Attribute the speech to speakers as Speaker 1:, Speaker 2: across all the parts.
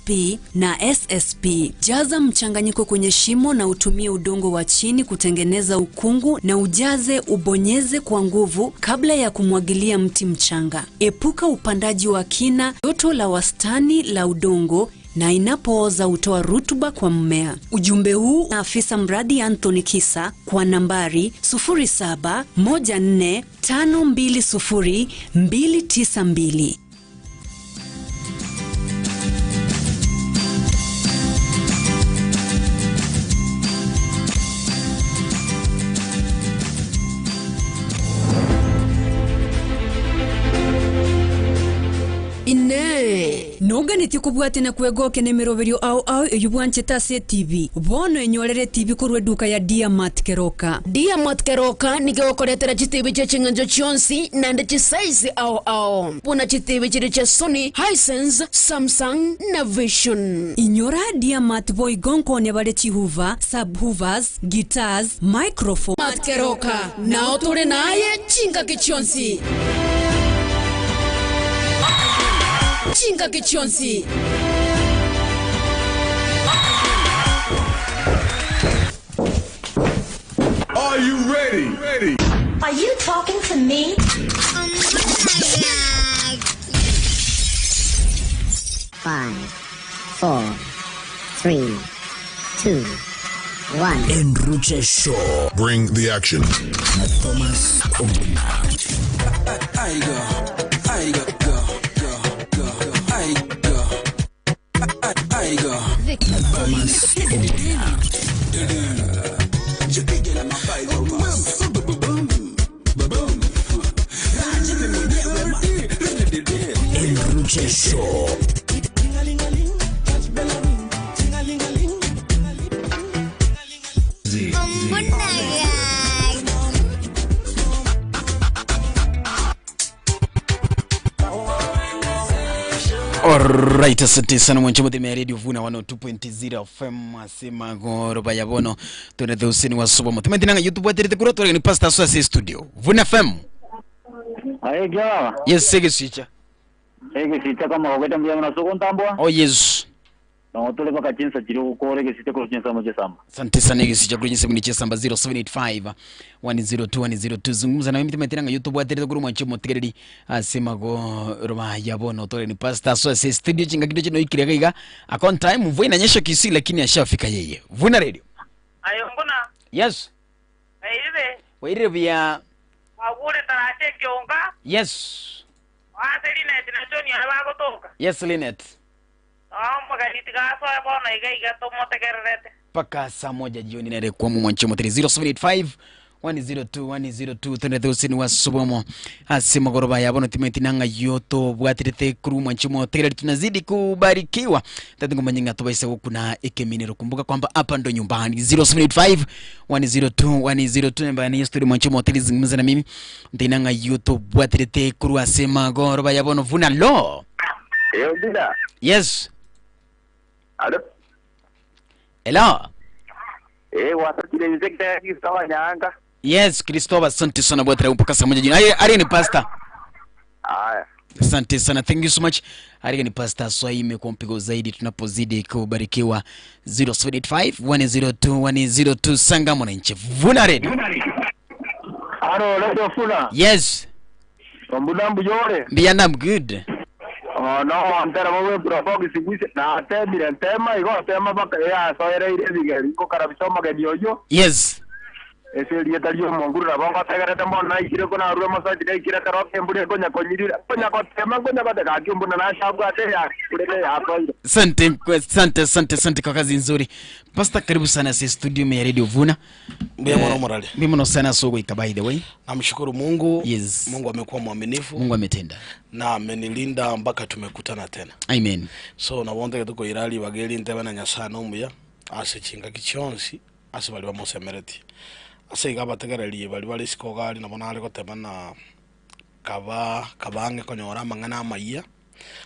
Speaker 1: TSP na SSP. Jaza mchanganyiko kwenye shimo na utumie udongo wa chini kutengeneza ukungu na ujaze, ubonyeze kwa nguvu kabla ya kumwagilia mti mchanga. Epuka upandaji wa kina, joto la wastani la udongo na inapooza hutoa rutuba kwa mmea. Ujumbe huu na afisa mradi Anthony Kisa kwa nambari 0714520292. Ine noganeti kubwate na kwegoke nemiroberio au au eyubwancheta ase TV bono enyorere TV korwe duka ya Diamat Keroka.
Speaker 2: Diamat Keroka nigeokoretera chitibi che chinganjo chionsi nande chisize au au buna chitibi chiri cha Sony, Hisense, Samsung na Vision.
Speaker 1: Inyora Diamat boy gonko ne bare chihuva, subhoovers, guitars, microphone.
Speaker 2: Diamat Keroka nao tore naye chinga kichionsi. Chinga kichonsi.
Speaker 3: Are you ready? Ready.
Speaker 4: Are you talking to me?
Speaker 5: 5, 4, 3, 2, 1.
Speaker 6: Enruche Show.
Speaker 3: Bring the action.
Speaker 6: Na Thomas Ombuna. Thomas Ombuna. Enruche Show.
Speaker 7: Alright, asante sana mwanchamo the Radio Vuna 102.0 FM asema goro bayabono tuna the usini wa suba mutima tinanga YouTube waterete kuro tore ni pastor Swasi studio Vuna FM.
Speaker 8: Aye jawa.
Speaker 7: Yes, sege sicha.
Speaker 8: Sege sicha kama ogeta mbia mna soko ntambwa.
Speaker 7: Oh yes.
Speaker 8: No tole baka chinsa chiri ukore ke site ko chinsa moja samba.
Speaker 7: Asante sana ke sicha kwenye sehemu ni chesamba 0785 102 102 zungumza na mimi tinanga YouTube waterete kuro mwanchamo tigereri asema goro bayabono tore ni pastor Swasi studio chinga kidogo chino ikirega iga akon time mvua inanyesha Kisii lakini ashafika yeye. Vuna Radio.
Speaker 9: Ayo mbona?
Speaker 7: Yes.
Speaker 9: Aire.
Speaker 7: Waire vya
Speaker 9: Agure tarache kionga.
Speaker 7: Yes.
Speaker 9: Ase Linet na Johnny abagotoka.
Speaker 7: Yes Linet. Paka saa moja jioni na kwa mwancho 0785 102 102 tende wa subomo asema goroba yabono timenti nanga yoto bwatirete kuru mwancho tele tunazidi kubarikiwa tatu ngoma nyinga tubaise kuna ekeminero. Kumbuka kwamba hapa ndo nyumbani 0785 102 102 namba ni studio mwancho tele zungumza na mimi ndinanga yoto bwatirete kuru asema goroba yabono vuna lo.
Speaker 8: Yo bila.
Speaker 7: Yes.
Speaker 8: Alo.
Speaker 7: Hello.
Speaker 8: Wasatile insekta Christopher Nyanga.
Speaker 7: Yes, Christopher, asante sana bwana mpaka saa moja jioni. Ari ni pastor.
Speaker 8: Haya.
Speaker 7: Asante sana. Thank you so much. Ari ni pastor Swaime kwa mpigo zaidi tunapozidi kubarikiwa 0785 102 102 Sanga mwananchi. Vuna Radio.
Speaker 8: Alo, leo funa.
Speaker 7: Yes.
Speaker 8: Mbudambu yore.
Speaker 7: Mbiyanda I'm good.
Speaker 8: Oh no, antera wewe provoke sikuise na atebire ntema igo tema baka ya soere ire bigeri ko karabisoma gedioyo.
Speaker 7: Yes.
Speaker 8: Ese lieta lyo monguru na bongo tegerete mbona ikire kona ruwe masaji na ikire karoke mbure konya konyirira konya kotema konya koteka kimbuna na shabwa ate ya kulele hapo.
Speaker 7: Asante asante asante asante kwa kazi nzuri. Pastor, karibu sana si studio ya Radio Vuna.
Speaker 10: Mimi mwana morale.
Speaker 7: Mimi mwana sana soko ikabai the way.
Speaker 10: Namshukuru Mungu.
Speaker 7: Yes.
Speaker 10: Mungu amekuwa mwaminifu.
Speaker 7: Mungu ametenda.
Speaker 10: Na amenilinda mpaka tumekutana tena.
Speaker 7: Amen.
Speaker 10: So na wonde tuko irali bageli ntebe na nyasano muya ase chinga kichonsi ase bali bamusemereti. Ase igabategererie bali bali sikogali na bona ari gotema na kaba kabange konyora mangana amaiya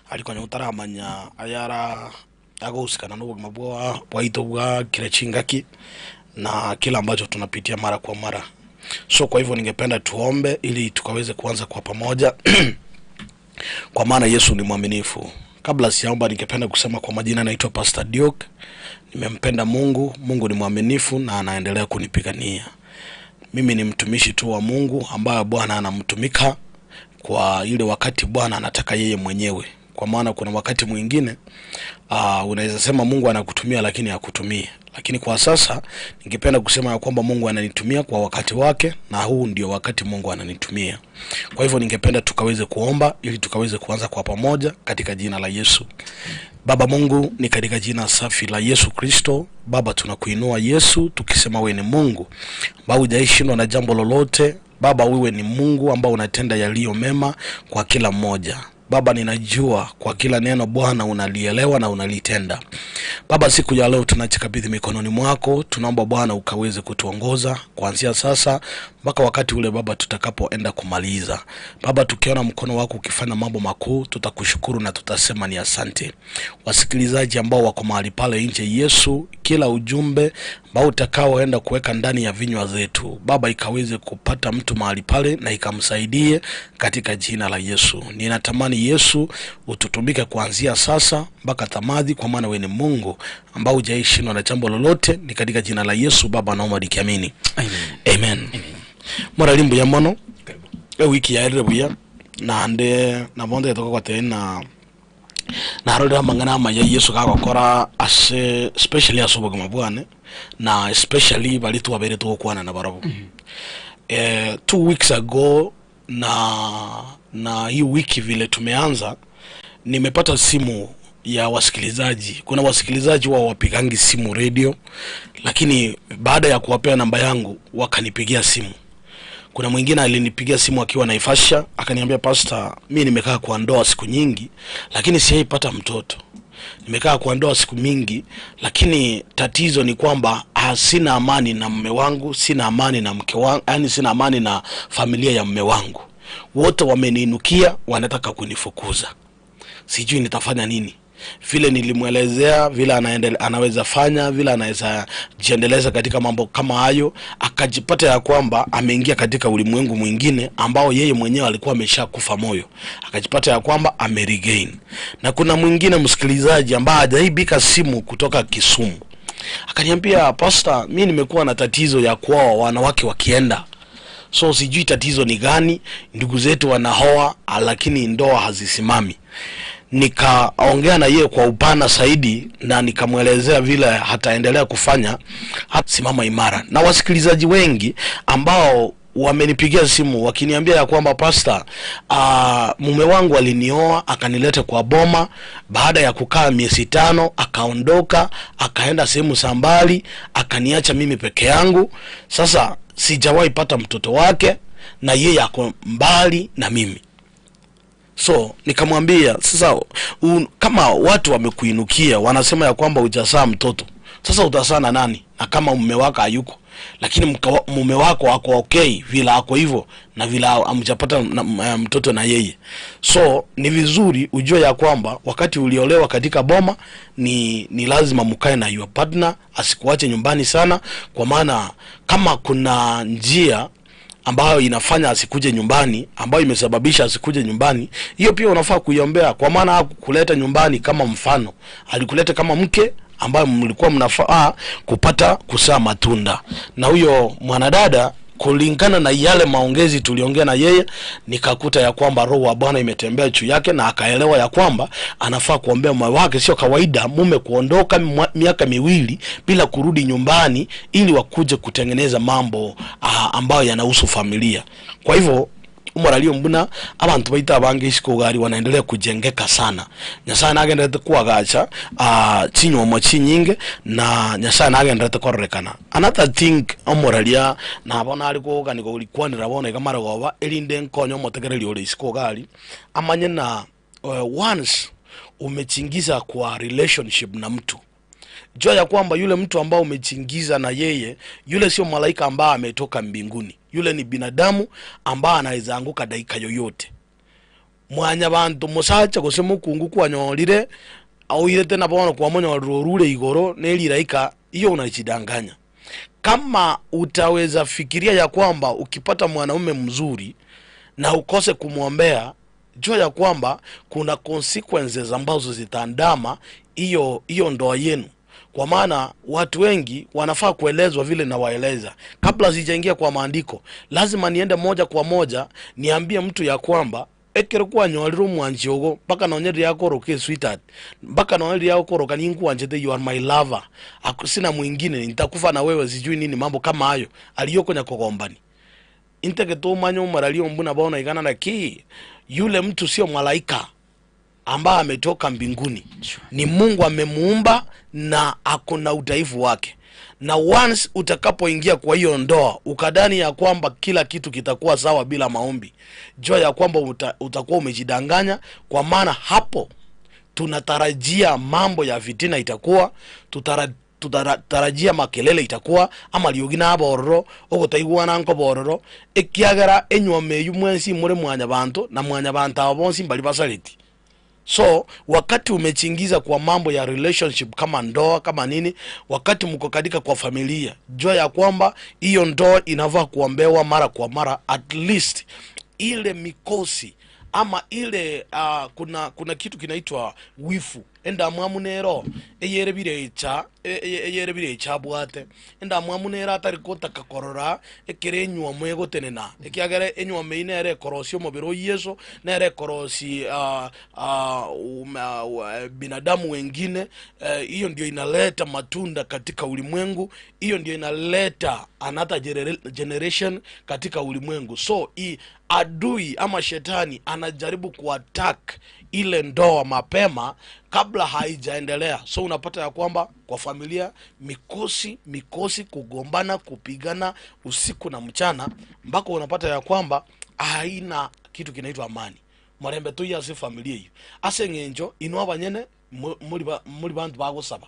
Speaker 10: ari konya utaramanya ayara agosikana n'ubugima bwa bwaito bwa kile chingaki na kila ambacho tunapitia mara kwa mara. So kwa hivyo ningependa tuombe ili tukaweze kuanza kwa pamoja. Kwa maana Yesu ni mwaminifu. Kabla sijaomba, ningependa kusema kwa majina, naitwa Pastor Diok. Nimempenda Mungu, Mungu ni mwaminifu na anaendelea kunipigania. Mimi ni mtumishi tu wa Mungu ambaye Bwana anamtumika kwa ile wakati Bwana anataka yeye mwenyewe. Kwa maana kuna wakati mwingine unaweza sema Mungu anakutumia lakini hakutumii. Lakini kwa sasa ningependa kusema ya kwamba Mungu ananitumia kwa wakati wake, na huu ndio wakati Mungu ananitumia. Kwa hivyo ningependa tukaweze kuomba ili tukaweze kuanza kwa pamoja katika jina la Yesu. Baba Mungu, ni katika jina safi la Yesu Kristo. Baba, tunakuinua Yesu tukisema wewe ni Mungu ambao hujaishindwa na jambo lolote. Baba, wewe ni Mungu ambao unatenda yaliyo mema kwa kila mmoja. Baba, ninajua kwa kila neno Bwana unalielewa na unalitenda. Baba, siku ya leo tunachikabidhi mikononi mwako. Tunaomba Bwana ukaweze kutuongoza kuanzia sasa mpaka wakati ule Baba tutakapoenda kumaliza. Baba, tukiona mkono wako ukifanya mambo makuu, tutakushukuru na tutasema ni asante. Wasikilizaji ambao wako mahali pale nje, Yesu, kila ujumbe ambao utakaoenda kuweka ndani ya vinywa zetu, Baba, ikaweze kupata mtu mahali pale na ikamsaidie katika jina la Yesu. Ninatamani Yesu ututumike kuanzia sasa mpaka tamadhi, kwa maana wewe ni Mungu ambao hujaishindwa na jambo lolote. Ni katika jina la Yesu Baba naomba nikiamini. Amen. Amen. Amen. Mora limbu ya mono wiki ya erebuya na nde na bonde toka kwa tena na rora mangana ma ya Yesu kakokora ase especially asoboga mabwane na especially bali tuwabere tukwana na barabo. 2 weeks ago na hii wiki vile tumeanza, nimepata simu ya wasikilizaji. Kuna wasikilizaji wao wapigangi simu radio, lakini baada ya kuwapea namba yangu wakanipigia simu. Kuna mwingine alinipigia simu akiwa Naivasha, akaniambia, Pastor, mimi nimekaa kwa ndoa siku nyingi lakini sijaipata mtoto. Nimekaa kwa ndoa siku mingi lakini tatizo ni kwamba sina amani na mume wangu, sina amani na mke wangu, yani sina amani na familia ya mume wangu. Wote wameniinukia, wanataka kunifukuza. Sijui nitafanya nini. Vile nilimwelezea vile anaweza fanya, vile anaweza jiendeleza katika mambo kama hayo, akajipata ya kwamba ameingia katika ulimwengu mwingine ambao yeye mwenyewe alikuwa ameshakufa moyo. Akajipata ya kwamba ameregain. Na kuna mwingine msikilizaji ambaye hajaibika simu kutoka Kisumu, akaniambia, Pastor, mimi nimekuwa na tatizo ya kuoa wanawake wakienda. So sijui tatizo ni gani, ndugu zetu wanahoa lakini ndoa hazisimami. Nikaongea na yeye kwa upana zaidi na nikamwelezea vile hataendelea kufanya, simama imara. Na wasikilizaji wengi ambao wamenipigia simu wakiniambia ya kwamba Pastor, mume wangu alinioa akanileta kwa boma, baada ya kukaa miezi 5 akaondoka akaenda sehemu za mbali akaniacha mimi peke yangu. Sasa sijawahi pata mtoto wake na yeye ako mbali na mimi. So nikamwambia sasa, kama watu wamekuinukia wanasema ya kwamba hujazaa mtoto, sasa utazaa na nani? Na kama mume wako hayuko, lakini mume wako ako okay vile ako hivyo na vile hamjapata mtoto na yeye. So ni vizuri ujue ya kwamba wakati uliolewa katika boma ni lazima mkae na your partner, asikuache nyumbani sana, kwa maana kama kuna njia ambayo inafanya asikuje nyumbani, ambayo imesababisha asikuje nyumbani, hiyo pia unafaa kuiombea, kwa maana hakukuleta nyumbani kama mfano, alikuleta kama mke ambayo mlikuwa mnafaa kupata kusaa matunda. Na huyo mwanadada, kulingana na yale maongezi tuliongea na yeye, nikakuta ya kwamba roho wa Bwana imetembea juu yake na akaelewa ya kwamba anafaa kuombea mume wake. Sio kawaida mume kuondoka miaka 2 bila kurudi nyumbani ili wakuje kutengeneza mambo ambayo yanahusu familia. Kwa hivyo umoralio mbuna abantu baita abange isikogari wanaendelea kujengeka sana. Nyasaye nagenderete kuagacha chinyomo chinyinge na Nyasaye nagenderete kororekana. Another thing omoralia nabona ari kuganiko ulikwanira bona ikamara goba erinde nkonyo omotegereri ore isikogari amanye na once umechingiza kwa relationship na mtu, jua ya kwamba yule mtu ambao umechingiza na yeye, yule sio malaika ambaye ametoka mbinguni. Yule ni binadamu ambaye anaweza anguka dakika yoyote. Mwanya bantu musacha gose mukungu kwanyorire auirete na bona kwa monya rurure igoro neliraika, hiyo unajidanganya. Kama utaweza fikiria ya kwamba ukipata mwanaume mzuri na ukose kumwombea, jua ya kwamba kuna consequences ambazo zitaandama hiyo ndoa yenu. Kwa maana watu wengi wanafaa kuelezwa vile na waeleza. Kabla sijaingia kwa maandiko, lazima niende moja kwa moja niambie mtu ya kwamba ekero kwanyorire mwanchi ogo mpaka nonyeri yakoroke sweetheart, mpaka nonyeri yakoroka ninkuanjete, you are my lover, sina mwingine, nitakufa na wewe, sijui nini, mambo kama hayo aliyoko nyakogombani inteke to manyo maralio mbuna baona igana na ki yule mtu sio malaika ambaye ametoka mbinguni. Ni Mungu amemuumba na akona udhaifu wake. Na once utakapoingia kwa hiyo ndoa ukadani ya kwamba kila kitu kitakuwa sawa bila maombi, jua ya kwamba utakuwa umejidanganya. Kwa maana hapo tunatarajia mambo ya fitina itakuwa, tutarajia makelele itakuwa, ama liogina abororo ogotaigwana nko bororo ekiagera enywa meyu mwensi muri mwanya bantu na mwanya bantu abo bonsi mbali basaliti. So wakati umechingiza kwa mambo ya relationship kama ndoa kama nini, wakati mko katika kwa familia, jua ya kwamba hiyo ndoa inavaa kuombewa mara kwa mara, at least ile mikosi ama ile kuna kitu kinaitwa wifu enda mwamunero eyere birecha eyere birecha bwate enda mwamunero atari kotaka korora ekere enywa mwegotenena ekiagere enywa meinere korosio mobiro Yesu nere korosi binadamu wengine. Hiyo ndio inaleta matunda katika ulimwengu, hiyo ndio inaleta another generation katika ulimwengu. So adui ama shetani anajaribu kuattack ile ndoa mapema kabla haijaendelea. So unapata ya kwamba kwa familia mikosi, kugombana, kupigana usiku na mchana, mpaka unapata ya kwamba haina kitu kinaitwa amani. Marembe tu ya si familia hiyo ase ngenjo inwa banyene muri bantu bagosaba.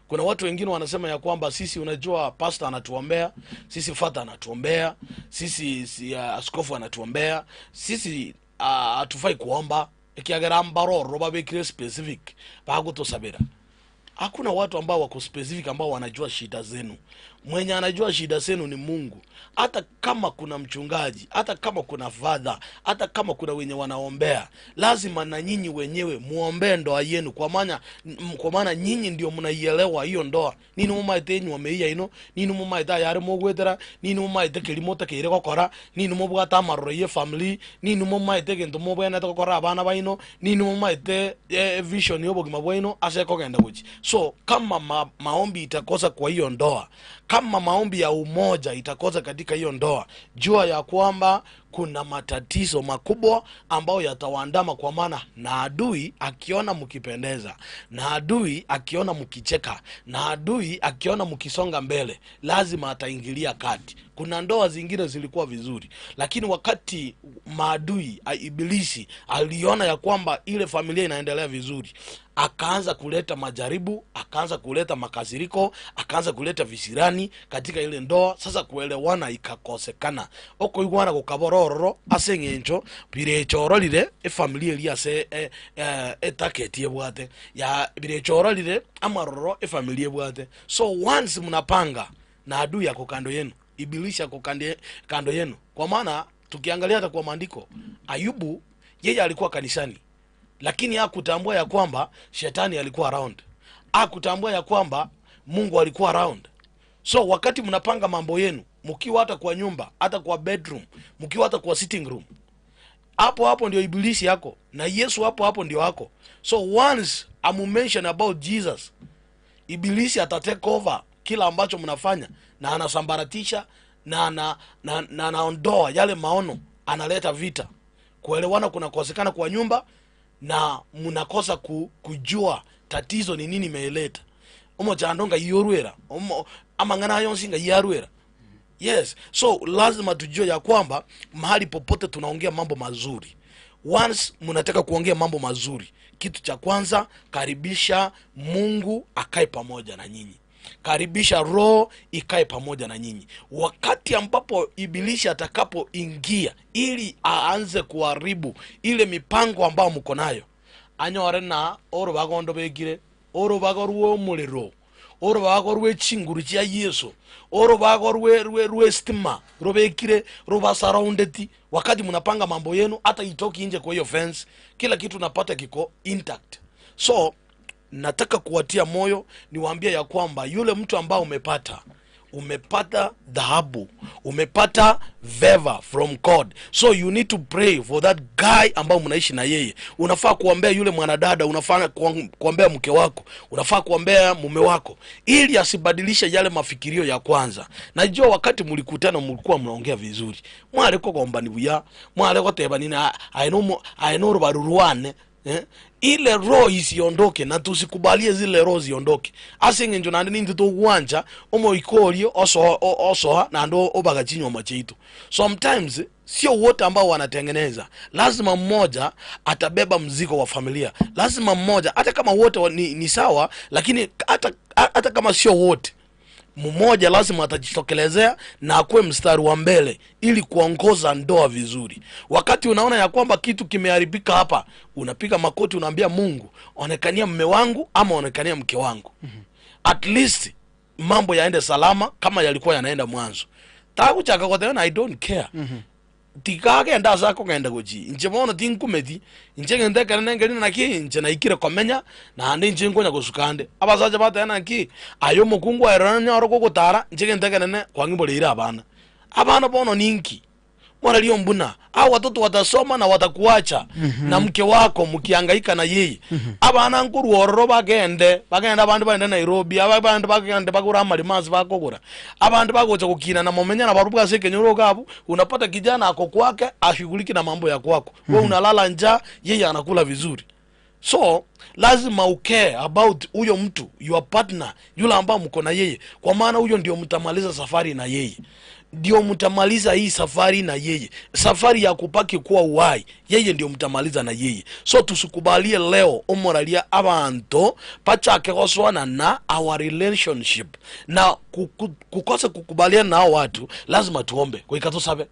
Speaker 10: Kuna watu wengine wanasema ya kwamba sisi, unajua pastor anatuombea, sisi father anatuombea, sisi askofu anatuombea, sisi hatufai kuomba ekiagera mbaroro babekire specific bagutosabira. Hakuna watu ambao wako specific ambao wanajua shida zenu. Mwenye anajua shida zenu ni Mungu. Hata kama kuna mchungaji, hata kama kuna father, hata kama kuna wenye wanaombea, lazima na nyinyi wenyewe muombee ndoa yenu, kwa maana nyinyi ndio mnaielewa hiyo ndoa. Nini mumaite nywa meiya ino, nini mumaite yare mogwetera, nini mumaite kilimo takire gokora, nini mubwata amaroro ye family, nini mumaite gento mubwene gokora abana baino, nini mumaite vision yobogima bwaino ase kogenda guchi. So kama maombi itakosa kwa hiyo ndoa, kama maombi ya umoja itakosa katika hiyo ndoa, jua ya kwamba kuna matatizo makubwa ambayo yatawaandama. Kwa maana na adui akiona mkipendeza, na adui akiona mkicheka, na adui akiona mkisonga mbele, lazima ataingilia kati. Kuna ndoa zingine zilikuwa vizuri, lakini wakati maadui ibilisi aliona ya kwamba ile familia inaendelea vizuri, akaanza kuleta majaribu, akaanza kuleta makasiriko, akaanza kuleta visirani katika ile ndoa. Sasa kuelewana ikakosekana, oko igwana gukabororo ase ngencho birechororire efamilia eri ase etaketi ebwate ya birechororire amaroro efamilia ebwate. So once mnapanga na adui yako kando yenu, ibilisi yako kando yenu. Kwa maana tukiangalia hata kwa maandiko, Ayubu yeye alikuwa kanisani, lakini hakutambua ya kwamba shetani alikuwa around, hakutambua ya kwamba Mungu alikuwa around. So wakati mnapanga mambo yenu, mkiwa hata kwa nyumba, hata kwa bedroom, mkiwa hata kwa sitting room, hapo hapo ndio ibilisi yako na Yesu hapo hapo ndio yako. So once I'm mention about Jesus, ibilisi ata take over kila ambacho mnafanya, na anasambaratisha na anaondoa yale maono, analeta vita. Kuelewana kunakosekana kwa nyumba, na mnakosa kujua tatizo ni nini imeleta. Omo chandonga yorwera, omo amangana yonsinga yarwera. Yes, so lazima tujue ya kwamba mahali popote tunaongea mambo mazuri. Once mnataka kuongea mambo mazuri, kitu cha kwanza, karibisha Mungu akae pamoja na nyinyi. Karibisha roho ikae pamoja na nyinyi. Wakati ambapo ibilisi atakapoingia ili aanze kuharibu ile mipango ambayo mko nayo, anyore na oro bagondo begire, oro bagorwo muliro, Orobago rwe chinguru chia Yesu, orobago rwe rwe rwe stima robekire roba surrounded. Wakati mnapanga mambo yenu, hata itoki nje kwa hiyo fence, kila kitu napata kiko intact. So nataka kuwatia moyo, niwaambie ya kwamba yule mtu ambao umepata dhahabu, umepata favor from God. So you need to pray for that guy ambao mnaishi na yeye. Unafaa kuombea yule mwanadada, unafaa kuombea mke wako, unafaa kuombea mume wako, ili asibadilishe yale mafikirio ya kwanza. Najua wakati mlikutana mlikuwa mnaongea vizuri, mwale ko gombani buya, mwale ko teba nina aino rubaruruane. Ile roho isiondoke, na tusikubalie zile roho ziondoke. Asenge njo nandi ninzi tokuwanja omoikorio osoha na ndo obagachinywa macheito. Sometimes sio wote ambao wanatengeneza, lazima mmoja atabeba mzigo wa familia. Lazima mmoja, hata kama wote ni sawa, lakini hata kama sio wote, mmoja lazima atajitokelezea na akuwe mstari wa mbele ili kuongoza ndoa vizuri. Wakati unaona ya kwamba kitu kimeharibika hapa, unapiga makoti, unaambia Mungu, onekania mume wangu ama onekania mke wangu. At least mambo yaende salama kama yalikuwa yanaenda mwanzo. Taku chaka kwa tena, I don't care. Tikake nda zako ngenda goji nje bono tinkumeti nje ngende kana nengeri na ki nje na ikire komenya na ande nje ngonya gosukande abasaje batena ki ayo mukungu erana oro gogotara nje ngende kana kwangimbolera abana bono ninki mwana lio mbuna au watoto watasoma na watakuacha. Na mke wako mkihangaika na yeye. Abana nkuru ororo bagende abandu bagende Nairobi, abandu bagende bagura amalimazi bakogora, abandu bagocha kukina na momenya na barubuka seke nyoro gabu. Unapata kijana ako kwake ashughuliki na mambo ya kwako. Wewe unalala njaa, yeye anakula vizuri. So lazima ukare about huyo mtu, your partner, yule ambao mko na yeye, kwa maana huyo ndio mtamaliza safari na yeye. Ndio mtamaliza hii safari na yeye. Safari ya kupaki kuwa uhai, yeye ndio mtamaliza na yeye. So tusikubalie leo omoralia abantu pachake koswana na our relationship. Na kukosa kukubaliana na hao watu, lazima tuombe. Kwa ikatosabe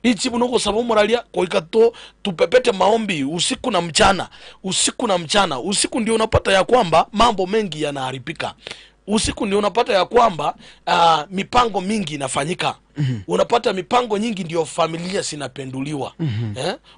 Speaker 10: ichibu noko sababu moralia kwa ikato tupepete maombi usiku na mchana, usiku na mchana. Usiku ndio unapata ya kwamba mambo mengi yanaharibika. Usiku ndio unapata ya kwamba mipango mingi inafanyika. Unapata mipango nyingi ndio familia sinapenduliwa.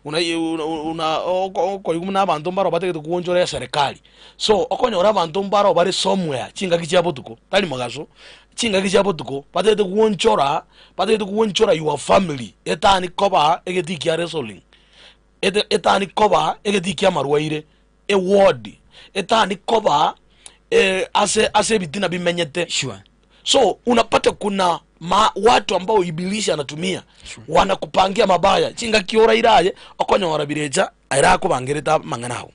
Speaker 10: Una oko yumuna abantu mbaro bategete kuonjora serikali. So okonyora abantu mbaro bari somewhere chinga kichabo tuko tali magaso chinga kichabo tuko bategete kuonjora your family etani koba egeti kia wrestling etani koba egeti kia marwaire e ward etani koba ase bitina bimenyete.
Speaker 7: Sure.
Speaker 10: So unapata kuna watu ambao ibilisi anatumia. Sure. Wanakupangia mabaya chinga kiora iraye okonyora bireja ira kubangereta manganao.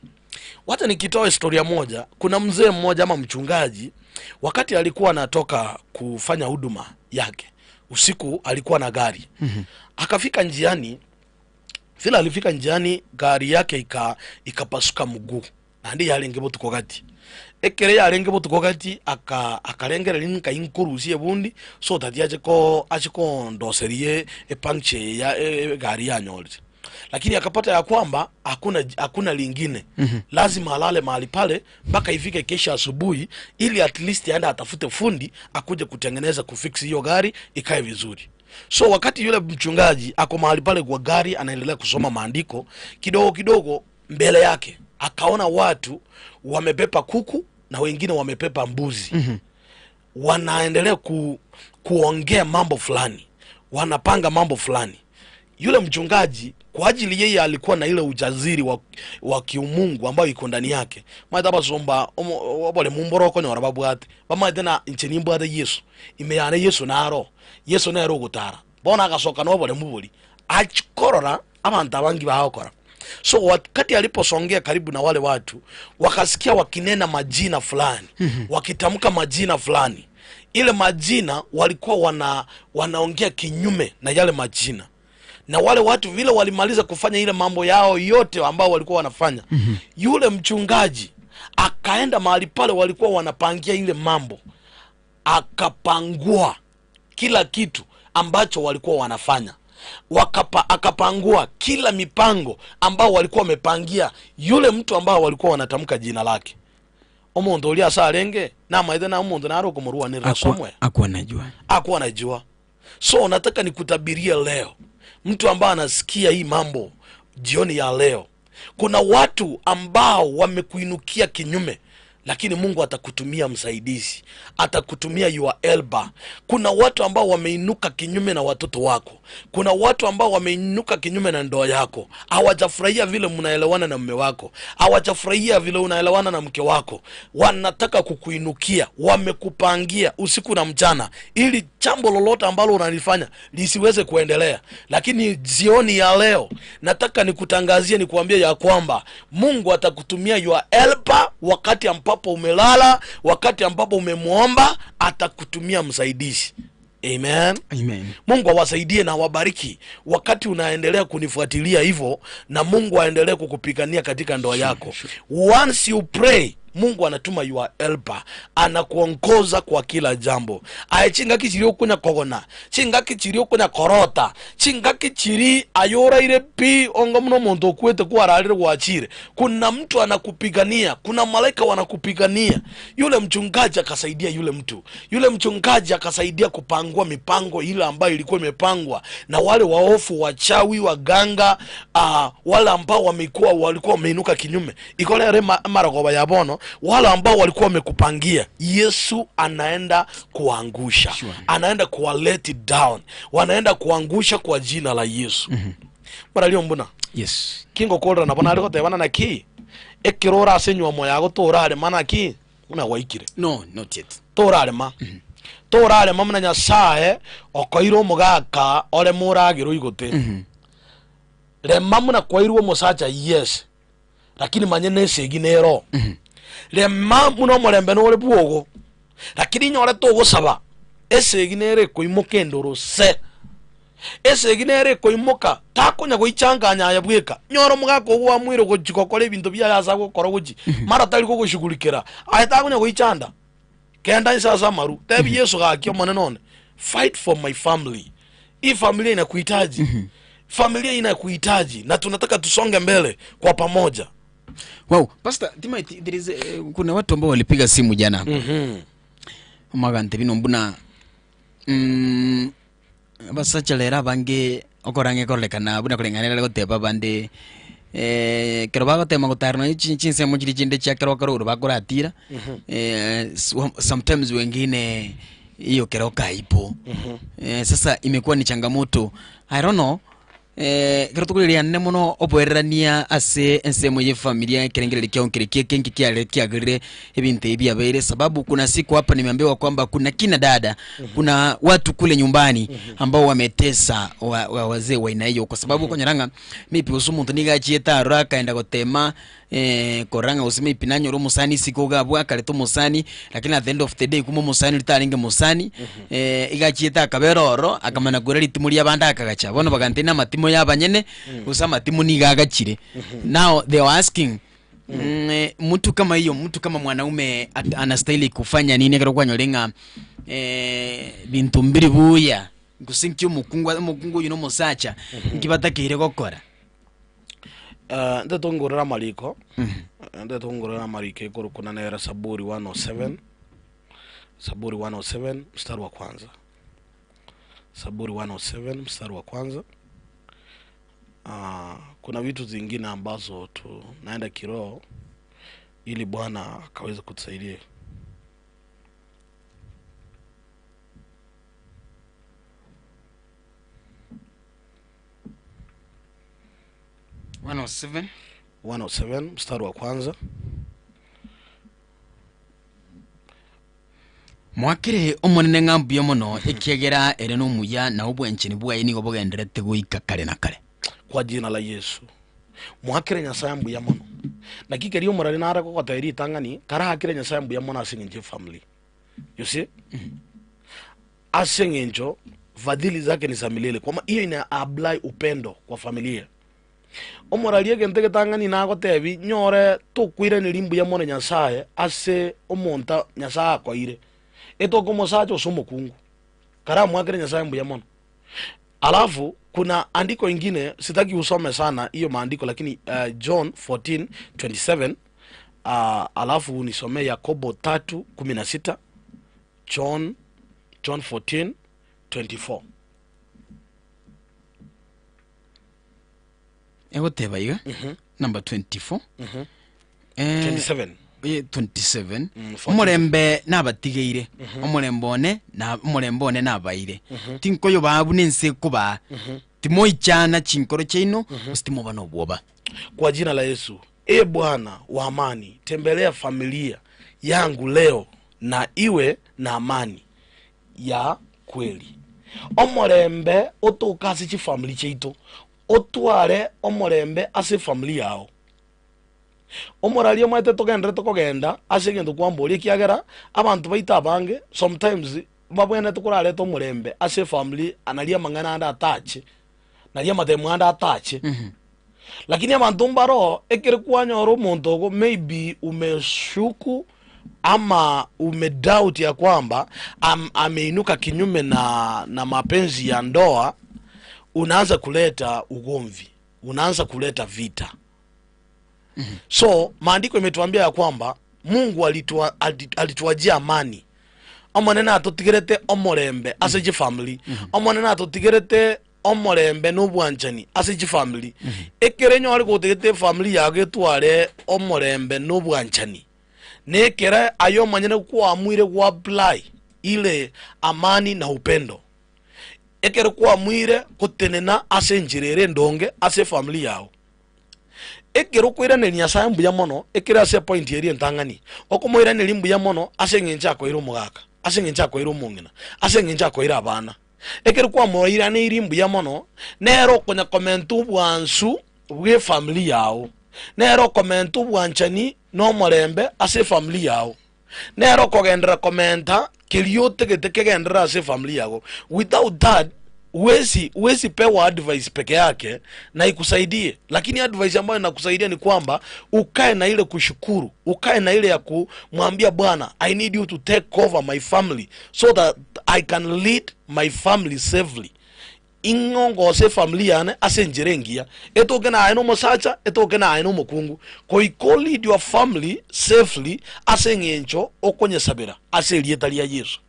Speaker 10: Wacha nikitoa historia moja. Kuna mzee mmoja ama mchungaji, wakati alikuwa anatoka kufanya huduma yake usiku, alikuwa na gari. Akafika njiani, vile alifika njiani gari yake ikapasuka mguu. Na ndi yarenge botuko gati. Ekere yarenge botuko gati akarengera linka inkurusie bundi so that yaje ko achiko ndoserie e puncture ya gari yanyorje. Lakini akapata ya kwamba hakuna lingine. Lazima alale mahali pale mpaka ifike kesho asubuhi ili at least aende atafute fundi akuje kutengeneza kufix hiyo gari ikae vizuri. So wakati yule mchungaji ako mahali pale kwa gari anaendelea kusoma maandiko, kidogo kidogo mbele yake akaona watu wamepepa kuku na wengine wamepepa mbuzi. Wanaendelea kuongea mambo fulani, wanapanga mambo fulani. Yule mchungaji kwa ajili yeye alikuwa na ile ujaziri wa kiumungu ambayo iko ndani yake. Maita basomba obole mumboro konyora babwate. Bamaite na nche ate Yesu. Imeyane Yesu naro. Yesu nero gutara. Bona akasoka nobole mubuli. Achikorora abantu abangi bahakora. So wakati aliposongea karibu na wale watu, wakasikia wakinena majina fulani, wakitamka majina fulani. Ile majina walikuwa wanaongea kinyume na yale majina. Na wale watu vile walimaliza kufanya ile mambo yao yote ambao walikuwa wanafanya, yule mchungaji akaenda mahali pale walikuwa wanapangia ile mambo, akapangua kila kitu ambacho walikuwa wanafanya. Akapangua kila mipango ambao walikuwa wamepangia yule mtu ambao walikuwa wanatamka jina lake. Omonto ori asa arenge namaete na omonto naro okomorwanera somewhere.
Speaker 7: Akuwa najua.
Speaker 10: Akuwa najua. So nataka nikutabirie leo, mtu ambaye anasikia hii mambo jioni ya leo, kuna watu ambao wamekuinukia kinyume, lakini Mungu atakutumia msaidizi, atakutumia your helper. Kuna watu ambao wameinuka kinyume na watoto wako, kuna watu ambao wameinuka kinyume na ndoa yako, hawajafurahia vile mnaelewana na mume wako, hawajafurahia vile unaelewana na mke wako, wanataka kukuinukia, wamekupangia usiku na mchana ili jambo lolote ambalo unalifanya lisiweze kuendelea. Lakini jioni ya leo nataka nikutangazie, nikuambie ya kwamba Mungu atakutumia your helper wakati ambapo umelala, wakati ambapo umemuomba, atakutumia msaidizi. Amen.
Speaker 7: Amen.
Speaker 10: Mungu awasaidie na awabariki wakati unaendelea kunifuatilia hivyo, na Mungu aendelee kukupigania katika ndoa yako. Once you pray, Mungu anatuma your helper, anakuongoza kwa kila jambo. Aye chingaki chiri okunya kogona, chingaki chiri okunya korota, chingaki chiri ayora ire pi ongo muno muntu okwete kwararire gwachire. Kuna mtu anakupigania, kuna malaika wanakupigania. Yule mchungaji akasaidia yule mtu, yule mchungaji akasaidia kupangua mipango ile ambayo ilikuwa imepangwa na wale waofu, wachawi, waganga, wale ambao walikuwa wameinuka kinyume. Ikole maragoba ya bono, wale ambao walikuwa wamekupangia, Yesu anaenda kuangusha.
Speaker 7: Sure.
Speaker 10: Anaenda kuwa let it down, wanaenda kuangusha kwa jina la Yesu. Mara lio mbuna.
Speaker 7: Yes.
Speaker 10: Kingo kolra na bona aliko tebana na ki ekirora asenywa moya gotora are mana ki una waikire.
Speaker 7: No, not yet.
Speaker 10: Tora are ma. Tora are ma muna Nyasaye okoiro mugaka ore muragiro igote. Rema muna kwairwo musacha, yes. Lakini manyene segi nero. Rema muno mulembe nore bwogo, lakini nyore togosaba esegi nere koimoka endoro se esegi nere koimoka takonya goichanganya ya bweka nyoro mugako ogwa mwiro gochikokora ebinto biarasa gokora gochi mara tari gogoshughulikira aye takonya goichanda kenda insasa maru tebi Yesu gakio monene fight for my family. Hii familia inakuhitaji. Familia inakuhitaji na tunataka tusonge mbele kwa pamoja.
Speaker 7: Wow, Pastor, there is, kuna watu ambao walipiga simu jana. Magante bino mbuna basachalera bange okorange korlekana buna kulenganera goteba bande kero bagotema gotarna chinsemo chiri chinde chia kero kero bakoratira. Sometimes wengine hiyo kero kaipo. Sasa imekuwa ni changamoto. I don't know. Kero tukuliria nene muno oboererania ase ensemo ye familia kerengere kyo nkirikie kenki kiare kiagire ebintu ebi abeire, sababu kuna siku hapa nimeambiwa kwamba kuna kina dada, kuna watu kule nyumbani ambao wametesa wazee wa aina hiyo, kwa sababu konyaranga mipi usumuntu nigachieta raka enda gotema koranga usime ipinanyo ro musani siko gabwa kaleto musani, lakini at the end of the day kumo musani litaringe musani igachieta kaberoro akamana gura litimuri abanda akagacha bono bagantena matimo yabanyene usama timu nigagachire. Now they were asking mtu kama hiyo, mtu kama mwanaume anastahili kufanya nini kero kwanyolenga bintu mbiri buya gusinki umukungu yuno musacha nkibatakire gokora.
Speaker 10: Ndatongorera mariko. Ndatongorera mariko ikuru kuna nera Saburi 107. Saburi 107 mstari wa kwanza. Saburi 107 mstari wa kwanza. Kuna vitu zingine ambazo tunaenda kiroho ili Bwana akaweze kutusaidia.
Speaker 7: One oh seven.
Speaker 10: 107 mstari wa kwanza.
Speaker 7: Mwakire omonene ng'ambuya mono ekiagera ere n'omuya na obwencheni bwaye nigo bogenderete goika kare na kare.
Speaker 10: Kwa jina la Yesu. Mwakire Nyasaye mbuya mono. Na kikerio morari nara gogoteri tangani karahakire Nyasaye mbuya mono ase eng'encho family. You see? Ase eng'encho fadhili zake ni za milele. Kwa hiyo ina apply upendo kwa familia. Omorari egento getang'ani nagotebi nyore tokwiraniria mbuya mono Nyasaye ase omonto Nyasaye akoire. Etoko mosacho omukungu. Karamwakire Nyasaye mbuya mono. Alafu kuna andiko ingine sitaki usome sana hiyo maandiko, lakini John 14:27 Alafu unisomee Yakobo 3:16, John 14:24.
Speaker 7: Egoteba iga number 24
Speaker 10: 27.
Speaker 7: 27.
Speaker 10: 14.
Speaker 7: Omorembe nabatigeire, omorembe one na omorembe one nabaire, tinkoyo babu nense kobaa, timoichana chinkoro chiaino, gose timoba nobwoba.
Speaker 10: Kwa jina la Yesu. E Bwana wa amani, tembelea familia yangu leo na iwe na amani ya kweli. Omorembe otoka ase chifamili chiaito, otware omorembe ase famili yao. Omorari omanyete togenderete tokogenda ase egento kwamboria ekiagera abanto baito abange sometimes babwenerete korareta omorembe ase efamily naria amang'ana ande atache, naria amatemo ande atache. Lakini abantu mbaro ekere kwanyora omonto ogo maybe umeshuku ama umedoubt ya kwamba ameinuka kinyume na mapenzi ya ndoa, unaanza kuleta ugomvi, unaanza kuleta vita. So maandiko imetuambia ya kwamba Mungu alituajia amani. Omonene atotigerete omorembe ase chifamily. Omonene atotigerete omorembe n'obwanchani ase chifamily. Ekere nyore gotegete family yago etware omorembe n'obwanchani. Nekere ayo manyene kwamuire gwa apply ile amani na upendo. Ekere kwamuire kotenena ase enchera ere endonge ase family yao. Ekero okoiraneria Nyasaye mbuya mono, ekere ase point eri entang'ani. Okomoiraneria mbuya mono ase eng'encho akoira omogaka, ase eng'encho akoira omong'ina, ase eng'encho akoira abana. Ekero kwamoiraneiri mbuya mono, nere okonya komenta obwansu bwa efamily yao. Nere okomenta obwanchani n'omorembe ase efamily yao. Nere okogenderera komenta keria otegete kegenderera ase efamily yago. Without that, huwezi pewa advice peke yake na ikusaidie. Lakini advice ambayo inakusaidia ni kwamba ukae na ile kushukuru, ukae na ile ya kumwambia Bwana, I need you to take over my family so that I can lead my family safely. Ing'ongose family yane ase enchera engiya, etoke naye nomosacha, etoke naye nomokungu, koiko lead your family safely ase eng'encho okonyesabera ase erieta ria Yesu.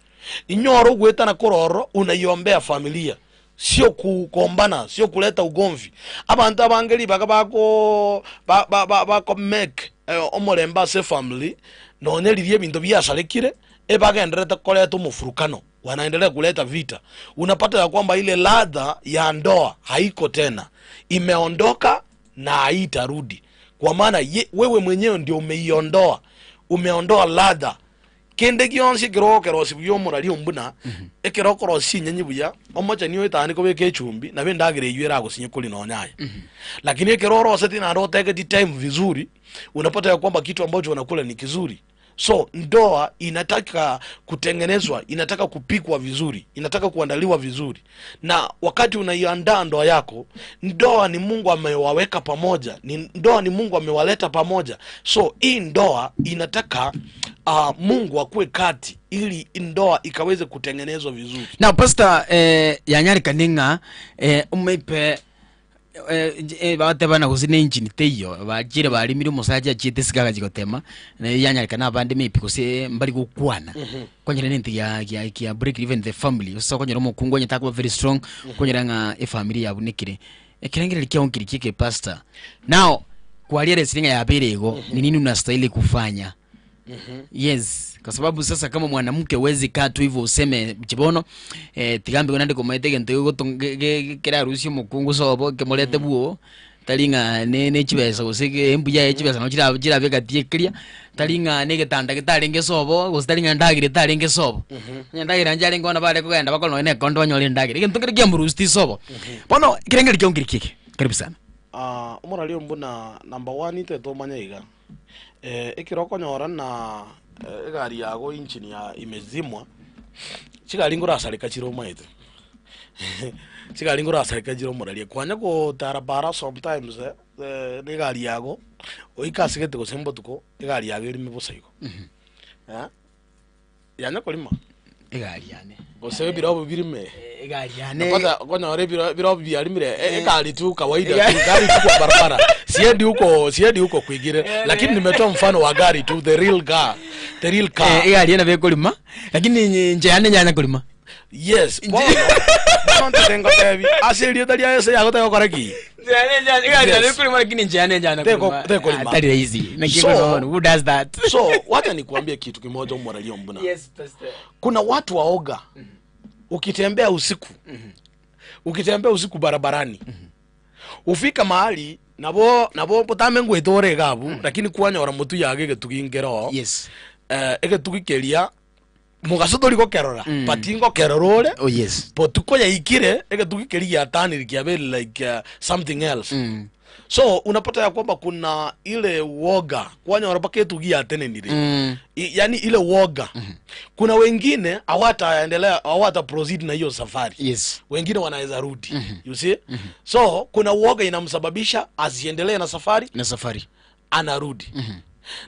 Speaker 10: Inyoro ogwetana kororo unaiombea familia, sio kugombana, sio kuleta ugomvi. Abantu abange ribaga bako ba, ba, ba, bako make omorembe ase family nonye riria ebinto biasarekire, ebagenderete koreta omofurukano, wanaendelea kuleta vita. Unapata ya kwamba ile ladha ya ndoa haiko tena, imeondoka na haitarudi, kwa maana wewe mwenyewe ndio umeiondoa, umeondoa ladha. Kende gionsi ekero okerosi buya omorari ombuna, ekero okorosia enyenyi buya, omochani oetani kobeka echumbi, nabo endagera eywo eragosinye kori nonya aye. Lakini ekero oroseti naende otegeti time vizuri, unapata ya kwamba kitu ambacho unakula ni kizuri. So ndoa inataka kutengenezwa, inataka kupikwa vizuri, inataka kuandaliwa vizuri. Na wakati unaiandaa ndoa yako, ndoa ni Mungu amewaweka pamoja, ni ndoa ni Mungu amewaleta pamoja. So hii ndoa inataka Mungu akuwe kati ili ndoa ikaweze kutengenezwa vizuri.
Speaker 7: Now pastor, yanyarika ninga umeipe batebana gose ne engine teiyo bachire barimire omosacha achiete esikaga chigotema yanyarika na abande maybe gose mbari gokwana kwanyera nento ya break even the family ose okonyora omokungu onye takoba very strong okonyora ng'a efamily yabunekire ekerengereri kiao nkeri kieke pastor. Now kwariaresire ng'a yabere igo, ni nini unastahili kufanya? Yes, kwa sababu sasa kama mwanamke huwezi kaa tu hivyo useme chibono tigambe nande komaete gento kerarusia omokungu sobo kemorete buo tari ng'a ne chibesa gose embuya ya chibesa no chirabe gati ekeria tari ng'a ne getanda getarenge sobo gose tari ng'a ndagire tarenge sobo ndagire anje arenge ona bare kogenda bakora nonya ekondo banyore endagera egento kere kiamurusti sobo. Bono ekerengeri kiao nkeri kieke, karibu sana.
Speaker 10: Omorari ombuna number 1 ite tomanya iga. Ekero okonyora na egari yago engine ya imezimwa, chigari ngorasareka chire omaete. Chigari ngorasareka chire omoraria. Kwanya gotara bara sometimes na egari yago oikasigete gose mbotuko egari yago erime bosa igo. Yanya korima
Speaker 7: egari yane
Speaker 10: gose ebirobo birime
Speaker 7: egari yane
Speaker 10: napata okonyora ebirobo biarimire egari tu kawaida tu gari tu kwa barabara. Siendi huko kwingine, lakini nimetoa mfano wa gari tu, the real car, the real car.
Speaker 7: Igari ena bekulima lakini njane nyanya kulima.
Speaker 10: Yes, bono ntengo tebi asiri etaria ese yagotega gokora ki
Speaker 7: igari ena bekulima lakini njane nyanya kulima.
Speaker 10: Tekulima.
Speaker 7: Atari easy. Na kiko, who does that?
Speaker 10: So wacha nikuambie kitu kimoja umwaralia mbuna.
Speaker 7: Yes, pastor.
Speaker 10: Kuna watu waoga. Ukitembea usiku. Ukitembea usiku barabarani. Ufika mahali nabo potame ngwetore gabu lakini kwanyora mutu yage getugingero.
Speaker 7: Yes.
Speaker 10: Egetugikeria mugaso tori gokerora patingo kerorore.
Speaker 7: Oh yes.
Speaker 10: Potuko yaikire egetugikeria tani kiabe like something else. So unapata ya kwamba kuna ile woga kwanyora paketugia tenenire. Yani ile woga. Kuna wengine hawataendelea, hawata proceed na hiyo safari.
Speaker 7: Yes.
Speaker 10: Wengine wanaweza rudi. You see? So kuna woga inamsababisha asiendelee na safari.
Speaker 7: Na safari
Speaker 10: anarudi.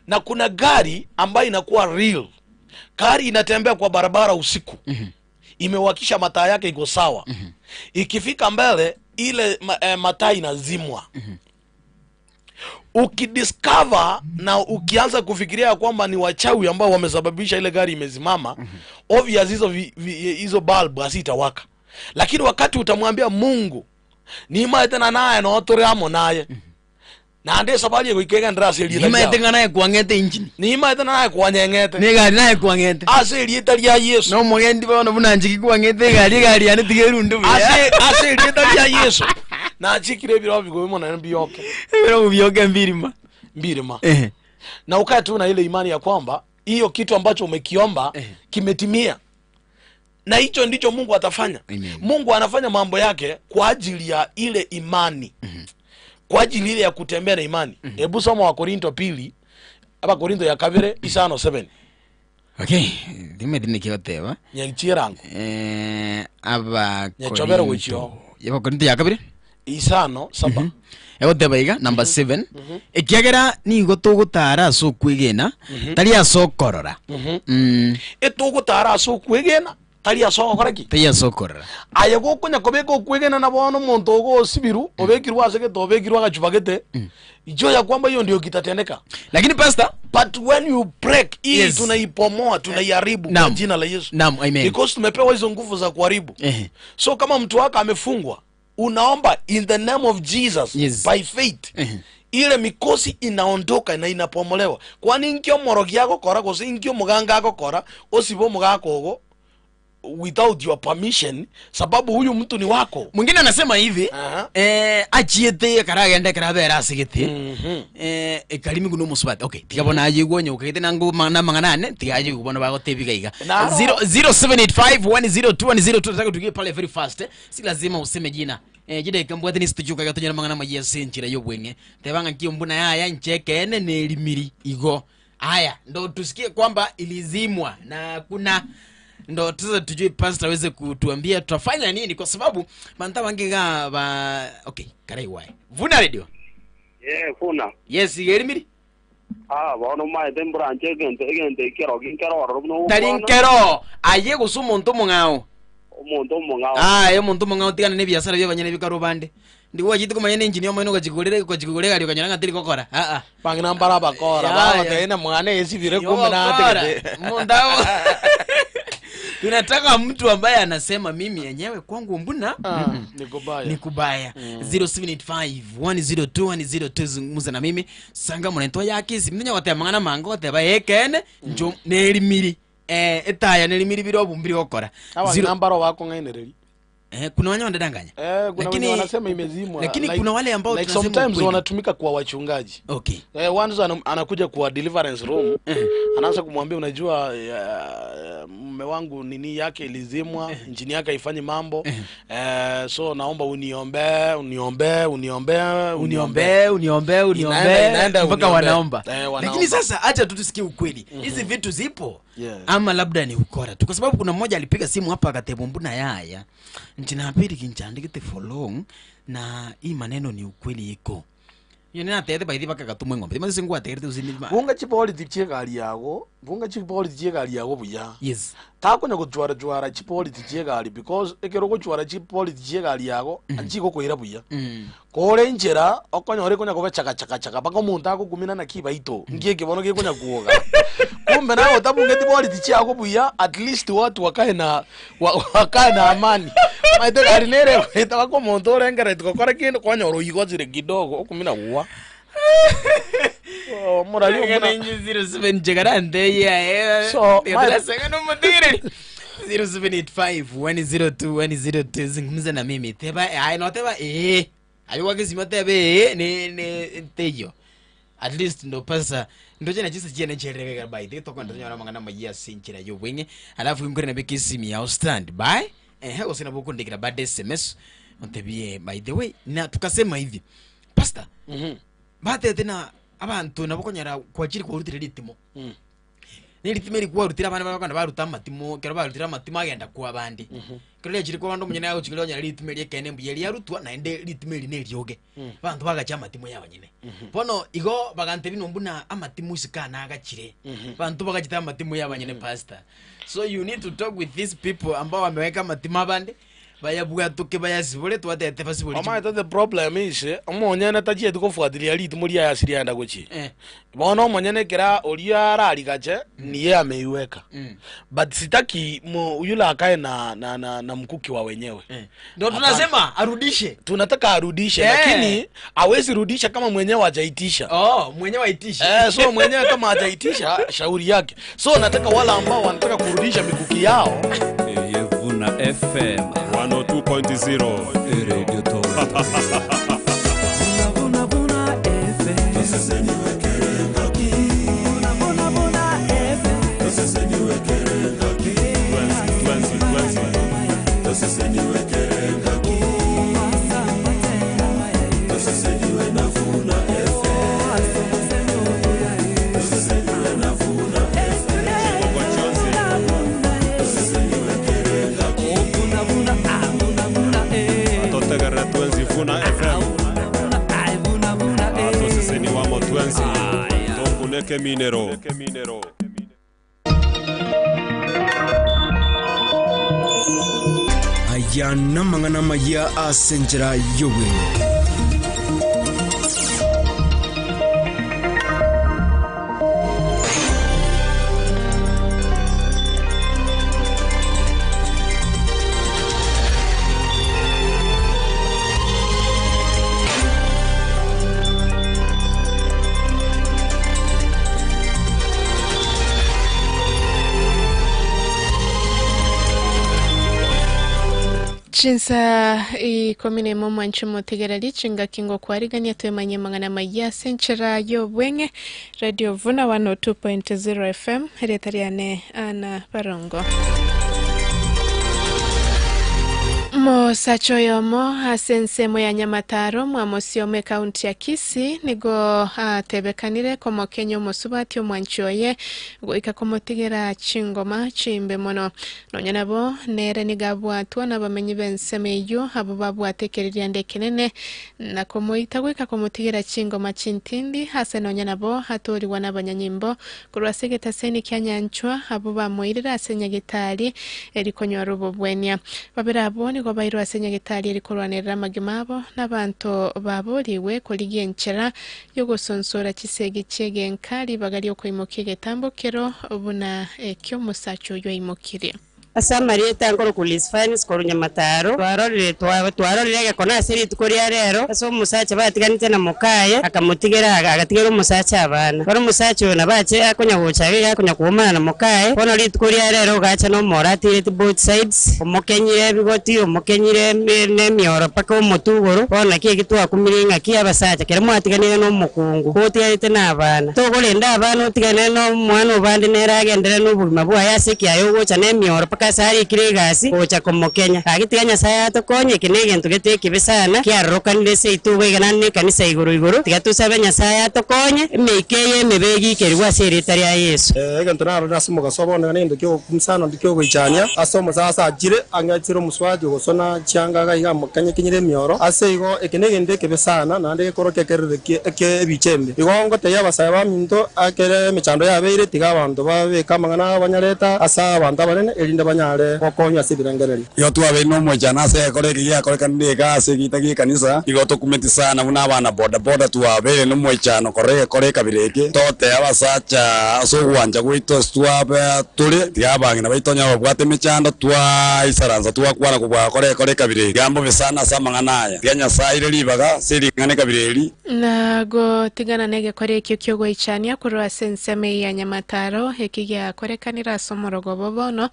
Speaker 10: Na kuna gari ambayo inakuwa real. Gari inatembea kwa barabara usiku. Imewakisha mataa yake iko sawa. Ikifika mbele ile mataa inazimwa. Ukidiscover na ukianza kufikiria kwamba ni wachawi ambao wamesababisha ile gari imezimama, obvious hizo bulb hazitawaka. Lakini wakati utamwambia Mungu ni tena naye no toriamo naye. Na ande sabali yego ndrase
Speaker 7: Ni maete naye kuangete engine.
Speaker 10: Ni maete naye kuanyengete.
Speaker 7: Ni gari naye kuangete.
Speaker 10: Ase rieta ria Yesu.
Speaker 7: No mugendi bono bunanjiki kuangete gari yani tigerundu.
Speaker 10: Ase rieta ria Yesu. Na chikire biro bigo na mbioke.
Speaker 7: Biro bioke mbirima.
Speaker 10: Mbirima. Na ukae tu na ile imani ya kwamba hiyo kitu ambacho umekiomba kimetimia. Na hicho ndicho Mungu atafanya.
Speaker 7: Amen.
Speaker 10: Mungu anafanya mambo yake kwa ajili ya ile imani. Kwa ajili ile ya kutembea na imani. Hebu soma wa Korinto pili, aba Korinto ya kabere 5:7.
Speaker 7: Okay, dime kiyotewa.
Speaker 10: Nyachirango.
Speaker 7: Aba
Speaker 10: Nyachobera gochio.
Speaker 7: Yaba Korinto ya kabere
Speaker 10: 5:7.
Speaker 7: Egoteba iga number 7. Ekiagera nigo tugutara ase kwigena, tari ase okorora.
Speaker 10: Etugutara ase okwegena, tari ase okora ki?
Speaker 7: Tari ase okorora.
Speaker 10: Aye gokonya kobeka okwegena na bono omonto ogosibiru, obekirwa ase gete, obekirwa agachubagete. Ijo ya kwamba hiyo ndio kitatendeka.
Speaker 7: Lakini pastor,
Speaker 10: but when you break hii tunaipomoa, tunaiharibu kwa jina la Yesu.
Speaker 7: Naam, amen.
Speaker 10: Because tumepewa hizo nguvu za kuharibu. So kama mtu wako amefungwa, unaomba in the name of Jesus,
Speaker 7: yes,
Speaker 10: by faith. Ile mikosi inaondoka na inapomolewa. Kwani nkio morogi yako kora gose nkio muganga yako kora osibo mugako ogo without your permission, sababu huyu mtu ni wako.
Speaker 7: Mwingine anasema hivi, achiete karagenda karabera asigete. Ekalimi kuno musubati. Okay, tikabona aje gwonyo ukete nangu na manganane tikaje kubona bagotebiga iga. 0785102102 nataka tugie pale very fast. Si lazima useme jina. Jide ikambwa tini situchuka gatonya mangana maji senchira yobwenge. Tebanga kiyombuna yaya ncheke ene nelimiri igo. Haya, ndo tusikie kwamba ilizimwa na kuna ndo tuza tujue pastor aweze kutuambia tutafanya nini, kwa sababu manta wangiga ba okay karai wae vuna radio.
Speaker 8: Vuna.
Speaker 7: Yes, igerimiri.
Speaker 8: Bono maete mbranche gente kero ginkero no.
Speaker 7: Tarinkero aye gusumo ntomo ngao.
Speaker 8: Omonto mongao.
Speaker 7: Omonto mongao tigana ne biasara bya banyene bikarubande. Ndiwo jiti kumanya ne engineer omwe nokachigorere kachigorere gari kanyanga tiri kokora.
Speaker 10: Bangina mbara bakora babatena mwana esibire kumena ategete.
Speaker 7: Mundao. Tunataka mtu ambaye anasema mimi yenyewe kwangu mbuna
Speaker 10: nikubaya.
Speaker 7: Nikubaya. 0785 102 102 zungumza na mimi. Sanga mwana yake simenya watemangana mango teba yekene njo nelimiri. Etaya nelimiri biro bumbiri okora.
Speaker 10: Awa nambaro wako ngainereri.
Speaker 7: Kuna wanyama wanadanganya.
Speaker 10: Kuna wenye wanasema imezimwa.
Speaker 7: Lakini
Speaker 10: like,
Speaker 7: kuna wale ambao
Speaker 10: like
Speaker 7: tunasema
Speaker 10: sometimes
Speaker 7: ukweli.
Speaker 10: Wanatumika kwa wachungaji.
Speaker 7: Okay.
Speaker 10: Wanzo anakuja kwa deliverance room. Anaanza kumwambia unajua mume wangu nini yake ilizimwa, injini yake haifanyi mambo. So naomba uniombe, uniombe, uniombe,
Speaker 7: uniombe, uniombe, uniombe mpaka wanaomba. Lakini sasa acha tu tusikie ukweli. Hizi vitu zipo.
Speaker 10: Yes.
Speaker 7: Ama labda ni ukora tu, kwa sababu kuna mmoja alipiga simu hapa akatebo mbuna yaya nchinapiri kinchandikite for long na hii maneno ni ukweli iko. Yo nina tete baidhi baka katumwe ngombe. Mazi singu aterete uzini.
Speaker 10: Bunga chipoli tichie gari yago, bunga chipoli tichie gari yago buya.
Speaker 7: Yes.
Speaker 10: Takonya gochwara chwara chipoliti chiegari because ekero gochwara chipoliti chiegari yago anchiko koira buya. Kore inchera okonyore konya kobe chaka chaka chaka bako omonto agokumina na kibaito ngie kibono gekonya kuoga. Kumbe nawe otabungeti politi chiago buya at least watu wakae na wakae na amani. Maite gari nere eta bako omonto orengere tukokora kindu kwanyora oigozire kidogo okumina gwa. Oh, morali
Speaker 7: omuna 07 jegarante ya
Speaker 10: so
Speaker 7: 0785 102 102 zungumza na mimi teba ai no teba ayo wakizima tebe ne teyo at least ndo pasa ndo jena chisa jena chereka by the toko ndo nyora mangana majia sinchira yo wenge alafu ngore na beki simu ya stand by usina bukundikira bad SMS ontebie by the way na tukasema hivi pastor bate tena abantu nabo konyara kwajiri kwarutira ritimo ni ritimo ri kwarutira abana bakanda baruta amatimo kero barutira amatimo agenda kwa bandi kero ryachiri kwa bandu munyene agochikira onyara ritimo riekene mbuya riarutwa naende ritimo eri nerioge bantu bagacha amatimo yabanyene bono igo bagante bino mbuna amatimo isikana agachire bantu bagachita amatimo yabanyene pastor so you need to talk with these people ambao wameweka amatimo abandi bayabwatuke bayasibule twatete basibule
Speaker 10: Ama the problem is omonyene tachieti kufuatilia ritimo ria yasirianda gochi bono omonyene kera oria ararigache niye ameiweka but sitaki yule akae na mkuki wa wenyewe
Speaker 7: ndio tunasema arudishe
Speaker 10: tunataka arudishe lakini hawezi rudisha kama mwenyewe hajaitisha
Speaker 7: mwenyewe aitisha
Speaker 10: so mwenyewe kama hajaitisha shauri yake so nataka wala ambao wanataka kurudisha mikuki yao
Speaker 11: Yevuna FM 102.0 Radio Tower. Vuna vuna FM. Sasa niwekere ngaki. Vuna vuna vuna FM. Sasa niwekere ngaki. Twenzi twenzi twenzi. Sasa niwekere ngaki. Sasa niwe na vuna FM. Sasa niwe na vuna FM.
Speaker 3: Vuna FM atoseseni wamo twenzi tokuneke minero
Speaker 6: aya namang'ana maya asenjera yowe
Speaker 12: Chinsa ikomine momo nchumo tegerali chinga kingo kwarigania twemanye mangana maya senchera yo bwenge Radio Vuna 102.0 FM retariane ana barongo Mosacho yomo asensemo ya Nyamataro mwamosiome kaunti ya Kisii nigo atebekanire komokenyo mosubati omwanchoye goika komotigera chingoma chimbe mono nonya nabo nere nigabwatwa nabamenyi benseme eyo abo babwatekereria ndekenene na komoita goika komotigera chingoma chintindi hase nonya nabo hatoriwa n'abanyanyimbo kurwa segeta seni kyanyanchwa abo bamoirira asenyagitari erikonywa rubobwenia babera abo nigo bairwa asenyagitari erikorwanirira amagima abo n'abantu baburiwe kurigenchera yo gusonsora chisegi chegenka ribaga ryo kwimuka egetambukero buna ekyo musacho yo imukire
Speaker 13: Asamari tangoro kulis finance korunya mataro twarorire twarorire gakona seri tukoria rero aso musacha batiganite na mukaye akamutigera agatigera umusacha abana baro musacha na bache akonya gocha akonya kuomana na mukaye kono ritukoria rero gacha no moratire both sides omukenyire bigoti omukenyire ne mioro paka omutugoro ona kiye kitwakumire ngaki abasacha kera mwatiganire no mukungu kotiarite na abana togorenda abana otigane no mwana obande neragendere no bugima bwaya sekiayo gocha ne mioro Mpaka ase arikire egasi gocha komokenya agitiga Nyasaye atokonye eke na egento gete ekibe sana kiarokanire ase itugo iga na ekanisa igoro igoro tiga tusabe Nyasaye atokonye emeika eye emebe egikerwa ase erita ria Yesu.
Speaker 14: Egento narorire ase omogaso bono nende kiogokumsana ndi kiogoichania ase omosasa achire ang'achire omuswaji ogosona chianga iga amokanye kinyire emioro ase igo eke na egento ekebe sana naende gekoro kekerere eke ebichembe igo ngoteya abasae baminto akere emechando yabeire tiga abanto babeka amang'ana banyareta ase abanto abanene erinde banyare gokonywa ase ebirengererio.
Speaker 15: Igo twabeire na omochano ase ekore eke giakorekanire iga ase egita gia ekanisa igo tokumeti sana buna abana boda boda twabeire na omochano korora egekora ekabira eke totea abasacha ase ogwancha gwaito ase twabe tore tiga abang'ina baito onye babwate emechando twaisaransa twakwana kobwakora ekora ekabira eri gambobe sana ase amang'ana aya tiga Nyasaye aire ribaga ase ering'ana ekabira eri.
Speaker 12: Na gotigana na egekora ekio kiogoichania korwa ase ensemo ya Nyamataro eki giakorekanire ase omorogobo bono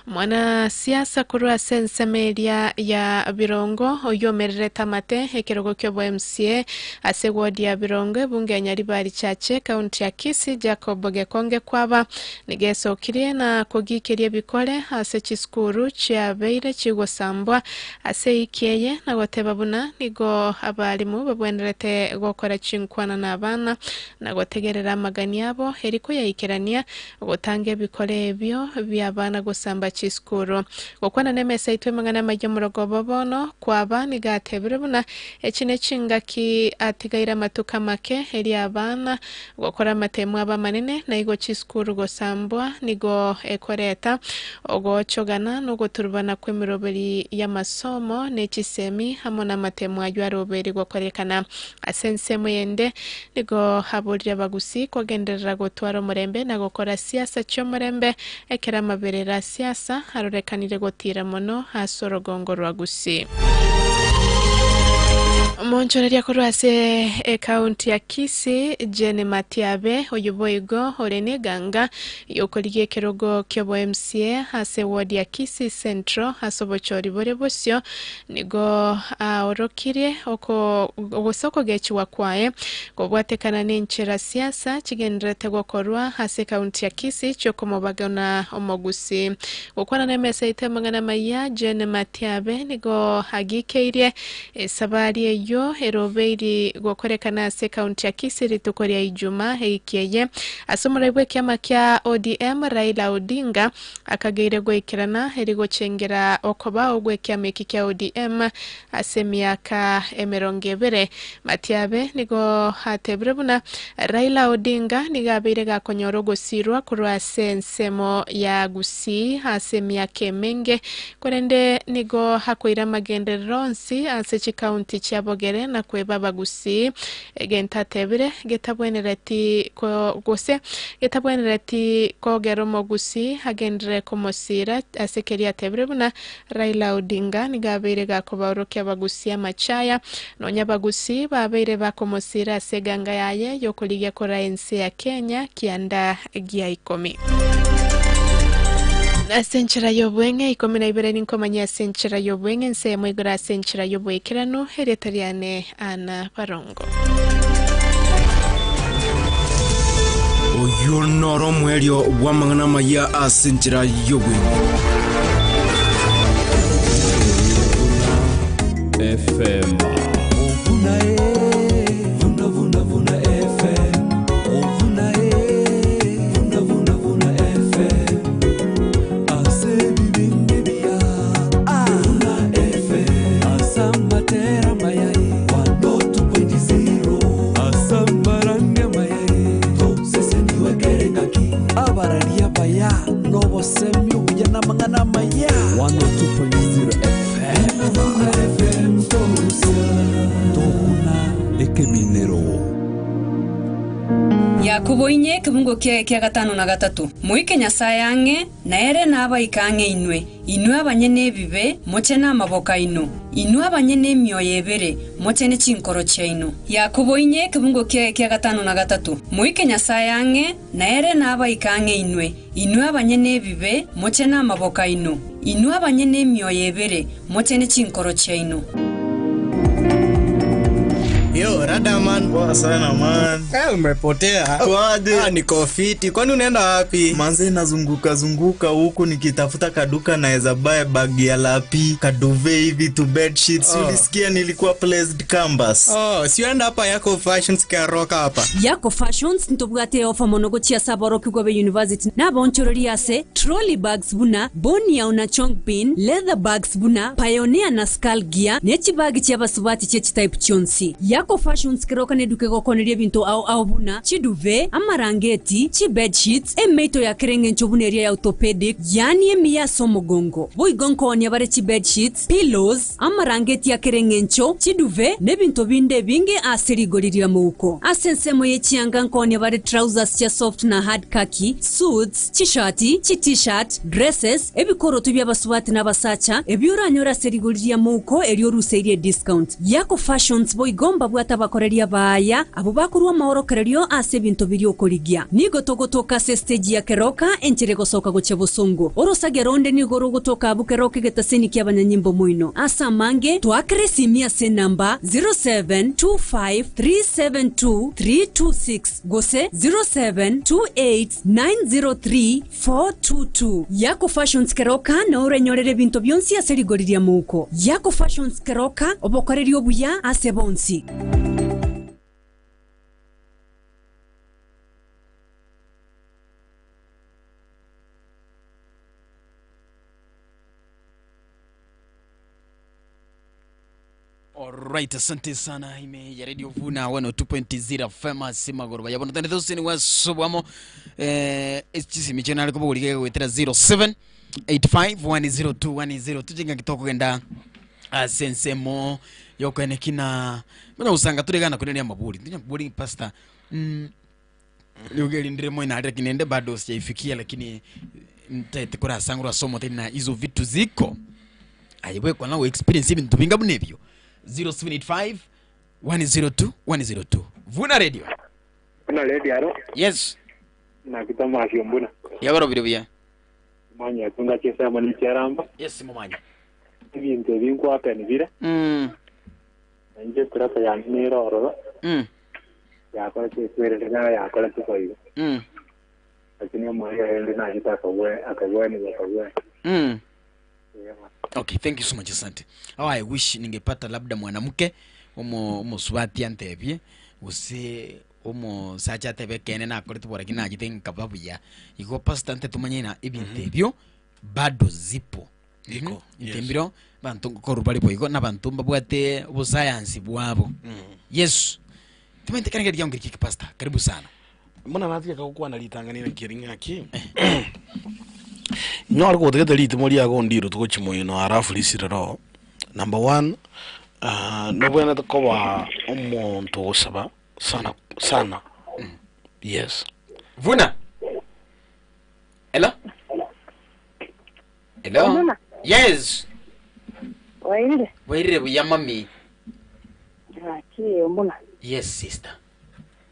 Speaker 12: mwana siasa korwa ase ensemo eria ya Birongo oyomererete amate ekerogo kiobo MCA ase ward ya Birongo ebunge ya Nyaribari Chache kaunti ya Kisii Jacob Gekonge kwaba nigesokirie na kogikeria ebikore ase chisukuru chiabeire chigosambwa ase ikeye na goteba buna nigo abarimu babwenerete gokora chinkwana na abana na gotegerera amagani abo eriko yaikerania gotanga ebikore ebyo by'abana gosamba chisukuru gokwana nemesa itwe mang'ana majo murogobo bono kwaba nigatebire buna eki nechingaki atigaire amatuka make eri abana gokora amatemu aba manene na igo chisukuru gosambwa nigo ekoreta ogochogana nogoturubana kw'emiroberi y'amasomo n'echisemi hamwe n'amatemu ayo aroberi gokorekana ase ensemo yende nigo haburire abagusi kogenderera gotwara omurembe na gokora siasa chi'omurembe ekera amaberera siasa arorekanire gotira mono ase orogongo rwa Gusii. Monchoreria korwa ase ekaunti ya Kisii Jane Matiabe oyo boigo ore neganga yokorigia ekerogo kiobo MCA ase ward ya Kisii Central ase obochori bore bosio nigo aorokirie oko ogosoko gechiwa kwaye kobwatekana n'enchera siasa chigenderete gokorwa ase ekaunti ya Kisii chiokomobagana omogusi gokwana nemesa itemang'ana maya Jane Matiabe nigo agikeirie esabari eyo erobeiri gokorekana ase kaunti ya Kisii rituko ria Ijuma eikeye ase omoraibu ekiama kia ODM Raila Odinga akageire goikerana eri gochengera okoba ogwekiama eki kia ODM ase emiaka emirongo ebere. Matiabe nigo atebire buna Raila Odinga nigo abeire gakonyora ogosirwa korwa ase ensemo ya Gusii ase emiaka emenge korende nigo hakoira amagenderero onsi ase chikaunti chia Bogere na kweba abagusi egento atebire getabwenereti gose getabwenereti kogera omogusi agendere komosira ase keria atebire buna Raila Odinga nigo abeire gakobaorokia abagusi amachaya nonya abagusi babeire bakomosira ase eganga yaye yokorigia kora ensi ya Kenya kianda gia 10. Ase enchera y'obweng'e 12 ninkomanya ase enchera y'obweng'e ensemo igoro ase enchera y'oboikeranu erieta riane Ana Barongo.
Speaker 6: Oyo noro omwerio bw'amang'ana maya ase enchera y'obweng'e.
Speaker 11: FM Vuna vuna vuna vuna FM Vuna vuna vuna vuna FM Ase bibinde bia Vuna FM Asamatera mayai 102.0 Asamaranga mayai To sese niwe kerengaki Abararia baya Nobo semi ujana mangana maya 102.0 FM Vuna FM Ekeminero
Speaker 1: Yakobo inye kibungo kia kia 5:3 Moike Nyasaye ang'e na ere n'abaika ang'e inwe inwe abanyene ebibe moche n'amaboka ino inwe abanyene emioyo ebere moche ne chinkoro chiaino. Yakobo inye kibungo kia kia 5:3 Moike Nyasaye ang'e na ere n'abaika ang'e inwe inwe abanyene ebibe moche n'amaboka ino inwe abanyene emioyo ebere moche ne chinkoro chiaino.
Speaker 16: Yo, rada man.
Speaker 17: Poa sana man.
Speaker 16: Umepotea.
Speaker 17: Kwaje?
Speaker 16: Niko fiti. Kwani unaenda wapi?
Speaker 17: Manze nazunguka zunguka huku nikitafuta kaduka naweza buy bag ya lapi, kaduve hivi tu bed sheets.
Speaker 16: Oh.
Speaker 17: Ulisikia nilikuwa placed canvas.
Speaker 16: Oh, si uenda hapa Yako Fashions Keroka hapa.
Speaker 1: Yako Fashions ntobwate ofa monogo chia saboro kigwabe university nabonchorori ase trolley bags buna bonia una chongbin leather bags buna pioneer na skull gear nechibagi chiabasubati chechitype chonsi. Yako Fashions Keroka neduke gokoneria binto au au buna chiduve amarangeti chi bed sheets emeito ya kerenge nchobuneria ya orthopedic yani emiya somogongo boigonko onyabare chi bed sheets pillows amarangeti ya kerenge ncho chiduve nebinto binde binge asirigoriria muko asensemo yechianga nkonya bare trousers cha soft na hard khaki suits chishati chi t-shirt dresses ebikoroto byabasubati n'abasacha ebyuranyora serigoriria muko eryoruseirie discount. Yako Fashions boigomba bwata bakoreria baya abo bakurwa mahorokererio ase binto biri okorigia nigo togotoka se stage ya Keroka enchere gosoka goche bosongo orosageronde nigo rogotoka abu Keroka getaseni kyabanyanyimbo muino asa mange twakere simia se namba 0725372326 gose 0728903422. Yako Fashions Keroka na orenyorere binto byonsi ase rigoriria muko. Yako Fashions Keroka obokorerio buya ase bonsi.
Speaker 7: Alright, asante sana ime ya Radio Vuna 102.0 FM simagoroba yabona tande those wasobwamo chisimi chena aliko bugurike gwetera 0785102102 tujinga kitoko genda sensemo yokwene kina mana usanga turegana kunenia maburi ndinya maburi pastor liugeli ndiremo ina lakini ende bado sijaifikia lakini mtaite kora sangura somo tena hizo vitu ziko ayebwe kwa nawe experience ibintu binga bunebyo 0785 102 102 Vuna Radio.
Speaker 8: Vuna Radio aro.
Speaker 7: Yes.
Speaker 8: Na kitama ashimbuna.
Speaker 7: Yagoro biro bia.
Speaker 8: Manya tunga chesa mani charamba.
Speaker 7: Yes mumanya.
Speaker 8: Ibintu binkwa hapa ni vile. Nje kurata ya nero oro. Yakora chekwere na yakora tukoyo. Lakini mwa yende na jita kwa akagwe ni akagwe.
Speaker 7: Okay, thank you so much asante. Oh, I wish ningepata labda mwanamke omo swati antebie use omo sacha tebe kene na akore tubora kina jite nkababu ya iko pastor ante tumanye na ibintebyo bado zipo. Iko intembiro bantu ko rubali boigo na bantu mbabwate obusayansi bwabo. Yes. Tumente kanenge ryangu kiki pastor. Karibu sana.
Speaker 10: Mbona natika kukuwa nalitanganira kiringa ki? No ariko tegete litimo lyago ndiro tukochimoino harafu lisirero. Number 1 nobwena tukoba omuntu gosaba sana sana. Yes.
Speaker 7: Vuna. Hello? Hello? Yes.
Speaker 18: Wairire.
Speaker 7: Wairire buya mami.
Speaker 18: Aki mbona?
Speaker 7: Yes sister.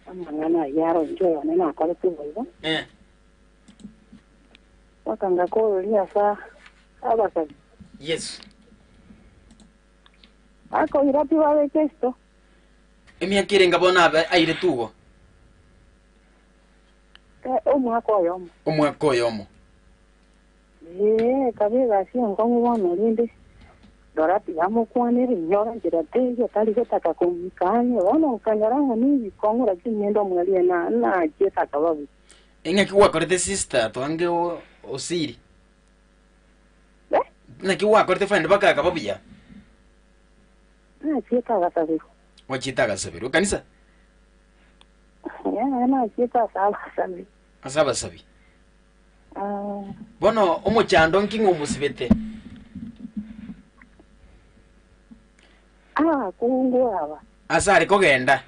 Speaker 18: Amangana yaro njo nena akore tuboigo. Wakanga ko lia sa abasa.
Speaker 7: Yes.
Speaker 18: Ako irapi wawe kesto.
Speaker 7: Emiakire ngabona aire tugo.
Speaker 18: Omwaka oyomo.
Speaker 7: Omwaka oyomo.
Speaker 18: Kabega si nkongo bono rinde. Dora pigamo kwanere nyora njira tejo tali gotaka kumikanye bono kanyaranga ni kongo lakini nyendo mwalie na na cheta kababu.
Speaker 7: Engaki wakorete sister twange osiri. Naki wakorete find baka kababu ya.
Speaker 18: Na cheta gasabiru.
Speaker 7: Wachita gasabiru kanisa?
Speaker 18: Ya na cheta saba sabi.
Speaker 7: Asaba sabi. Bono omuchando nkingo musibete.
Speaker 18: Kungu aba.
Speaker 7: Asari kogenda.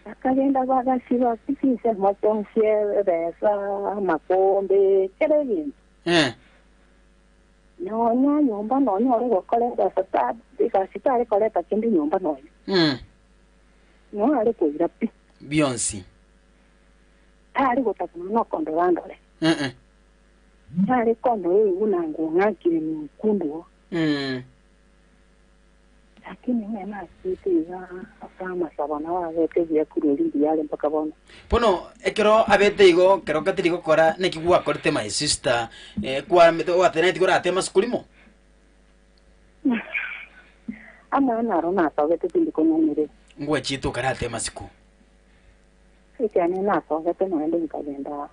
Speaker 18: Akagenda bagasiba kifise motonsie besa makombe kerebintu. Nonya nyumba nonya ore gokoreta sata bikasitare koreta kindi nyumba nonya. No ari kuira pi.
Speaker 7: Beyonce.
Speaker 18: Ari gotakuna no kondo bandore. Ari kondo unangu ngakire mkundu. Lakini mena sitiza kama sabana wa vete vya kuruli yale mpaka bona.
Speaker 7: Bono ekero abete igo kero katiri gokora neki gwakorete my sister kwa wateneti korate masukulimo.
Speaker 18: Ama na rona sabete tindiko nyamire.
Speaker 7: Ngwe chito karate masiku.
Speaker 18: Ikyane na sabete naende nkagenda.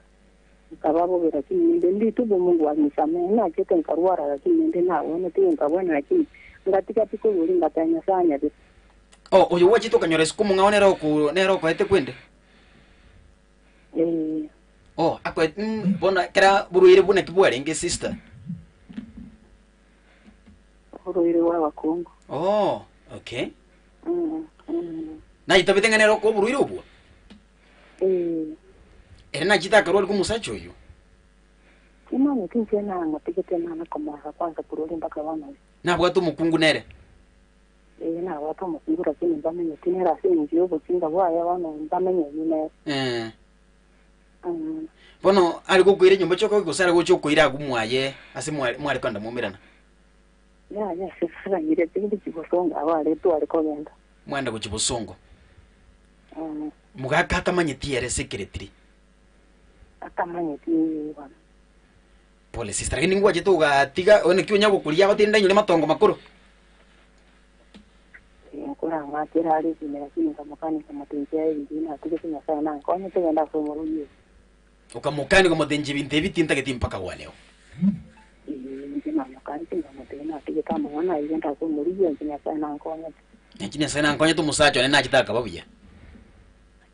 Speaker 18: Nkababobera kininde nditubo Mungu anisamehe na chete nkarwara lakini nende nawe ntiyo nkabona lakini ngatika piko buli ngatanya sanya bi.
Speaker 7: Oh, oyo wachito kanyora siku mungao nero ku nero kwete kwende. Oh, akwe bona kera buruire buna kibwarenge sister.
Speaker 18: Buruire wa bakungu.
Speaker 7: Oh, okay. Na itabitenga nero ko buruire obwo. Era na chita karwari kumusacho uyu.
Speaker 18: Kimanye kinche na ngatikete na komora kwanza kururi mpaka bana.
Speaker 7: Na bwatu mukungu nere.
Speaker 18: Na watu mukungu lakini mbamenye tinera sinji obukinga bwaya bana mbamenye nyine.
Speaker 7: Bono ari kukwira nyumba choko gusara gocho kuira gumwaye ase mwari kwanda mumirana.
Speaker 18: Ya sasa ngire tindi kibosonga abale tu ari kogenda.
Speaker 7: Mwanda kuchibosongo. Mugakata manye tiere secretary.
Speaker 18: Atamanye ti bana.
Speaker 7: Pole sister lakini ngwaje tu gatiga one kyo nyago kulia batinda nyule matongo makuru.
Speaker 18: Nkora ngakira ari kimera kinga kamukani kamutinje ibina atige sana nkonye tugenda kumuruje.
Speaker 7: Ukamukani kamutinje bintu bitinta geti mpaka wa leo.
Speaker 18: Ndina mukani kamutinje atige kamwana igenda kumuruje nkinya sana nkonye.
Speaker 7: Nkinya sana nkonye tumusacho ne nachitaka babuya.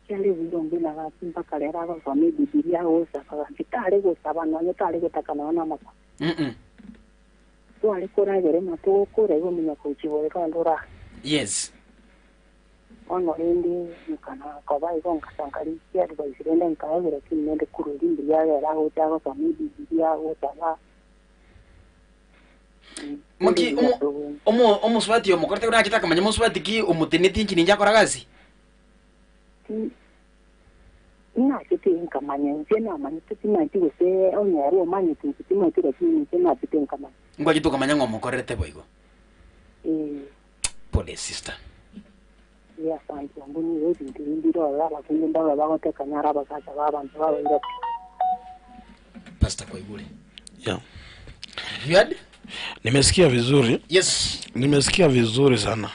Speaker 18: Kyali bulongo na gapi mpaka lera abasome Biblia hose akagitare gusaba nonye tare gutakana na mapa. Twari kuragere matuko rego munya kuchibore kandura.
Speaker 7: Yes.
Speaker 18: Ono rindi mukana kaba igo nkasankari ya advice rende nkaegera kinende kururi ndya era ho cyangwa some Biblia hose aba.
Speaker 7: Maki omo omo swati omo korte kuna manya muswati ki umuteneti nchi ninja koragazi.
Speaker 18: Na kiti nkamanya nje na manya timanti gose onyaro manya timanti lakini nje na kiti nkamanya.
Speaker 7: Ngwa kitu kamanya ngomo korete boigo. Pole sister.
Speaker 18: Ya santi nguni wewe ndiro la lakini ndawa bagoteka nyara basacha babantu babaira.
Speaker 7: Pastor Koigule.
Speaker 10: Yeah.
Speaker 7: You heard?
Speaker 10: Nimesikia vizuri.
Speaker 7: Yes.
Speaker 10: Nimesikia vizuri sana.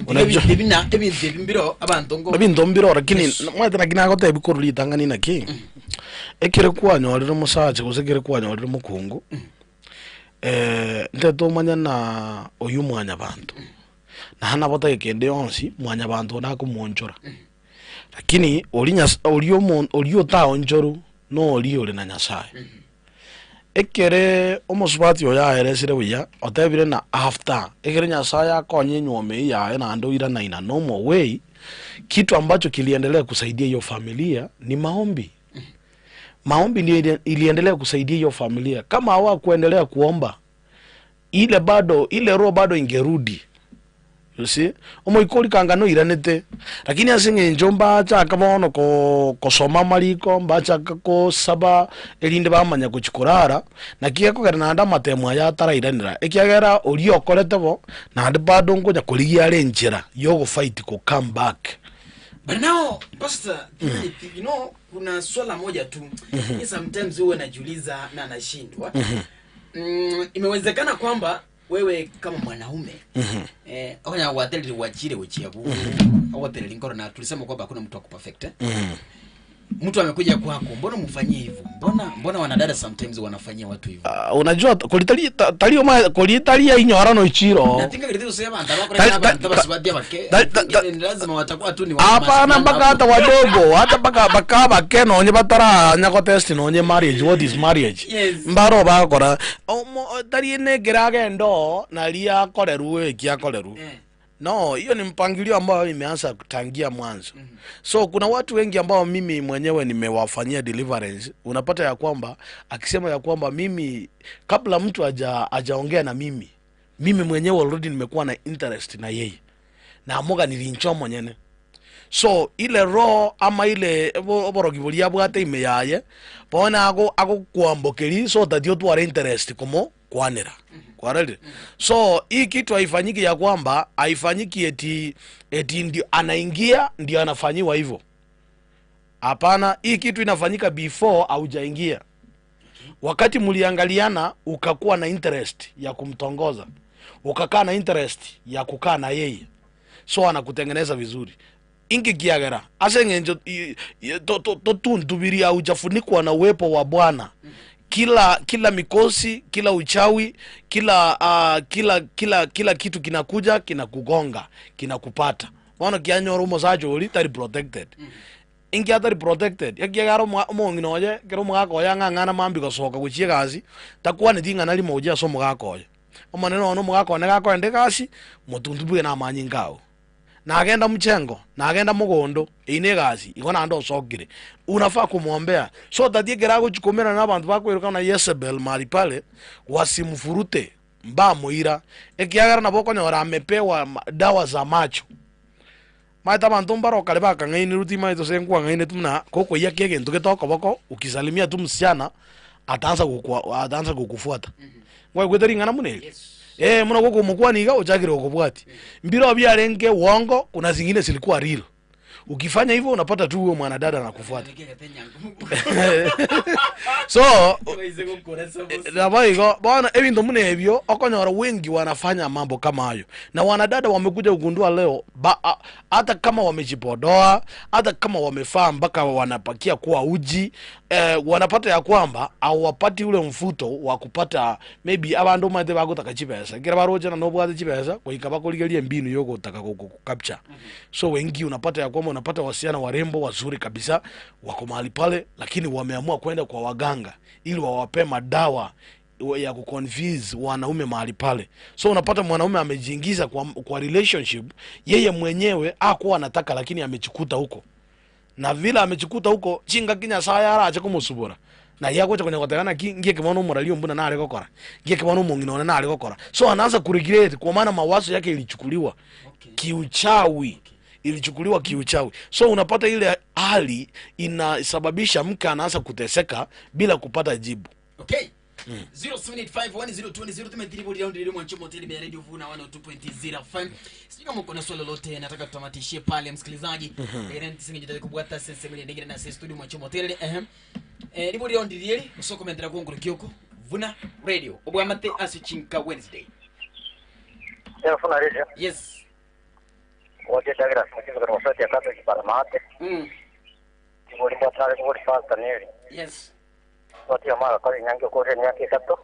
Speaker 7: Unajua ebintu abantu ngo
Speaker 10: ebintu mbiro lakini mwete lakini agote bikuru litangani naki ekire kwanyorire musache gose kire kwanyorire mukungu nteto manya na oyu mwanya bantu na hana bota ekende onsi mwanya bantu na kumonchora lakini oli oli otaonchoru no oli ole na Nyasaye ekere omusubati oya eresire buya otebire na after ekere Nyasaye akonye nyome yae na ndo ira na ina normal way. Kitu ambacho kiliendelea kusaidia hiyo familia ni maombi. Maombi ndio iliendelea kusaidia hiyo familia. Kama hawakuendelea kuomba, ile bado ile roho bado ingerudi. You see? Omoikori kangano iranete. Lakini asinge njomba acha akabono ko kosoma mariko mbacha ko saba elinde bamanya kuchikorara na kieko kana nanda matemo ya tarairanira. Ekiagera ori okorete bo na bado ngoja kurigia renjera yogo fight ko come back.
Speaker 7: But now pastor, you know kuna swala moja tu. Sometimes huwa najiuliza na nashindwa. Imewezekana kwamba wewe kama mwanaume onya wateli wachire wechiabu awateli linkoro na tulisema kwamba hakuna mtu ako perfect Mtu amekuja kwako, mbona mfanyie hivyo? Mbona wanadada sometimes wanafanyia watu hivyo?
Speaker 10: Unajua kulitali talio ma kulitalia inyora no ichiro.
Speaker 7: Natinga kitu usema ndaba kwa naba ndaba sababu bake. Lazima watakuwa tu ni
Speaker 10: hapana mpaka hata wadogo, hata mpaka baka bake no onye batara nyako test no onye marriage, what is marriage?
Speaker 7: Yes.
Speaker 10: Mbaro bakora. Tali ne gerage ndo na lia koreru ekia koreru. No, hiyo ni mpangilio ambao imeanza kutangia mwanzo. So kuna watu wengi ambao mimi mwenyewe nimewafanyia deliverance. Unapata ya kwamba akisema ya kwamba mimi kabla mtu hajaongea na mimi, mimi mwenyewe already nimekuwa na interest na yeye. Na amoga nilinchoma nyene. So ile roho ama ile oborogibulia bwate imeyaye, bona ago ago kuambokeri so that you are interest komo kwanera. Kwareli. So hii kitu haifanyiki ya kwamba haifanyiki eti ndio anaingia ndio anafanyiwa hivyo. Hapana, hii kitu inafanyika before haujaingia. Wakati mliangaliana ukakuwa na interest ya kumtongoza, ukakaa na interest ya kukaa na yeye, so anakutengeneza vizuri. Ingi kiagera asengenjo totundubiria hujafunikwa na uwepo wa Bwana. Kila mikosi, kila uchawi, kila kitu kinakuja kinakugonga, kinakupata. Maana kianyoro umusacho uri tari protected. Ingi atari protected. Yakiagara omong'ina oye kero omogaka ng'ang'ana mambi gosoka gochia egasi takwaneti ng'ana rimo ase omogaka oye. Omonene ono omogaka one gakoenda egasi motuntu na amanyinga ao. Nagenda mchengo, nagenda mugondo, ine egasi igo naende osokire. Unafaa kumwombea so that ekero agochikomera na abanto bakweruka na Jezebel mahali pale wasimfurute mbamoira ekiagera nabo okonyora amepewa dawa za macho. Maita bantu mbaro kale bakang'aini ruti maito senkwang'aini tumna kokoiya kia gento getokoboko ukisalimia tu msichana ataanza kukufuata. Ngwa gweteri ng'ana munene. Muna goko mukwaniga uchakire ukubwati. Mbiro byarenge uongo, kuna zingine zilikuwa real. Ukifanya hivyo unapata tu huyo mwanadada na kufuata. So nabaigo bwana ebintu mune ebyo okonyora wengi wanafanya mambo kama hayo. Na wanadada wamekuja kugundua leo hata kama wamejipodoa, hata kama wamefaa mpaka wanapakia kuwa uji, wanapata ya kwamba hawapati ule mfuto wa kupata maybe abandu mate bagotaka chibesa. Kira baroje na nobwate chibesa goika bakorigeria mbinu yogotaka capture. So wengi unapata ya kwamba unapata wasichana warembo wazuri kabisa wako mahali pale, lakini wameamua kwenda kwa waganga ili wawape madawa ya kuconvince wanaume mahali pale. So unapata mwanaume amejiingiza kwa relationship yeye mwenyewe hakuwa anataka, lakini amechikuta huko. Na vile amechikuta huko chinga kinya saya arache kumusubura. Na yagocha kwenye kotegana ngie kimono muralio mbuna na alikokora. Ngie kimono mungino na alikokora. So anaanza kuregret kwa maana mawazo yake ilichukuliwa kiuchawi. Ilichukuliwa kiuchawi. So unapata ile hali inasababisha mke anaanza kuteseka bila kupata jibu.
Speaker 7: Okay. 07851020 tumetiribu round ile mwancho moteli ya Radio Vuna 102.0 FM. Sijui kama uko na swali lolote nataka tutamatishie pale msikilizaji. Singejitahidi kubwata sense mimi ndingine na studio mwancho moteli. Ribu round ile usoko mendra konguru kyoko Vuna Radio. Obwamate asichinka Wednesday.
Speaker 19: Vuna Radio.
Speaker 7: Yes.
Speaker 19: Wote Douglas mkizo kwa wasati ya kato kiparamate. Kibori mwa kibori fasta neri.
Speaker 7: Yes.
Speaker 19: Wati ya mara kwa nyangi okore nyangi kato.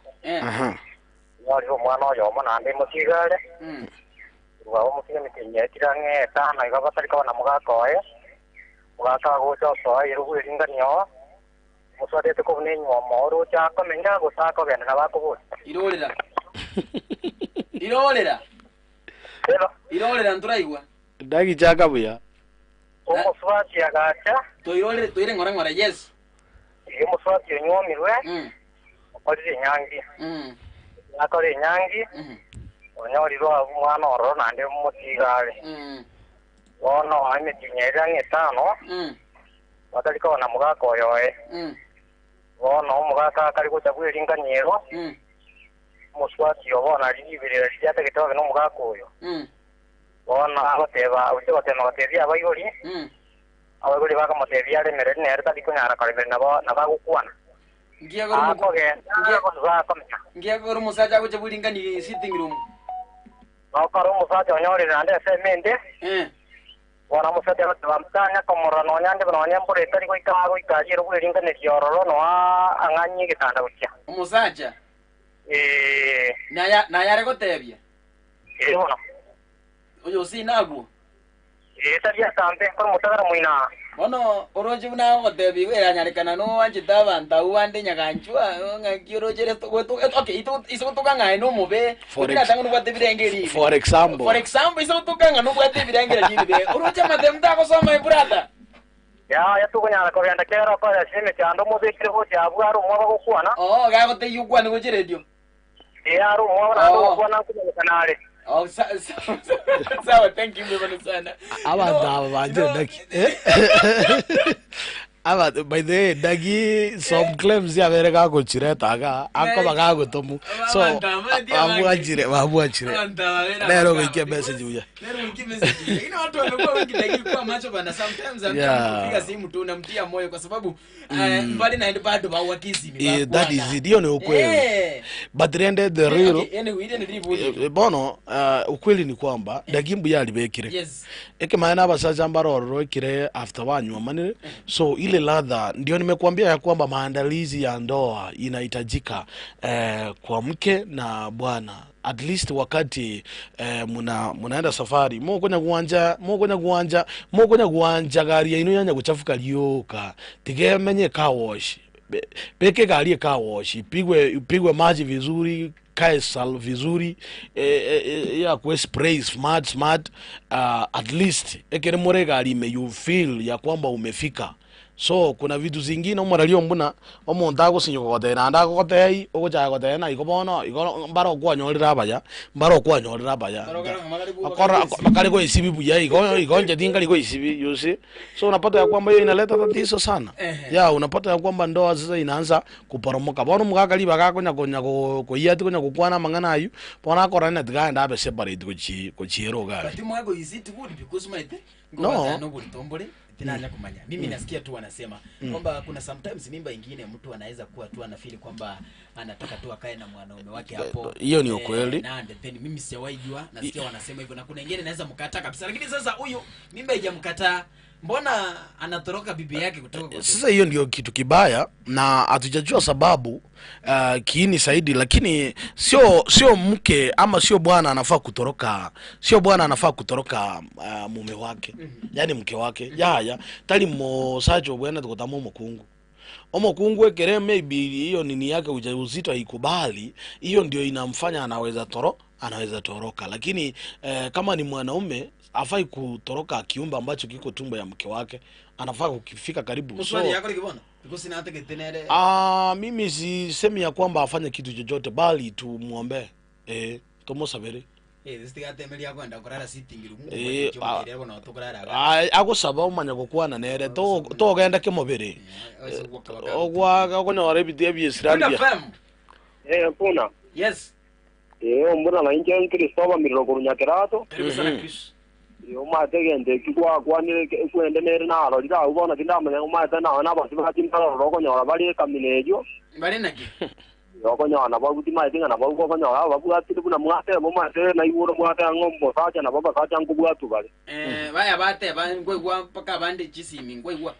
Speaker 19: Mwali ho mwana oyo mwana ande mutigare. Rwa mutige mitinye tirange tana igabatari kwa na mugaka oye. Mugaka gocha soa irugu iringanio. Muswate tuko nenywa moro chako menya gusako gena na bako.
Speaker 7: Irorera. Irorera. Irorera nduraigwa.
Speaker 10: Dagi chaka buya.
Speaker 19: Omuswati agacha.
Speaker 7: Toirore toire ngora ngora yes.
Speaker 19: Iyo muswati onyomirwe. Okorire nyangi. Akore nyangi. Onyorirwa mwana ororo nande mutigare. Wono ametinyera ngetano. Batariko na mugaka oyoe. Wono mugaka kari gocha kwiringanyirwa. Muswati obona ribirira ryategetoge no mugaka oyo. Bona abateba uche batebia abaigori. Abaigori bakamotebia aremere nere tari kunyara karemere nabo nabagukwana.
Speaker 7: Ngiye goro musaja goche buringani sitting room.
Speaker 19: Nokaro musaja onyorire ande semende. Bona musaja batamba komora nonyande nonya mbure tari goika goika jiro buringani yororo no ang'anyi gitanda gochia.
Speaker 7: Musaja. Na yare gotebia.
Speaker 19: Bono.
Speaker 7: Oyo sinagu.
Speaker 19: Tabia sambe kwa mutagara muina.
Speaker 7: Bono oroje buna gotebi weranyarikana no wanjita abantu wande nyaganchwa ngaki oroje resto okay ito iso tukanga no mobe tanga no bwate birengeri.
Speaker 10: For example
Speaker 7: iso tukanga no bwate birengeri jibe oroje matemta gosoma brother.
Speaker 19: Ya tukunyara kogenda kero kwa shime chando mubikire ho jabwaro mwa gokwana.
Speaker 7: Oh gagote yugwana goje radio.
Speaker 19: Ya ro mwa na gokwana kumekanare.
Speaker 7: Oh, sawa, thank you very sana.
Speaker 10: Abantu aba banje ndaki. Aba by the way, dagi some claims ya bere ga gochiretaga akoba ga gotomu so babuachire babuachire lero goikia message uya
Speaker 7: lero goikia message. Lakini watu wamekuwa wengi dagi kwa macho bana, sometimes ampiga simu tu unamtia moyo kwa sababu mbali na bado bawakisi
Speaker 10: ni that is it, hiyo ni ukweli. But rende the real bono ukweli ni kwamba dagimbu yalibekire.
Speaker 7: Yes.
Speaker 10: Eke maana abasaja mbaroro ekire after wanywa manire so ile ladha ndio nimekuambia ya kwamba maandalizi ya ndoa inahitajika kwa mke na bwana. At least wakati munaenda safari mokonya kuanja gari ino yanya kuchafuka lioka tigemenye car wash peke gari car wash ipigwe maji vizuri, kae sal vizuri, ya kwe spray smart at least ekere more gari me you feel ya kwamba umefika. So kuna vitu zingine omoralio mbuna omonto agosinyoka gotera anda agogotei ogochaka gotera igo bono igo mbaro okwanyorera abaya mbaro okwanyorera abaya akora bakari goisibi buya igo igo nje tingari goisibi you see. So unapata ya kwamba hiyo inaleta tatizo sana. Ya unapata ya kwamba ndoa sasa inaanza kuporomoka bono mugakali bagakonya konya koyati konya kukwana mangana ayu bona akora na tiganda abe separate gochi gochiero ga
Speaker 7: but mwago is it good because my
Speaker 10: no
Speaker 7: no tombole tinanya kumanya mimi nasikia tu wanasema kwamba kuna sometimes mimba ingine mtu anaweza kuwa tu anafeel kwamba anataka tu akae na mwanaume wake hapo.
Speaker 10: Hiyo ni ukweli.
Speaker 7: Na then mimi sijawahi jua, nasikia wanasema hivyo, na kuna ingine inaweza mkataa kabisa. Lakini sasa huyu mimba haijamkataa, mbona anatoroka bibi yake kutoka kwa?
Speaker 10: Sasa hiyo ndio kitu kibaya na hatujajua sababu kiini zaidi, lakini sio mke ama sio bwana anafaa kutoroka, sio bwana anafaa kutoroka mume wake. Yani mke wake. Ya tali mosacho bwana tukotamo mukungu. Omokungu ekere maybe hiyo nini yake ujauzito haikubali, hiyo ndio inamfanya anaweza toroka. Lakini kama ni mwanaume afai kutoroka kiumbe ambacho kiko tumbo ya mke wake, anafaa kukifika karibu.
Speaker 7: So yako likibona because ina hata tenere.
Speaker 10: Mimi sisemi ya kwamba afanye kitu chochote bali tumuombe tomosabere.
Speaker 7: Sitigate meli yako enda kurara sitting room na tukurara.
Speaker 10: Agosaba umanya gokwana nere to togenda kimobere. Ogwa konyora ebiti ebyesirani bya.
Speaker 19: Kuna.
Speaker 7: Yes.
Speaker 19: Mbona na inje Kristoba miriro kurunyakerato.
Speaker 7: Karibu sana Chris.
Speaker 19: Umategende kikwa kwanire kwende nere naro rira ubona kindamenya umate nawe nabasi batimparoro okonyora bari kaminejo
Speaker 7: bari naki
Speaker 19: okonyora nabo gutimaetinga nabo okonyora babwatire buna mwate mumate na iburo mwate ng'ombo sacha nabo basacha nkubwatu bari
Speaker 7: baya bate ngwegwa mpaka bande chisimi ngwegwa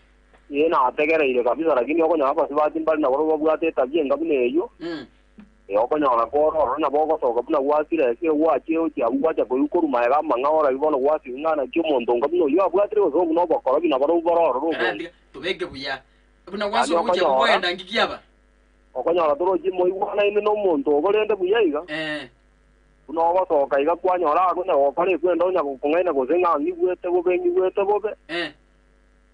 Speaker 19: na ategereire kabisa lakini okonyora abasi batimbari nabo babwate tabia ngabuneyo okonyora kororo nabo ogosoka buna gwatire eke gwachie ochia gwacha koyukoruma ega amang'aora ibono gwasing'ana ki omonto ngabuna oyo abwatire gose obuna obokorobi nabo bororo rubo
Speaker 7: tubeke buya buna gwaso gochia koenda ngikiaba
Speaker 19: okonyora torochi moigwana ime nomonto ogorende buya iga buna ogosoka iga kwanyora agonya gokora ekwenda onya gokong'aina gose ng'a ng'igwete bobe ng'igwete bobe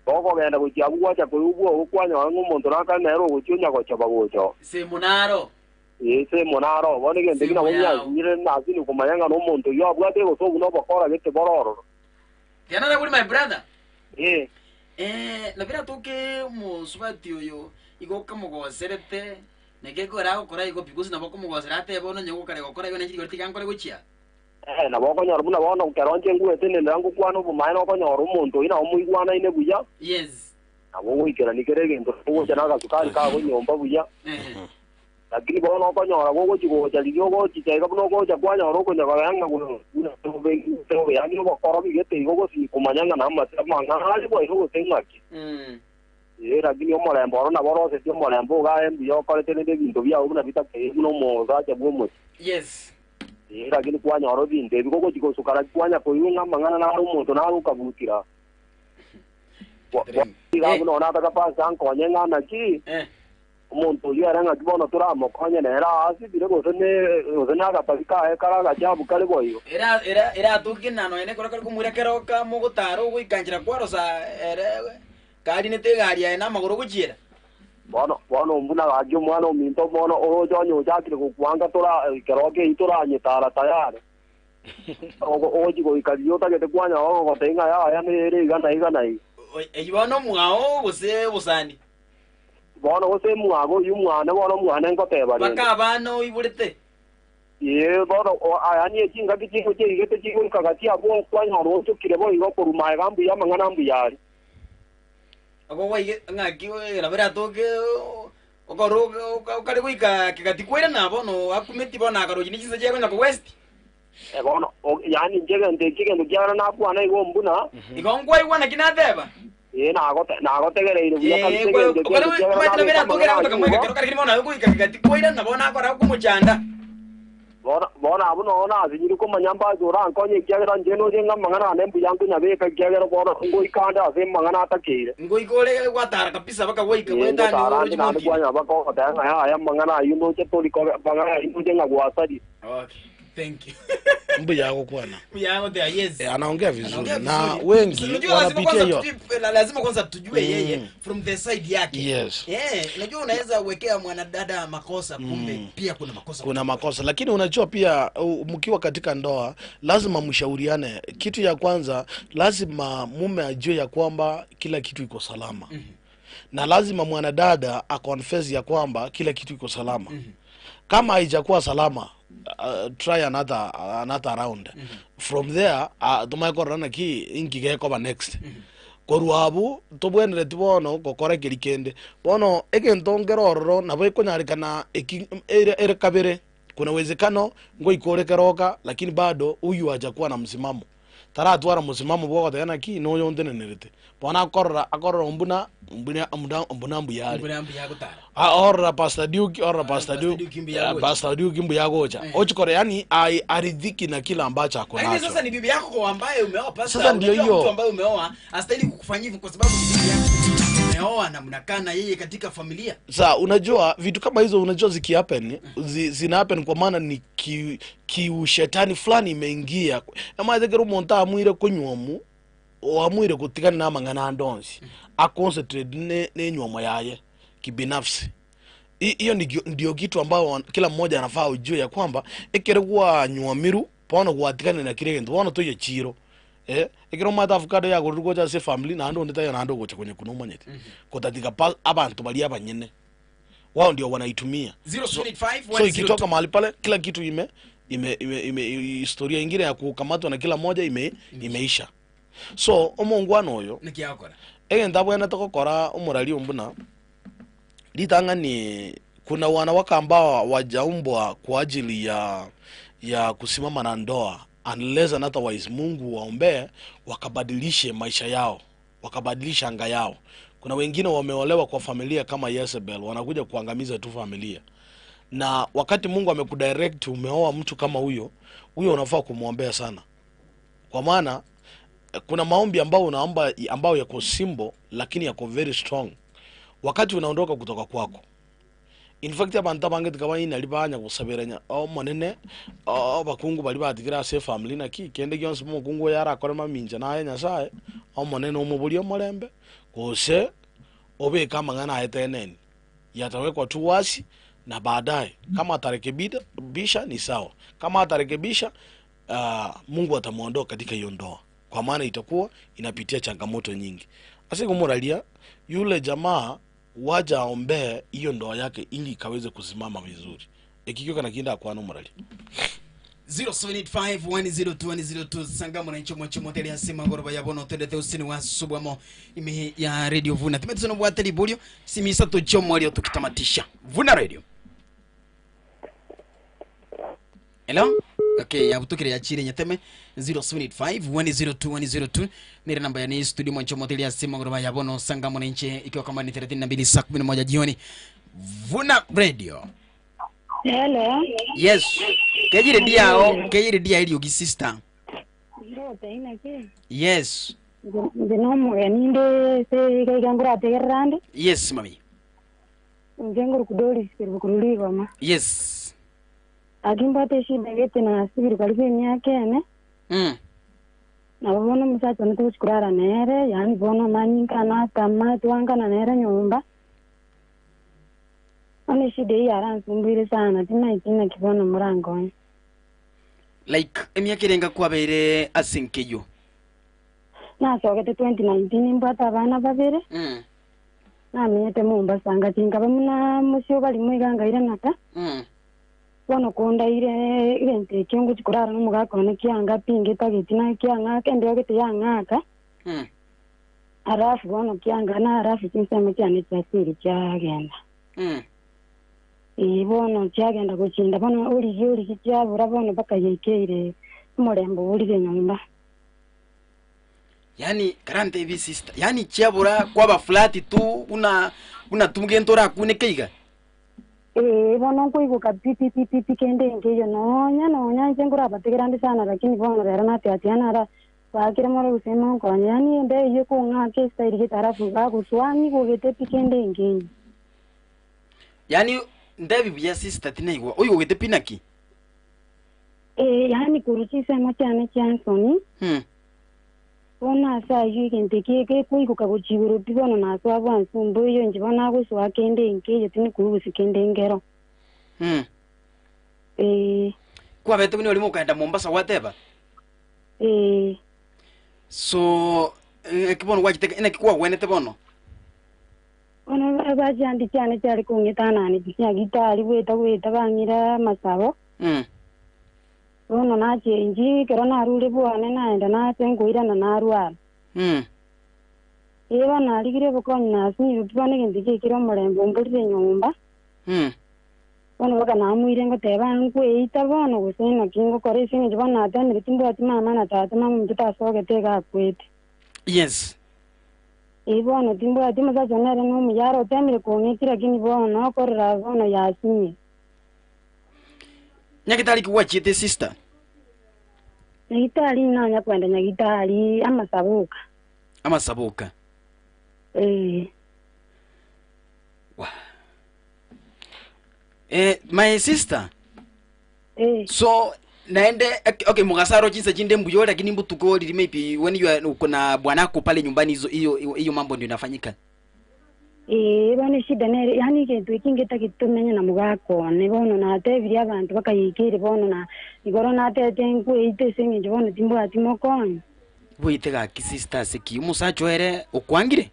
Speaker 19: okogenda gochia abwo gwacha koyubwa okwanyora ng'omonto nakare nere ogochia onya gochoba gocho
Speaker 7: semonaro
Speaker 19: ese monaro bone gende kina bonya nyire nazini kumanyanga no muntu yo abwate gosogu no bakora gete bororo
Speaker 7: Tiana na my brother na bila toke musubati oyo igoka mugoserete nege gora gokora igo because nabo kumugoserate bono nyoko kare gokora igo nchiri gotiga nkore gochia
Speaker 19: nabo konyora buna bono keronje nguete nende rangu kwana obumaene okonyora omonto ina omoigwana ine buya.
Speaker 7: Yes.
Speaker 19: Nabo goikera nikere gento gocha nagasukari kago nyomba buya. Lakini bono okonyora gogochigocha riria ogochicha iga buna ogocha kwanyora okonyora yanga guna yani obokoro bigete igo gosi kumanyanga na amang'ana ari bwairo gose ng'aki. Lakini omorembe oro nabo orosetie omorembe ogae mbuya okorete nende ebinto biago buna bitakei buna omosacha bwa omochi.
Speaker 7: Yes.
Speaker 19: Lakini kwanyora ebinto ebi gogochigosukara kwanya koigwa ng'a amang'ana naro omonto naro okabutira. Iga buna onataka pasa nkonye ng'ana ki omonto oyo ere ng'aki bono toramokonye nere asibire gose gose nagatabi kae kara agachabu kare boigo.
Speaker 7: Era era era tukinano ene kora kare kumwira keroka mogotara ogoikanchera kwarosa ere kari nete egari yaye namagoro gochiera.
Speaker 19: Bono bono mbuna gaki omwana ominto bono oroche onye ochakire gokwanga tora keroka eywo toranyetara tayari. Ogochi goikaria otagete kwanya ogogotebia ng'a yaya nere iga na iga na iga.
Speaker 7: Ibono mwao gose busani.
Speaker 8: Bono gose mwago yu mwana bono mwana ngoteba rende.
Speaker 7: Baka abana iburete.
Speaker 8: Ye bono ayani echinga kichiko chigete chiko kagati abo kwanyoro otukire bo igo koruma gambu ya mangana mbu yari.
Speaker 7: Ago wai ngaki rabera toke okoro okare goika kigatikwera nabo no akumeti bona akaroji nichise cheko nyako west.
Speaker 8: Bono yani njege ndekige ndyara nakwana igo mbuna.
Speaker 7: Igo ngwa igwana kinateba.
Speaker 8: Ye nagotegereire buya kabisa
Speaker 7: okare matina tokera tokamweka kero kare bona goika kigatikwera nabo nakora kumuchanda.
Speaker 8: Bona abu no azinyiri kumanya mbazo rankonye kiagera nje no jenga mangana nembu yangu nyabeka kiagera bona ngoikanda ase mangana atakire
Speaker 7: ngoikore gwatara kabisa baka goika gwetani
Speaker 8: no gwanya baka gotanga haya mangana yundo che tori ko mangana yundo jenga gwasari.
Speaker 7: Okay, thank you.
Speaker 10: Mbu yako kwana.
Speaker 7: Mbu yako yes.
Speaker 10: Anaongea vizuri na wengi wanapitia hiyo.
Speaker 7: Lazima kwanza tujue yeye from the side yake.
Speaker 10: Yes.
Speaker 7: Unajua unaweza uwekea mwanadada makosa kumbe pia kuna makosa.
Speaker 10: Kuna makosa lakini unajua pia mkiwa katika ndoa lazima mshauriane. Kitu ya kwanza lazima mume ajue ya kwamba kila kitu iko salama. Na lazima mwanadada aconfess ya kwamba kila kitu iko salama. Kama haijakuwa salama try another round. From there tumakorana ki inki gekoba next. Koruabu tobwenere tibono gokora kirikende bono egento ngerororo nabo ikonyarikana ere kabere kuna uwezekano ngoikore keroka lakini bado huyu hajakuwa na msimamo taratwara msimamo bwo tena ki no yondenerete bona akorora akorora mbuna mbuna mbuna mbuyari
Speaker 7: mbuna mbuyagotara
Speaker 10: orra Pastor Duke orra Pastor Duke Pastor Duke mbuyagocha ochikore yani aridhiki na kila ambacho ako nacho.
Speaker 7: Lakini sasa ni bibi yako kwa ambaye umeoa pastor.
Speaker 10: Sasa ndio hiyo
Speaker 7: mtu ambaye umeoa astahili kukufanyia hivyo kwa sababu bibi yako umeoa na mnakaa na yeye katika familia.
Speaker 10: Sasa unajua vitu kama hizo unajua ziki happen zina happen kwa maana ni kiushetani fulani imeingia. Ama zekero monta amwire kunywomu oamwire kutigana na mangana ndonzi. A concentrate ne nywomo yaye kibinafsi. Hiyo ndio kitu ambao kila mmoja anafaa ujue ya kwamba ekere kwa nywomiru pono gwatigana na kire kintu bono toye chiro. Ekero mata avocado ya gorugoja se family na ndo nditayo na ndo gocha kwenye kunomanyete. Kotatika abantu bali abanyene. Wao ndio wanaitumia.
Speaker 7: 0.5
Speaker 10: so ikitoka mahali pale kila kitu ime historia ingine ya kukamatwa na kila moja imeisha. So omongwana oyo
Speaker 7: nikiakora.
Speaker 10: Egenda bwana tokokora omorali ombuna. Litanga ni kuna wanawake ambao wajaumbwa kwa ajili ya kusimama na ndoa. Unless and otherwise Mungu waombee wakabadilishe maisha yao, wakabadilisha anga yao. Kuna wengine wameolewa kwa familia kama Jezebel, wanakuja kuangamiza tu familia. Na wakati Mungu amekudirect umeoa mtu kama huyo, huyo unafaa kumuombea sana. Kwa maana kuna maombi ambao unaomba ambao yako simple lakini yako very strong. Wakati unaondoka kutoka kwako. In fact abantu abange tikabanyina libanya kusaberanya omonene abakungu bali batigira se family na ki kende gyonse mukungu yara akora maminja naye Nyasaye omonene omubuli omulembe kose obeka mangana ayeteneni yatawekwa tu wasi na baadaye kama atarekebisha ni sawa, kama atarekebisha Mungu atamuondoa katika hiyo ndoa kwa maana itakuwa inapitia changamoto nyingi. Asikumuralia yule jamaa waja ombe hiyo ndoa yake ili ikaweze kusimama vizuri. Ekikyo kana kinda kwa no morali.
Speaker 7: 0785102102 sangamo na nchomo nchomo tele asema ngoroba ya bono tende usini wa subwamo ime ya Radio Vuna. Tumetusono bwate libulio simisa tochomo alio tukitamatisha. Vuna Radio. Hello? Okay, ya butukire ya chire nyateme 0785102102 nire namba ya ni studio mwancho moteli ya simu ngoroba ya bono sangamo na nche ikiwa kama ni 32 saa 11 jioni. Vuna Radio.
Speaker 18: Hello.
Speaker 7: Yes. Kejire dia o, kejire dia ili ugi sister. Yes.
Speaker 18: Ndinomu ninde se kangura tegerande.
Speaker 7: Yes mami.
Speaker 18: Njenguru kudoli sikirukuruliwa ma.
Speaker 7: Yes.
Speaker 18: Akimbate shida yete na sibiru karibu emyaka ene. Na bona musacha nitukurara nere, yani bona manyinka na tama tuangana nere nyumba. Ane shida hii aransumbire sana tina itina kibona murango.
Speaker 7: Like emyaka irenga kwabere asinkeyo.
Speaker 18: Nasogete 2019 mbwata abana babere. Namenyete Mombasa ngatinga bamuna musio bali mwiganga ira nata. Bono kondaire ibente kyongo chikurara n'umugaka ne kyanga pinge tageti na kyanga kende yogete yangaka. Arafu bono kyanga na arafu chinsema kyane kyasiri kyagenda. Bono kyagenda guchinda bono uri kyabura bono bakayekeire umurembo uri nyumba.
Speaker 7: Yani karante hivi sister. Yani chiabura kwaba flat tu una tumgentora kune keiga.
Speaker 18: Bono nkuiguka pipi pipi pipi kende ngeyo nonya nje ngura bategerandi sana lakini bono rero nati atiana ra bakira moro usema nkonya yani nde iyo kunga ke style gitarafu baguswani kugete pikende ngeyo.
Speaker 7: Yani ndebi bya sister tinaigwa oyo gete pinaki.
Speaker 18: Yani kuruchisa machane chansoni. Bona sa yigente keke kuiguka guchiguru pibono naso abansumbu iyo njibona guswa kende ngeyo tini kurusi kende ngero.
Speaker 7: Kwa betu ni olimo kaenda Mombasa whatever. So kibono wajiteka ina kikuwa wenete bono.
Speaker 18: Ono abajandi cyane cyari kungitana ni cyagitari weta bangira masabo. Bono nache kero narure bwane naenda nache nguirana narwara. Eba narigire bukonyi nasinyi bwane gindi kikiro murembo mbulire nyumba. Bono baka namuire ngoteba nkweita bono gusena kingo kore singe bona atamire timbo ati mama na tata mama mtoto asogete gakwete.
Speaker 7: Yes.
Speaker 18: Bono timbo ati musacha nere no muyaro tamire kong'etira kini bono korera bono yasinye.
Speaker 7: Nyagitari kuwachite sister.
Speaker 18: Nyagitari nanya kwenda nyagitari amasabuka.
Speaker 7: Amasabuka. Wa. My sister. So naende okay mugasaro chinsa chinde mbuyo lakini mbutuko lili maybe when you are uko na bwanako pale nyumbani hizo hiyo mambo ndio inafanyika.
Speaker 18: Bone shida nere yani kintu ikingeta kitumenya na mugako ne bono na tebiri abantu bakayikire bono na igoro na tete nkuite singe bono timbo atimokon
Speaker 7: buitega ki sister seki umusacho ere okwangire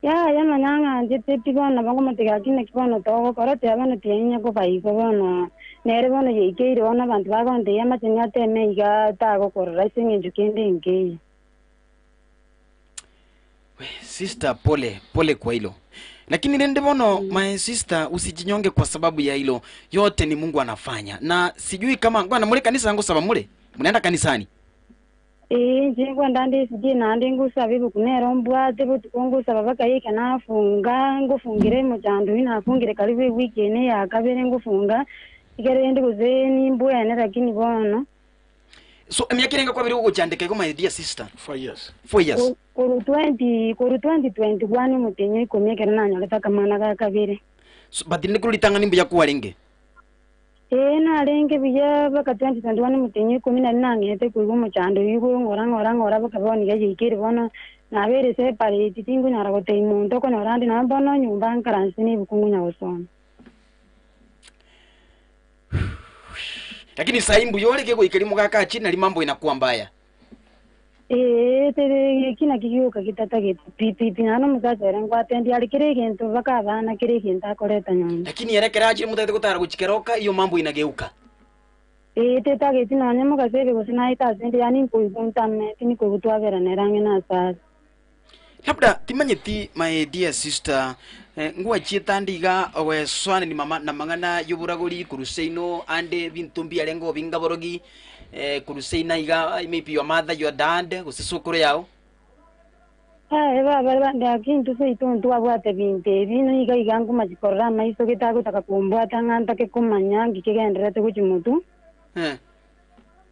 Speaker 18: ya mananga nje tepi bono bangomatega kine kibono togo korote abana tienya ko baiko bono nere bono yikeire bono abantu bagonde yamatinya teme iga tago korora singe njukende ngeyi.
Speaker 7: Sister pole pole kwa hilo. Lakini nende bono my sister usijinyonge kwa sababu ya hilo. Yote ni Mungu anafanya. Na sijui kama bwana mule kanisa yangu saba mule. Mnaenda kanisani?
Speaker 18: Njengwa ndandi sije nandi ngusa bibu kunero mbwate butukungu saba bakayika nafunga ngufungire mu chandu inafungire karibu weekend ya kabere ngufunga igere ndi kuzeni mbwene lakini bono.
Speaker 7: So emiaka kwa biri ugo my dear sister.
Speaker 10: 4 years.
Speaker 7: 4 years.
Speaker 18: Koru 2021 mutenye ikomye kana nyoleta kamana ka kabere.
Speaker 7: So but ndikulitanga nimbu yakuwa lenge.
Speaker 18: Na lenge biya baka 2021 mutenye ikumi na nangete kuigo muchando yugo ngora bakaboni gaje ikiri bona na bere separate tingu nyaragote imuntu ko norandi na bono nyumba nkaransi ni bukungu nyawosona.
Speaker 7: Lakini saimbu yole kego ikelimu kaka chini na limambo inakuwa mbaya.
Speaker 18: Tere kina kiyoka kitata kitu pipi nano musacha ngwa tendi alikire kintu bakabana kire kintu akoreta nyumba.
Speaker 7: Lakini yerekera chini mutete kutara kuchikeroka hiyo mambo inageuka.
Speaker 18: Teta kitu na nyamuka sebe kusina ita sendi yani kuigunta me tini kuigutwa vera nerange na sasa.
Speaker 7: Labda timanyeti my dear sister nguwa chitandiga owe swane ni mama na mangana yoburagori kuruseino ande bintumbi alengo bingaborogi kuruseina iga maybe your mother your dad gusisukuru yao.
Speaker 18: Baba ndakintu seituntu abwate binte bino iga igangu machikorra maiso gitago takakumbwa tanganta ke kumanyangi kigenderete kuchimutu.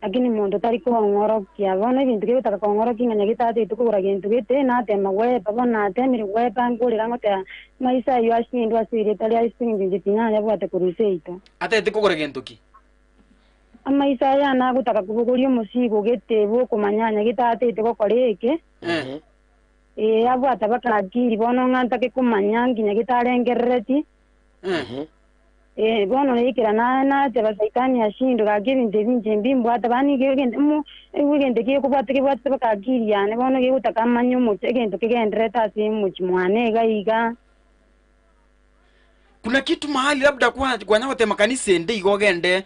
Speaker 18: Lakini mundu tari kong'orokia bono ebintu kebitaka kong'orokia ng'anya gitate tukugura gintu gite natema gwepa bono natemire gwepa ngurira ngotea maisa ayo ashindwa asire tari aisingi ngitinyanya bwate kuruseito
Speaker 7: atete kugura gintu ki
Speaker 18: amaisa aya nagutaka kubuguria omusigo gete bukumanyanya gitatete gokora eke abwate bakakiri bono ng'antake kumanya nginya gitarengerereti Bono neikera na teba saitani ashindo gaki ebinto ebinche mbimbwata bani egento gekobwata kebwatete baka akiri yane bono gegotaka amanye omochi egento kegenderete ase omochi mwane iga iga.
Speaker 7: Kuna kitu mahali labda kwa nyawote makanisa ende igogende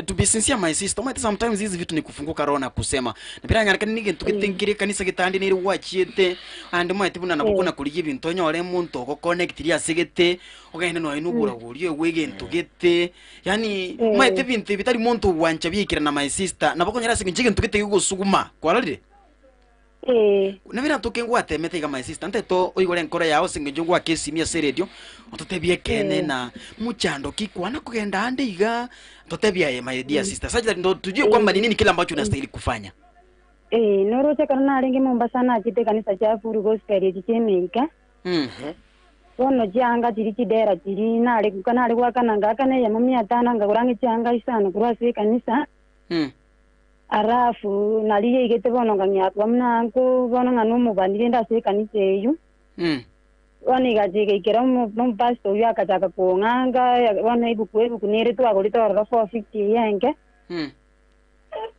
Speaker 7: to be sincere my sister, might sometimes hizi vitu ni kufunguka roho na kusema na pira nyaraka nige tukitenkire kanisa gitandi niri wachiete and might buna nabukuna kuriye bintu nyore muntu ko connect ria segete ogende no inubura guriye wege ntugete yani might bintu bitari muntu wancha bikira na my sister nabako nyara sige njige ntugete gusuguma kwararire. Nabira tukengwa temete iga my sister nteto oigore nkora yao singe njungwa kesimia se radio ototebie kene na muchando kikwana kugenda ande iga totebia ye my dear sister sasa ndo tujue kwamba ni nini kile ambacho unastahili kufanya.
Speaker 18: Noroche kana arenge Mombasa na chite kanisa cha Furu Gospel chichemeika. Bono chianga chiri chidera chiri nare kukanare gwakananga akane ya 500 ngagurange chianga isano kurwa se kanisa. Arafu naliye igete bono nganyakwa mnanko bono ngano mubandire ndase kanisa eyu. Bono igajige ikera mu pastor uyu akachaka kuonganga bono ibuku nere twagorite ororo 450 yenge.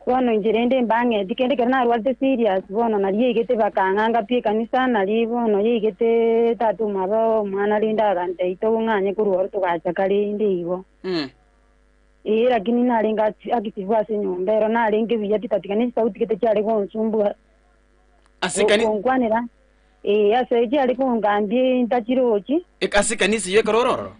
Speaker 18: Bono injirende mbange dikende kana arwate serious bono naliye igete bakanganga pie kanisa nali bono yigete tatu mabo mwana linda gante ito nganye kuruwa tugacha kalinde igo. Lakini nalenga akitivwa ase nyumba ero nalenge biya titatikane sauti kete chale konsumbua
Speaker 7: asikani
Speaker 18: kongwanera ase chale kongambie ntachirochi
Speaker 7: asikani siyo korororo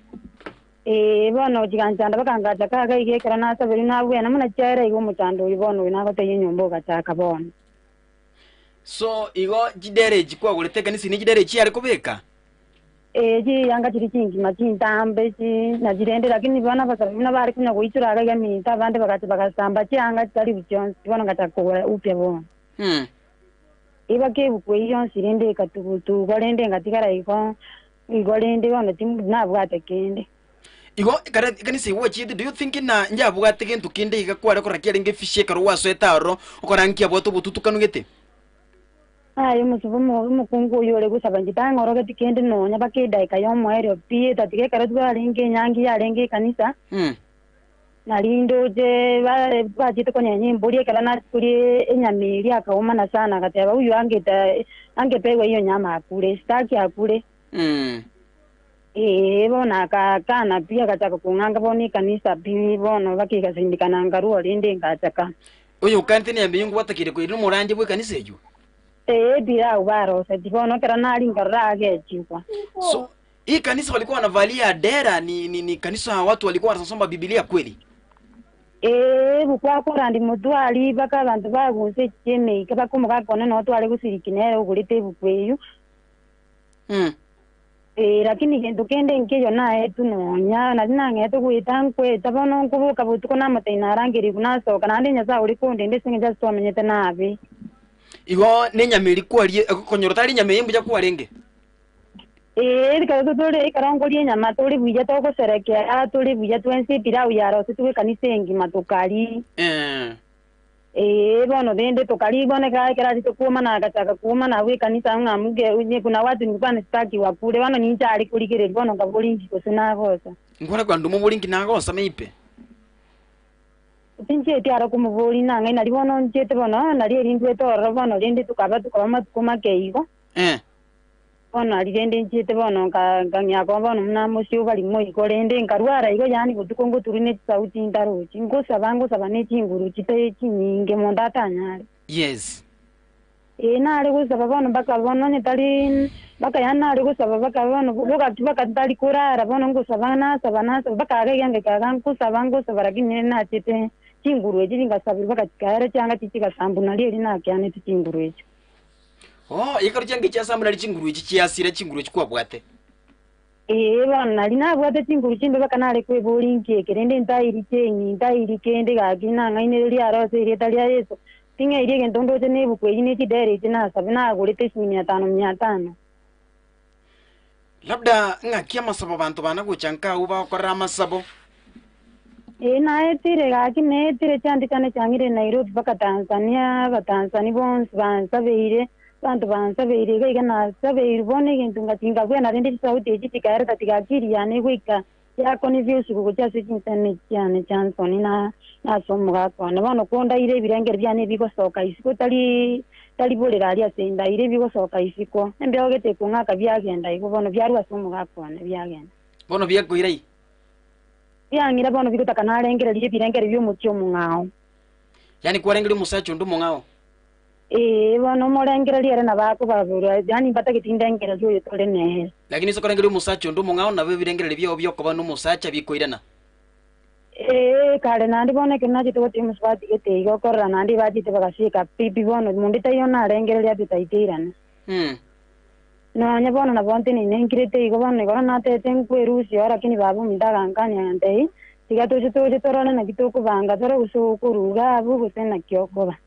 Speaker 18: bono chiganchanda bakangacha kaga igekera nasaberi nabwena muna chaira igo muchando ibono inagoteye nyumba ogachaka bono.
Speaker 7: So igo jidere jikwagurete kanisa ni jidere chiare kubeka
Speaker 18: ji yanga chiri chingi machintambe chi najirende lakini bana basabina bari kunya kuichuraga ya minta bande bakati bakasamba chianga chitari buchonsi bono ngachakogora upya bono. Iba ke bukwe yonsi rende katugutu gorende ngatigara iko igorende bono nabwate kende
Speaker 7: igo kanisa iwo chidi do you think na njabwate kintu kinde igakwara korakia nge fishe karwa so etaro okorankia bwato bututukanugete.
Speaker 18: Ayo musubumo mukungu yore gusaba ngitangoroge tikende nonya bakidaika yo mweryo pie tatige karatwa ringe nyangi yarenge kanisa. Nalindo je bajite konya mburi ekala na kuri enyamiri akaumana sana kateba uyu angeta angepewe hiyo nyama akule staki akule. Bona kana pia kataka kunganga boni kanisa pi bono bakikasindikana ngaruo rinde ngataka
Speaker 7: uyu kantini yambiyungu watakire ko iri muranje bwe kanisa ejo.
Speaker 18: Bila ubaro setibono kera nali ngarage chikwa.
Speaker 7: So hii kanisa walikuwa wanavalia dera ni kanisa watu walikuwa wanasoma Biblia kweli?
Speaker 18: Bukwa korandi mutwali baka bantu bagunse cheme bakomoka kone no twali gusirikinere ugurite bukweyu. Lakini gento kende nkeyo nae tunonya na nange tuguita nkweta bono nkubuka butuko namataina arangiri kunasoka nandi nyasaye uri kundi ndese nja twamenyete nabi.
Speaker 7: Igo nenyamiri kwarie konyoro tari nyame mbuja kwarenge.
Speaker 18: Rika tuli ikarongorie nyama tuli buya togoserekea tuli buya twensi pilau yaro tuwe kanisa engima tukali. Bono dende tukali bone ka kera tukuma na gataka kuma na we kanisa ngamuge unye kuna watu nilikuwa sitaki wakule bano ninja ali kuligere bono ngabulingi kosina gosa.
Speaker 7: Ngora kwa ndumo bulingi nagosa meipe.
Speaker 18: Tinje tiara kumubuli nanga nali bono njete bono nali erindwe toro bono rende tukaba tukoma keigo. Bono alirende njete bono nganyako bono mnamusi ubali moiko rende nkarwara igo yani butuko turine sauti ndaruchi ngosaba ngosaba nechinguru chite chinyinge mondatanyale.
Speaker 7: Yes.
Speaker 18: Nale gusaba bono baka bono netali baka yana gusaba baka bono boka baka tali kurara bono ngosaba nasaba nasaba baka yange kaga ngosaba ngosaba lakini na chete chinguru echi ngasabira baka chikara changa chichika sambu nali eri nakyane chinguru echo.
Speaker 7: Ikaro change cha sambu nali chinguru echi chiasira chinguru echi kwabwate.
Speaker 18: Bana nali nabwate chinguru chimbe baka nale kwebolinki ekerende ntairi chenyi ntairi kende gakina ngaine lyarose iri lya Yesu. Tinga iri gentondo chene bukwe ine chidere china sabina agurite 500 500.
Speaker 7: Labda ngakia masabo bantu bana guchanka uba okora masabo.
Speaker 18: Naetire gaki neetire chandikane changire Nairobi baka Tanzania ba Tanzania bonse bansabeire bantu bansabeire gaiga nasabeire bone gentu ngatinga bwena rende sauti echi tikaerta tikakiri yane gwika Yako ni vyo siku kucha sikinta cyane Johnson na nasomuga kone bono konda ire birengere byane bigosoka isiko tali talibolera ali asenda ire bigosoka isiko embeo gete kungaka byagenda iko bono byarwa somuga kone byagenda
Speaker 7: bono byakuirai
Speaker 18: byangira bono bigotaka narengere lye birengere by'umutyo mungao
Speaker 7: yani kwarengere musacho ndumo ngao
Speaker 18: bono morengere lyere nabako babura yani batagitindengere ryo tole nehe
Speaker 7: lakini so korengere musacho ndumo ngao nabe birengere byo byokoba n'umusacha bikoirana
Speaker 18: kare nandi bona kina chito goti muswati gete igokorra nandi bajite bagashika pipi bono mundita yo narengere lya bitaitirana no nya bono na bonte ni nengirete igo bono igora natete nkwerusi ora kini babu mindagankanya ante tiga toje toje torana na kitoko banga toro usukuruga abu gusena kyokoba.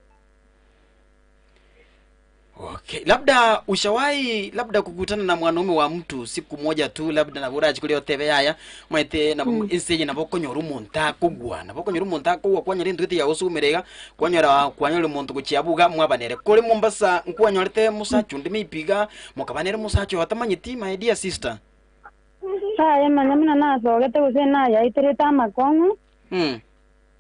Speaker 7: Okay, labda ushawahi labda kukutana na mwanaume wa mtu siku moja tu labda na buraji kuli otebe yaya mwete na inseje na bokonyora umuntu akugwa na bokonyora umuntu akugwa kwanyora indwete ya osumerega kwanyora kwanyora umuntu kuchiabuga mwabanere kuri Mombasa nkwanyorete musacho ndime ipiga mukabanere musacho watamanyiti my dear sister.
Speaker 18: Saye manyamina nasogete gusena yaitereta amakongo.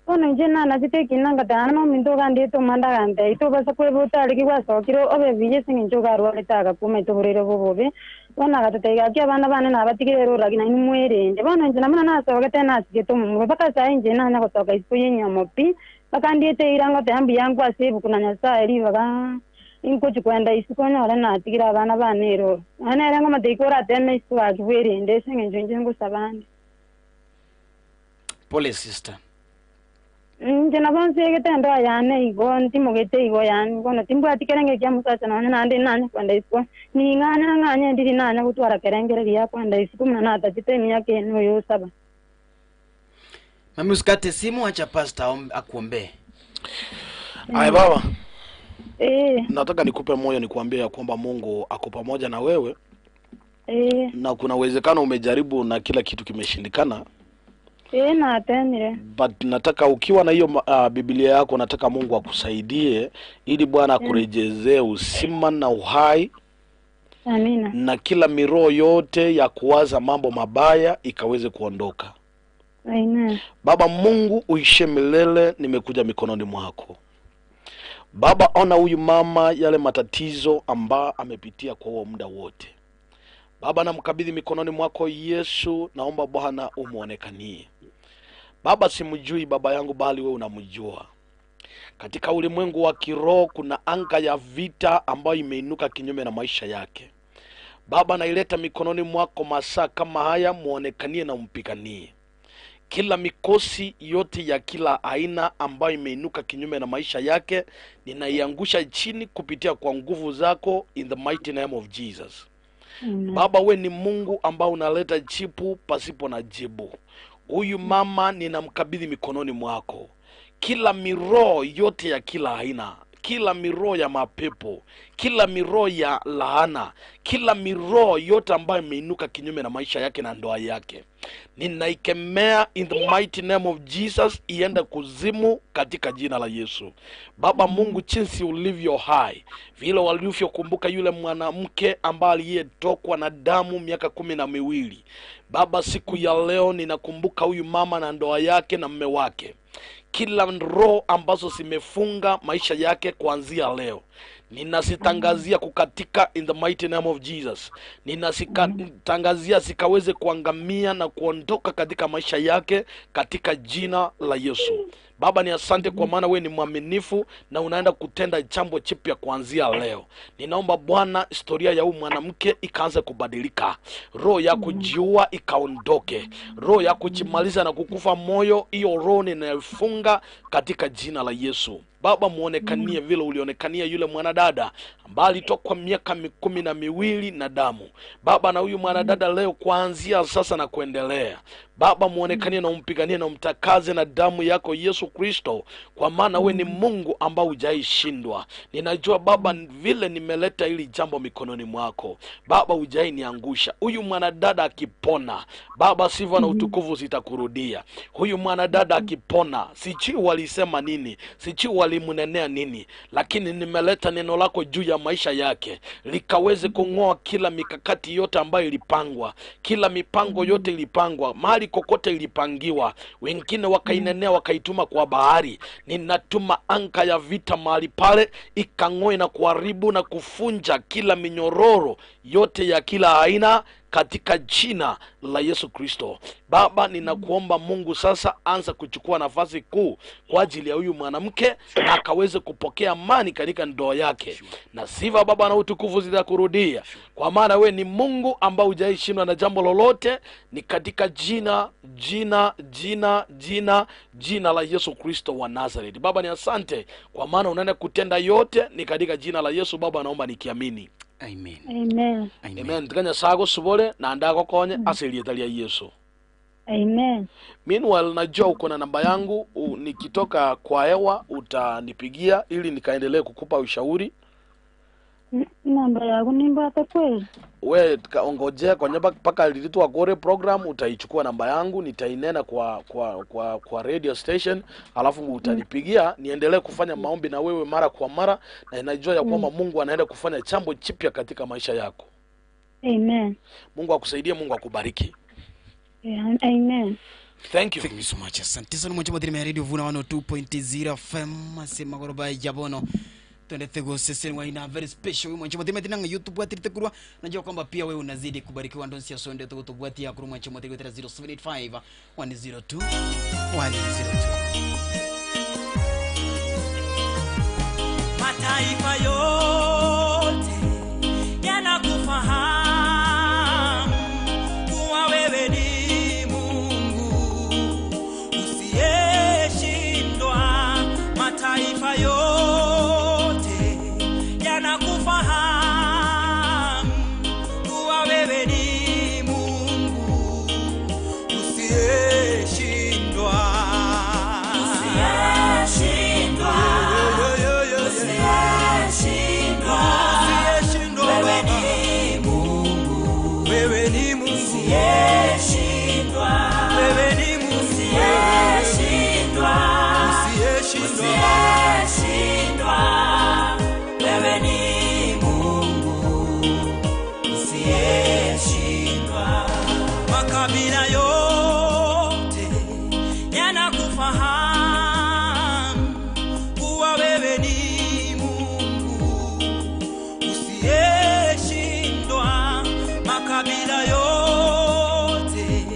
Speaker 18: Ono nje nana chitekinanga tano minto gandi to manda gante ito basa kwebota aliki gwasokiro obe bije singincho garwa letaga kuma ito burero bobobe bona gatetega ki abana bane nabatigire ro ragina nimwerende bona nje namana nasogete nasigeto mu baka sai nje nana gotoka isiko yenyamopi bakandiete irango te ambi yangu asibu kuna Nyasaye libaga inkochi kwenda isiko nyora natigira abana bane ro ana erango matekora teme isiko akwerende singincho nje ngusabandi.
Speaker 7: Pole sister.
Speaker 18: Nje nabonse getendo yane igo ntimogete igo yani kono timbwati kerenge kya musacha none nande nane kwenda isiko ni ngana nganya ndiri nane gutwara kerengere lya kwenda isiko mna natachite emyaka eno yosaba.
Speaker 7: Mami usikate simu, acha pastor akuombe.
Speaker 10: Aye baba. Nataka nikupe moyo nikuambie ya kwamba Mungu ako pamoja na wewe. Na kuna uwezekano umejaribu na kila kitu kimeshindikana.
Speaker 18: Na tenire.
Speaker 10: But nataka ukiwa na hiyo Biblia yako nataka Mungu akusaidie ili Bwana akurejezee uzima na uhai.
Speaker 18: Amina.
Speaker 10: Na kila miroho yote ya kuwaza mambo mabaya ikaweze kuondoka.
Speaker 18: Amen.
Speaker 10: Baba Mungu uishe milele, nimekuja mikononi mwako. Baba, ona huyu mama yale matatizo ambayo amepitia kwa huo muda wote. Baba, namkabidhi mikononi mwako Yesu, naomba Bwana umuonekanie. Baba, simjui baba yangu bali wewe unamjua. Katika ulimwengu wa kiroho kuna anga ya vita ambayo imeinuka kinyume na maisha yake. Baba, naileta mikononi mwako masaa kama haya, muonekanie na umpiganie. Kila mikosi yote ya kila aina ambayo imeinuka kinyume na maisha yake, ninaiangusha chini kupitia kwa nguvu zako in the mighty name of Jesus.
Speaker 18: Amen.
Speaker 10: Baba, we ni Mungu ambao unaleta jibu pasipo na jibu. Huyu mama ninamkabidhi mikononi mwako. Kila miroho yote ya kila aina, kila miroho ya mapepo, kila miroho ya laana, kila miroho yote ambayo imeinuka kinyume na maisha yake na ndoa yake, ninaikemea in the mighty name of Jesus, iende kuzimu katika jina la Yesu. Baba Mungu, jinsi ulivyo hai, vile walivyokumbuka yule mwanamke ambaye aliyetokwa na damu miaka 12, Baba, siku ya leo ninakumbuka huyu mama na ndoa yake na mume wake. Kila roho ambazo zimefunga maisha yake kuanzia leo, ninasitangazia kukatika in the mighty name of Jesus. Ninasitangazia zikaweze kuangamia na kuondoka katika maisha yake katika jina la Yesu. Baba, ni asante kwa maana wewe ni mwaminifu na unaenda kutenda jambo jipya kuanzia leo. Ninaomba Bwana, historia ya huyu mwanamke ikaanze kubadilika. Roho ya kujiua ikaondoke. Roho ya kujimaliza na kukufa moyo, hiyo roho ninaifunga katika jina la Yesu. Baba, muonekanie vile ulionekania yule mwanadada ambaye alitokwa miaka 12 na damu. Baba, na huyu mwanadada leo kuanzia sasa na kuendelea, Baba, muonekanie na umpiganie na umtakaze na damu yako Yesu Kristo, kwa maana we ni Mungu ambao hujaishindwa. Ninajua Baba, vile nimeleta hili jambo mikononi mwako Baba, hujainiangusha. Huyu mwanadada akipona Baba, sifa na utukufu zitakurudia. Huyu mwanadada akipona, sijui walisema nini, sijui walimnenea nini, lakini nimeleta neno lako juu ya maisha yake likaweze kung'oa kila mikakati yote ambayo ilipangwa, kila mipango yote ilipangwa, mahali kokote ilipangiwa, wengine wakainenea wakaituma kwa bahari. Ninatuma anka ya vita mahali pale ikang'oe na kuharibu na kufunja kila minyororo yote ya kila aina katika jina la Yesu Kristo. Baba, ninakuomba Mungu sasa anza kuchukua nafasi kuu kwa ajili ya huyu mwanamke na akaweze kupokea amani katika ndoa yake. Na sifa Baba na utukufu zitakurudia, kwa maana we ni Mungu ambao hujaishindwa na jambo lolote. Ni katika jina jina jina jina jina la Yesu Kristo wa Nazareth. Baba, ni asante kwa maana unaenda kutenda yote, ni katika jina la Yesu Baba naomba nikiamini.
Speaker 7: Amen.
Speaker 18: Amen.
Speaker 10: Amen. Tikanya sago subole na ndako konye asili ya Yesu.
Speaker 18: Amen.
Speaker 10: Meanwhile, najua uko na namba yangu, nikitoka kwa hewa utanipigia ili nikaendelee kukupa ushauri.
Speaker 18: Namba yangu ni mbata kweli.
Speaker 10: We ongojea kwa nyumba mpaka lilitwa gore program, utaichukua namba yangu, nitainena kwa radio station, alafu utanipigia niendelee kufanya maombi na wewe mara kwa mara, na najua ya kwamba Mungu anaenda kufanya jambo jipya katika maisha yako.
Speaker 18: Amen.
Speaker 10: Mungu akusaidie, Mungu akubariki.
Speaker 18: Yeah, amen.
Speaker 10: Thank you.
Speaker 7: Thank you so much. Asante sana mwancho madiri ya Radio Vuna 102.0 FM asema goroba yabono. Tuendete gosese wa ina very special mwancho madiri tinanga YouTube atirite kurwa. Najua kwamba pia wewe unazidi kubarikiwa ndonsi ya sonde tukutubwatia ya kurwa mwancho madiri 0785 102 102.
Speaker 11: Mataifa yote yanakufahamu kuwa wewe ni Mungu usiyeshindwa. Mataifa yote yanakufahamu kuwa wewe ni Mungu usiyeshindwa. Usiyeshindwa. Usiyeshindwa. Wewe ni Mungu. Wewe ni Mungu. Usiyeshindwa. Wewe ni Mungu. Usiyeshindwa. Usiyeshindwa. Wewe ni Mungu. Usiyeshindwa. Makabila yote yanakufahamu kuwa wewe ni Mungu usiyeshindwa. Makabila yote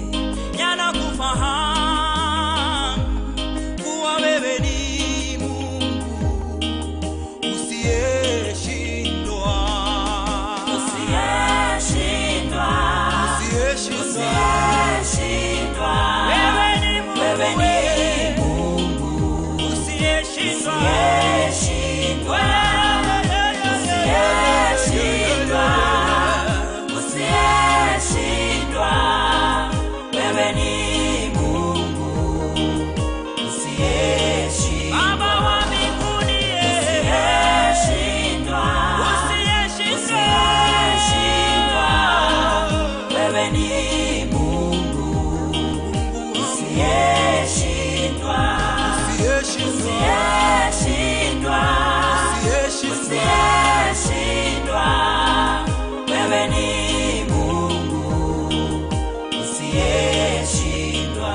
Speaker 11: yanakufahamu kuwa wewe ni Mungu usiyeshindwa. Usiyeshindwa. Usiyeshindwa. Wewe ni Mungu. Wewe ni Mungu usiyeshindwa. Usiyeshindwa. Usiyeshindwa. Usiyeshindwa. Wewe ni Mungu usiyeshindwa. Baba wa mbinguni usiyeshindwa. Usiyeshindwa. Wewe ni Mungu usiyeshindwa. Usiyeshindwa. Usiyeshindwa. Wewe ni Mungu usiyeshindwa.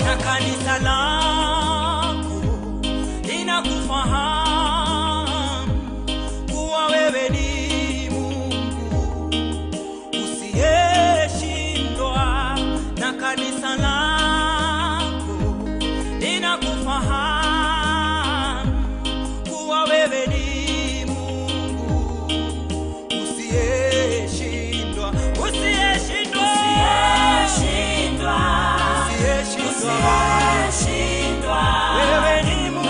Speaker 11: Na kanisa lako linakufahamu kuwa wewe ni Mungu usiyeshindwa. Na kanisa lako linakufahamu kuwa wewe ni Mungu usiyeshindwa. Usiyeshindwa. Usiyeshindwa. Usiyeshindwa. Wewe ni Mungu.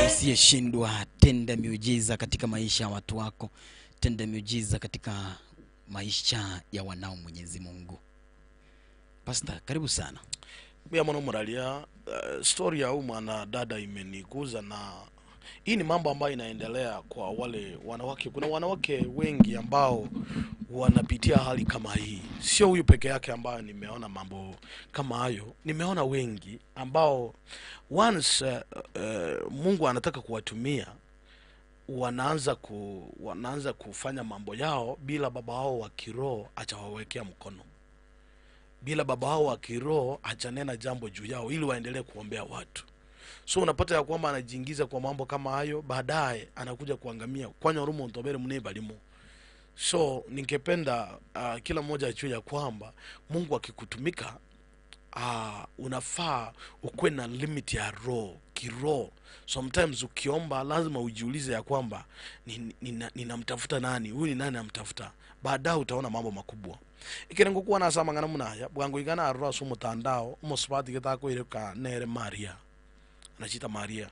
Speaker 7: Usiyeshindwa, tenda miujiza katika maisha ya watu wako, tenda miujiza katika maisha ya wanao Mwenyezi Mungu. Pastor, karibu sana.
Speaker 10: Pia mwana muralia story ya huyu mwanadada imeniguza, na hii ni mambo ambayo inaendelea kwa wale wanawake. Kuna wanawake wengi ambao wanapitia hali kama hii. Sio huyu peke yake ambayo nimeona mambo kama hayo. Nimeona wengi ambao once Mungu anataka kuwatumia, wanaanza kufanya mambo yao bila baba wao wa kiroho achawawekea mkono, bila baba wao wa kiroho achanena jambo juu yao ili waendelee kuombea watu. So unapata ya kwamba anajiingiza kwa mambo kama hayo, baadaye anakuja kuangamia kwanya rumo ntobere mnebalimo. So ningependa kila mmoja ajue ya kwamba Mungu akikutumika, unafaa ukuwe na limit ya roho, kiroho. Sometimes ukiomba lazima ujiulize ya kwamba ninamtafuta nani, huyu ni nani namtafuta. Baadaye utaona mambo makubwa. Ikirengo kuwa na samangana munaya bwangu igana arwa so mutandao umusubati getako ireka nere Maria. Anachita Maria.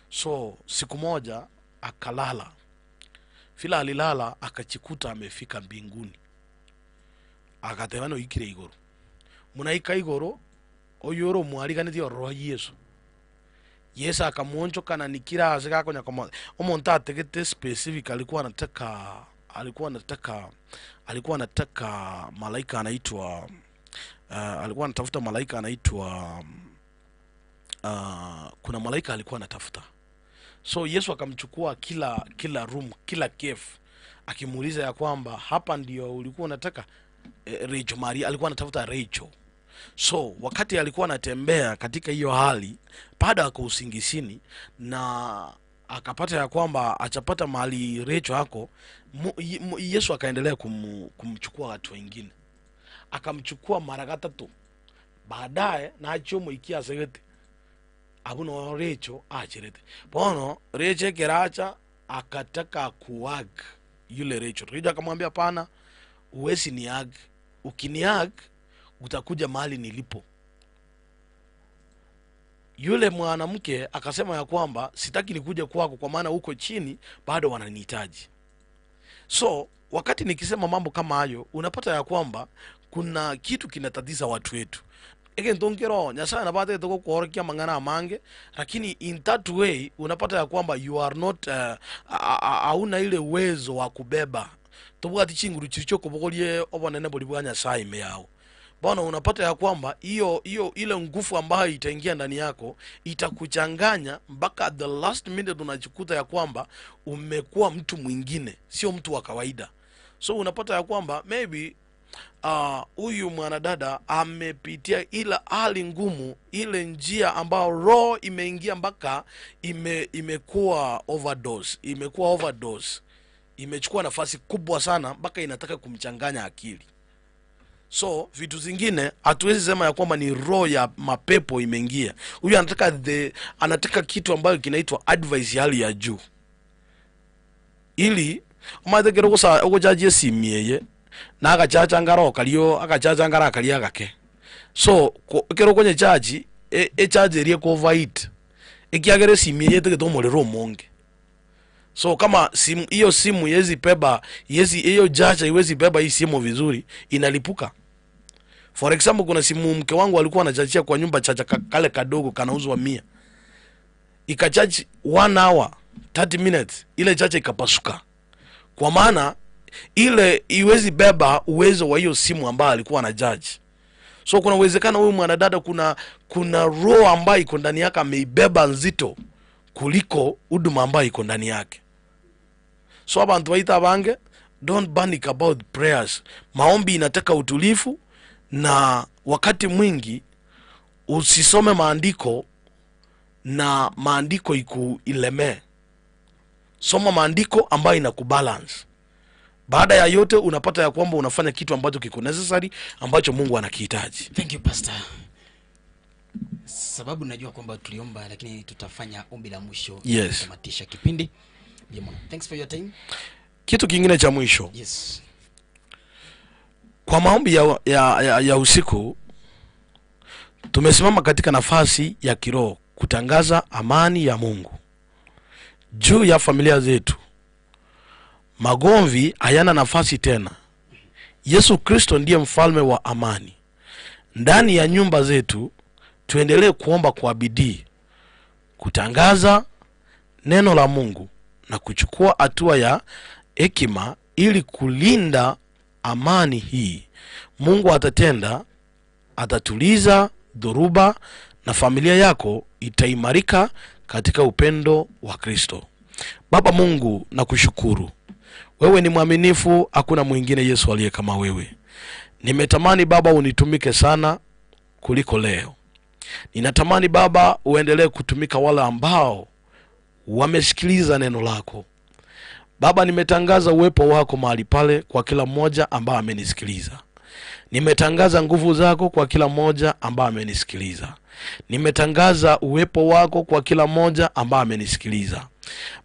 Speaker 10: So siku moja akalala. Fila alilala akachikuta amefika mbinguni. Akatebano ikire igoro. Munaika igoro oyoro mwariganithio roho Yesu. Yesu akamuonjoka na nikira asika konya kama omuntu ategete specific, alikuwa anataka malaika anaitwa alikuwa anatafuta malaika anaitwa kuna malaika alikuwa anatafuta. So Yesu akamchukua kila room, kila cave, akimuuliza ya kwamba hapa ndio ulikuwa unataka Rachel. Maria alikuwa anatafuta Rachel. So wakati alikuwa anatembea katika hiyo hali, baada ya kuusingisini na akapata ya kwamba achapata mahali Rachel hako, Yesu akaendelea kumchukua watu wengine. Akamchukua mara tatu. Baadaye na achomo ikia segete. Abuno Rachel achirete. Bono Rachel keracha akataka kuag yule Rachel. Rachel akamwambia pana, uwezi niag. Ukiniag utakuja mahali nilipo. Yule mwanamke akasema ya kwamba sitaki nikuje kwako kwa maana huko chini bado wananihitaji. So wakati nikisema mambo kama hayo, unapata ya kwamba kuna kitu kinatatiza watu wetu. Eke ntonkero Nyasaye nabate toko kuhorokia mangana amange, lakini in that way unapata ya kwamba you are not hauna ile uwezo wa kubeba. Tobwati chinguru chiricho kubogolie obonene boli bwa Nyasaye ime yao. Bwana, unapata ya kwamba hiyo ile nguvu ambayo itaingia ndani yako itakuchanganya mpaka the last minute unajikuta ya kwamba umekuwa mtu mwingine, sio mtu wa kawaida. So unapata ya kwamba maybe huyu mwanadada amepitia ila hali ngumu, ile njia ambayo roho imeingia mpaka imekuwa overdose, imechukua nafasi kubwa sana mpaka inataka kumchanganya akili. So vitu zingine hatuwezi sema ya kwamba ni roho ya mapepo imeingia. Huyu anataka kitu ambayo kinaitwa advice ya hali ya juu. Ili umathekero gusa uguchajie simu na agachacha ngaro kalio agachacha ngara kalia gake. So kero kwenye charge e charge rie ko overheat. Ikiagere simu yeye tegeto omorero omonge. So kama simu hiyo simu yezi beba yezi hiyo jaja iwezi beba hii simu vizuri, inalipuka. For example, kuna simu mke wangu alikuwa anachajia kwa nyumba chaja kale kadogo kanauzwa 100. Ikacharge 1 hour 30 minutes, ile chaja ikapasuka. Kwa maana ile iwezi beba uwezo wa hiyo simu ambayo alikuwa anacharge. So kuna uwezekano huyu mwanadada kuna roho ambayo iko ndani yake ameibeba nzito kuliko huduma ambayo iko ndani yake. So abantu waita bange, don't panic about prayers. Maombi inataka utulivu, na wakati mwingi usisome maandiko na maandiko ikuilemee. Soma maandiko ambayo inakubalance. Baada ya yote unapata ya kwamba unafanya kitu ambacho kiko necessary, ambacho Mungu anakihitaji.
Speaker 7: Thank you Pastor. Sababu najua kwamba tuliomba, lakini tutafanya ombi la mwisho.
Speaker 10: Yes.
Speaker 7: Kutamatisha kipindi. Thanks for your time.
Speaker 10: Kitu kingine cha mwisho.
Speaker 7: Yes.
Speaker 10: Kwa maombi ya usiku tumesimama katika nafasi ya kiroho kutangaza amani ya Mungu juu ya familia zetu. Magomvi hayana nafasi tena. Yesu Kristo ndiye mfalme wa amani. Ndani ya nyumba zetu, Tuendelee kuomba kwa bidii, kutangaza neno la Mungu na kuchukua hatua ya hekima ili kulinda amani hii. Mungu atatenda, atatuliza dhoruba na familia yako itaimarika katika upendo wa Kristo. Baba Mungu, nakushukuru. Wewe ni mwaminifu, hakuna mwingine Yesu aliye kama wewe. Nimetamani Baba unitumike sana kuliko leo. Ninatamani Baba uendelee kutumika wale ambao wamesikiliza neno lako. Baba, nimetangaza uwepo wako mahali pale kwa kila mmoja ambaye amenisikiliza. Nimetangaza nguvu zako kwa kila mmoja ambaye amenisikiliza. Nimetangaza uwepo wako kwa kila mmoja ambaye amenisikiliza.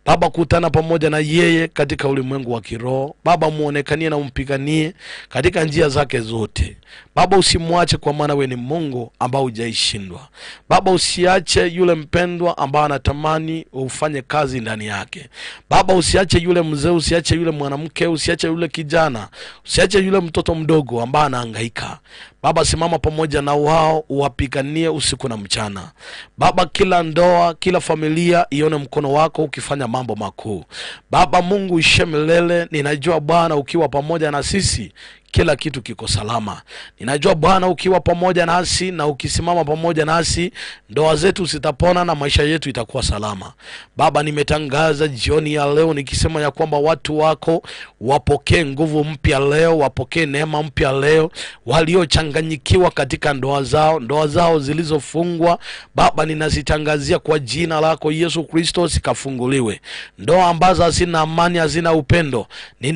Speaker 10: Baba, kutana pamoja na yeye katika ulimwengu wa kiroho. Baba, muonekanie na umpiganie katika njia zake zote. Baba, usimwache, kwa maana wewe ni Mungu ambao hujaishindwa. Baba, usiache yule mpendwa ambao anatamani ufanye kazi ndani yake. Baba, usiache yule mzee, usiache yule mwanamke, usiache yule kijana, usiache yule mtoto mdogo ambao anahangaika. Baba, simama pamoja na wao, uwapiganie usiku na mchana. Baba, kila ndoa, kila familia ione mkono wako ukifanya mambo makuu. Baba Mungu ishe milele. Ninajua Bwana ukiwa pamoja na sisi kila kitu kiko salama. Ninajua Bwana ukiwa pamoja nasi na ukisimama pamoja nasi, ndoa zetu zitapona na maisha yetu itakuwa salama. Baba, nimetangaza jioni ya leo nikisema ya kwamba watu wako wapokee nguvu mpya leo, wapokee neema mpya leo. Waliochanganyikiwa katika ndoa zao, ndoa zao zilizofungwa, Baba ninazitangazia kwa jina lako Yesu Kristo zikafunguliwe. Ndoa ambazo hazina amani, hazina upendo,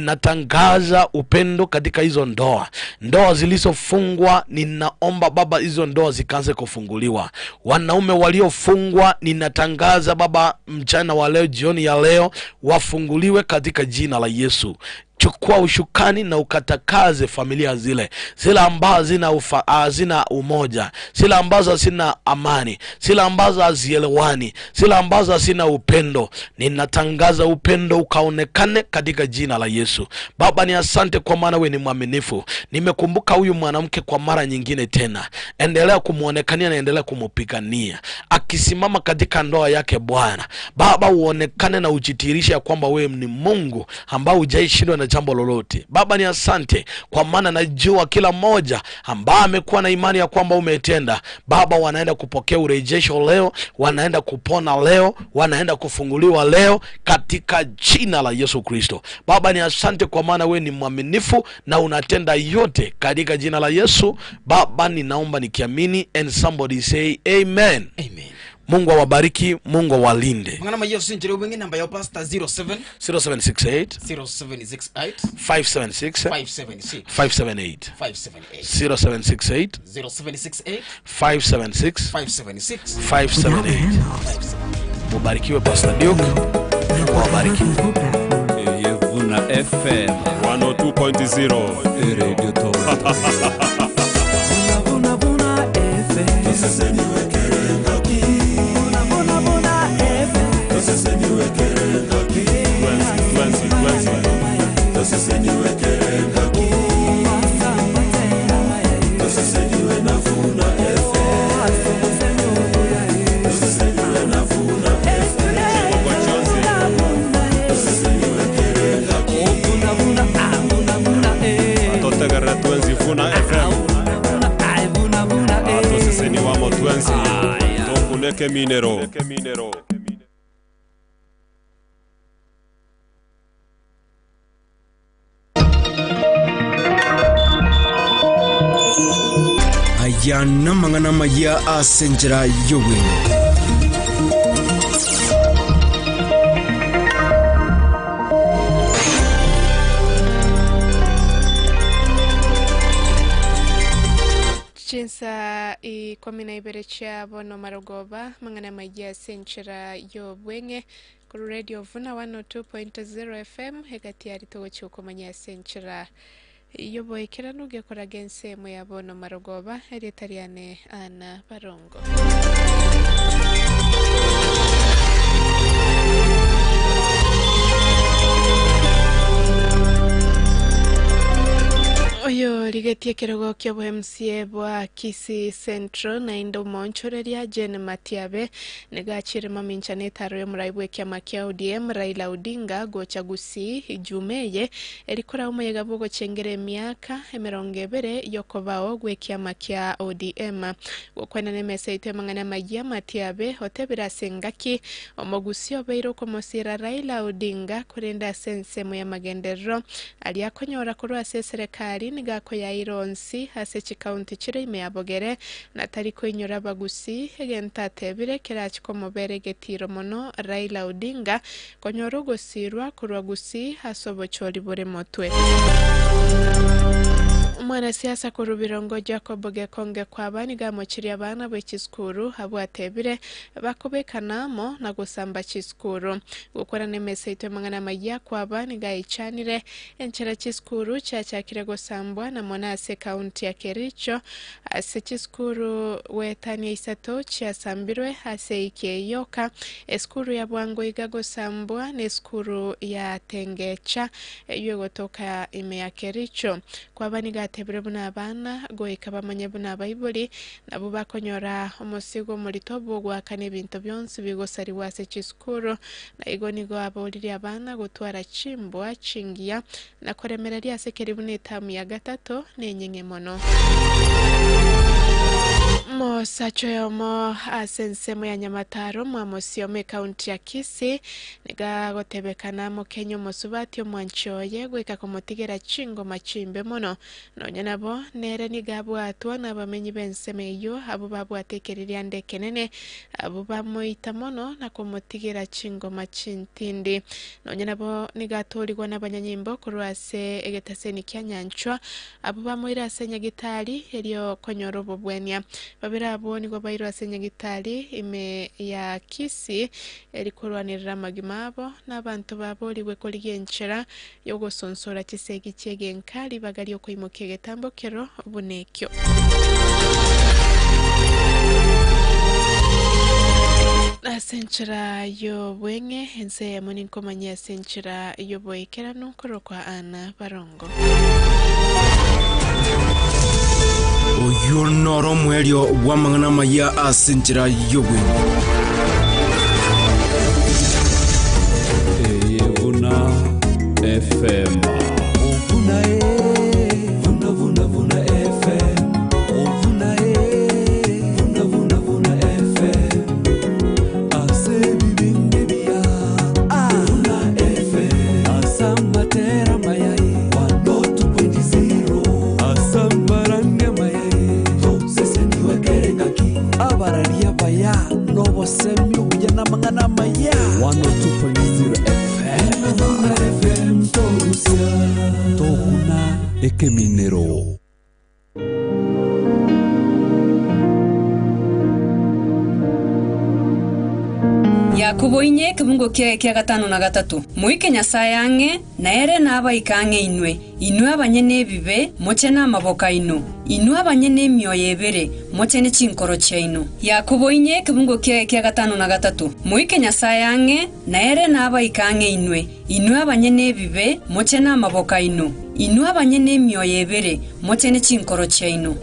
Speaker 10: ninatangaza upendo katika hizo ndoa. Ndoa zilizofungwa, ninaomba Baba hizo ndoa zikaanze kufunguliwa. Wanaume waliofungwa, ninatangaza Baba mchana wa leo, jioni ya leo, wafunguliwe katika jina la Yesu. Chukua ushukani na ukatakaze familia zile, zile ambazo hazina umoja, zile ambazo hazina amani, zile ambazo hazielewani, zile ambazo hazina upendo. Ninatangaza upendo ukaonekane katika jina la Yesu. Baba, ni asante kwa maana wewe ni mwaminifu. Nimekumbuka huyu mwanamke kwa mara nyingine tena. Endelea kumuonekania na endelea kumupigania akisimama katika ndoa yake. Bwana Baba, uonekane na ujitirishe kwamba wewe ni Mungu ambao hujaishindwa na jambo lolote. Baba, ni asante kwa maana najua kila mmoja ambaye amekuwa na imani ya kwamba umetenda, Baba, wanaenda kupokea urejesho leo, wanaenda kupona leo, wanaenda kufunguliwa leo katika jina la Yesu Kristo. Baba, ni asante kwa maana wewe ni mwaminifu na unatenda yote katika jina la Yesu. Baba, ninaomba nikiamini, and somebody say amen.
Speaker 7: Amen.
Speaker 10: Mungu awabariki, Mungu awalinde.
Speaker 7: Mangana mayo sinjere ubenge namba ya pastor 07
Speaker 10: 0768
Speaker 7: 0768
Speaker 10: 576
Speaker 7: 576
Speaker 10: 578
Speaker 7: 578
Speaker 10: 0768
Speaker 7: 0768
Speaker 10: 576
Speaker 7: 576
Speaker 10: 578. Mubarikiwe Pastor Duke. Mungu awabariki.
Speaker 11: Yevuna FM
Speaker 3: 102.0
Speaker 11: Radio Toronto. Vuna FM.
Speaker 3: Totegerera twenzi Vuna FM. Atoseseni wamo twenzi tokuneke minero.
Speaker 6: Aya namang'ana maya asenjera yobwene.
Speaker 12: Chinsa 12 chia bono marogoba mang'ana maya senchera yobwenge kuru Radio Vuna 102.0 FM hegati yaritogochuko manya senchera yoboekera nugekoraga ensemo ya bono marogoba eritariane ana barongo. Oyo rigetie kirogo kia bwa MCA bwa Kisii Central na indo monchoreria Jane Matiabe nigachire maminchane taro yo muraibu kiama kia ODM Raila Odinga gocha Gusii Jumeye erikora umuyega bwo chengere miaka emirongo ebere yokobao gwe kiama kia ODM gokwena nemese ite mangana majia Matiabe hotebira sengaki omogusio beiro komosira Raila Odinga kurenda sensemo ya magenderero aliakonyora kurwa se serikali nigako ya ironsi ase chikaunti chire ime ya Bogere na tariko inyora bagusi egenta tebire kirachiko mobere getiro mono Raila Odinga konyoro gosirwa kurwa Gusii asobochori bore motwe. Mwanasiasa kurubirongo Jacob Gekonge kwa bani gamochiri abana bw'echiskuru abwatebire bakobekanamo na gusamba chiskuru gukora nemese itwe mangana majia kwa bani gaichanire enchera chiskuru chachakire gusambwa na monase kaunti ya Kericho ase chiskuru wetania isato chasambirwe ase ikeyoka eskuru ya Bwango iga gusambwa na eskuru ya Tengecha yogotoka ime ya Kericho kwa bani gatebire buna abana goika bamanye buna Baibuli nabo bakonyora omusigo mulitobo gwakane ebintu byonsi bigosariwa ase chiskuru na igo nigo aboliri abana gutwara chimbwa chingia na koremereria ase keribu n'etamu ya gatatu n'enyenge mono. Mosacho yomo asensemo ya Nyamataro mwamosiome kaunti ya Kisii nigagotebekana mukenyo musubati omwanchoye gwika komotigera chingo machimbe mono nonya nabo nere nigabwatwa nabamenyi benseme iyo abo babwatekereria ndekenene abo bamoita mono na komotigera chingo machintindi nonya nabo nigatorigwa n'abanyanyimbo kurwase egetaseni kya Nyanchwa abo bamoira ase nyagitari erio konyora obobwenia babira abo nigo bairwa ase nyagitari ime ya Kisii erikorwanirira magima abo n'abantu baboriwe korigenchera yogosonsora chisegi chiegenkari bagari okoimokia egetambokero bunekyo. Asenchera yo bwenge ense muninkomanya asenchera yo boikerano korokwa Ana Barongo.
Speaker 6: Oyo noro mwelio wa mangana maya asenchera yo bwenge.
Speaker 11: Vuna FM. Vuna vuna vuna vuna FM. Vuna vuna vuna vuna FM. Ase bibinge bia. Vuna FM. Asamatera mayai. 102.0. Asambaranga mayai. To sese niwe kerengaki. Abararia baya. Nobo semyo bujana mangana maya. 102.0 FM. FM Torusia Tokuna Ekeminero.
Speaker 1: Yakobo inye kibungo kia kia gatano na gatatu muike Nyasaye ang'e na ere n'abaika ang'e inwe inwe abanyene ebibe moche n'amaboka ino inwe abanyene emioyo ebere moche n'echinkoro chiaino. Yakobo inye kibungo kia kia gatano na gatatu muike Nyasaye ang'e na ere n'abaika ang'e inwe inwe abanyene ebibe moche n'amaboka ino inwe abanyene emioyo ebere moche n'echinkoro chiaino.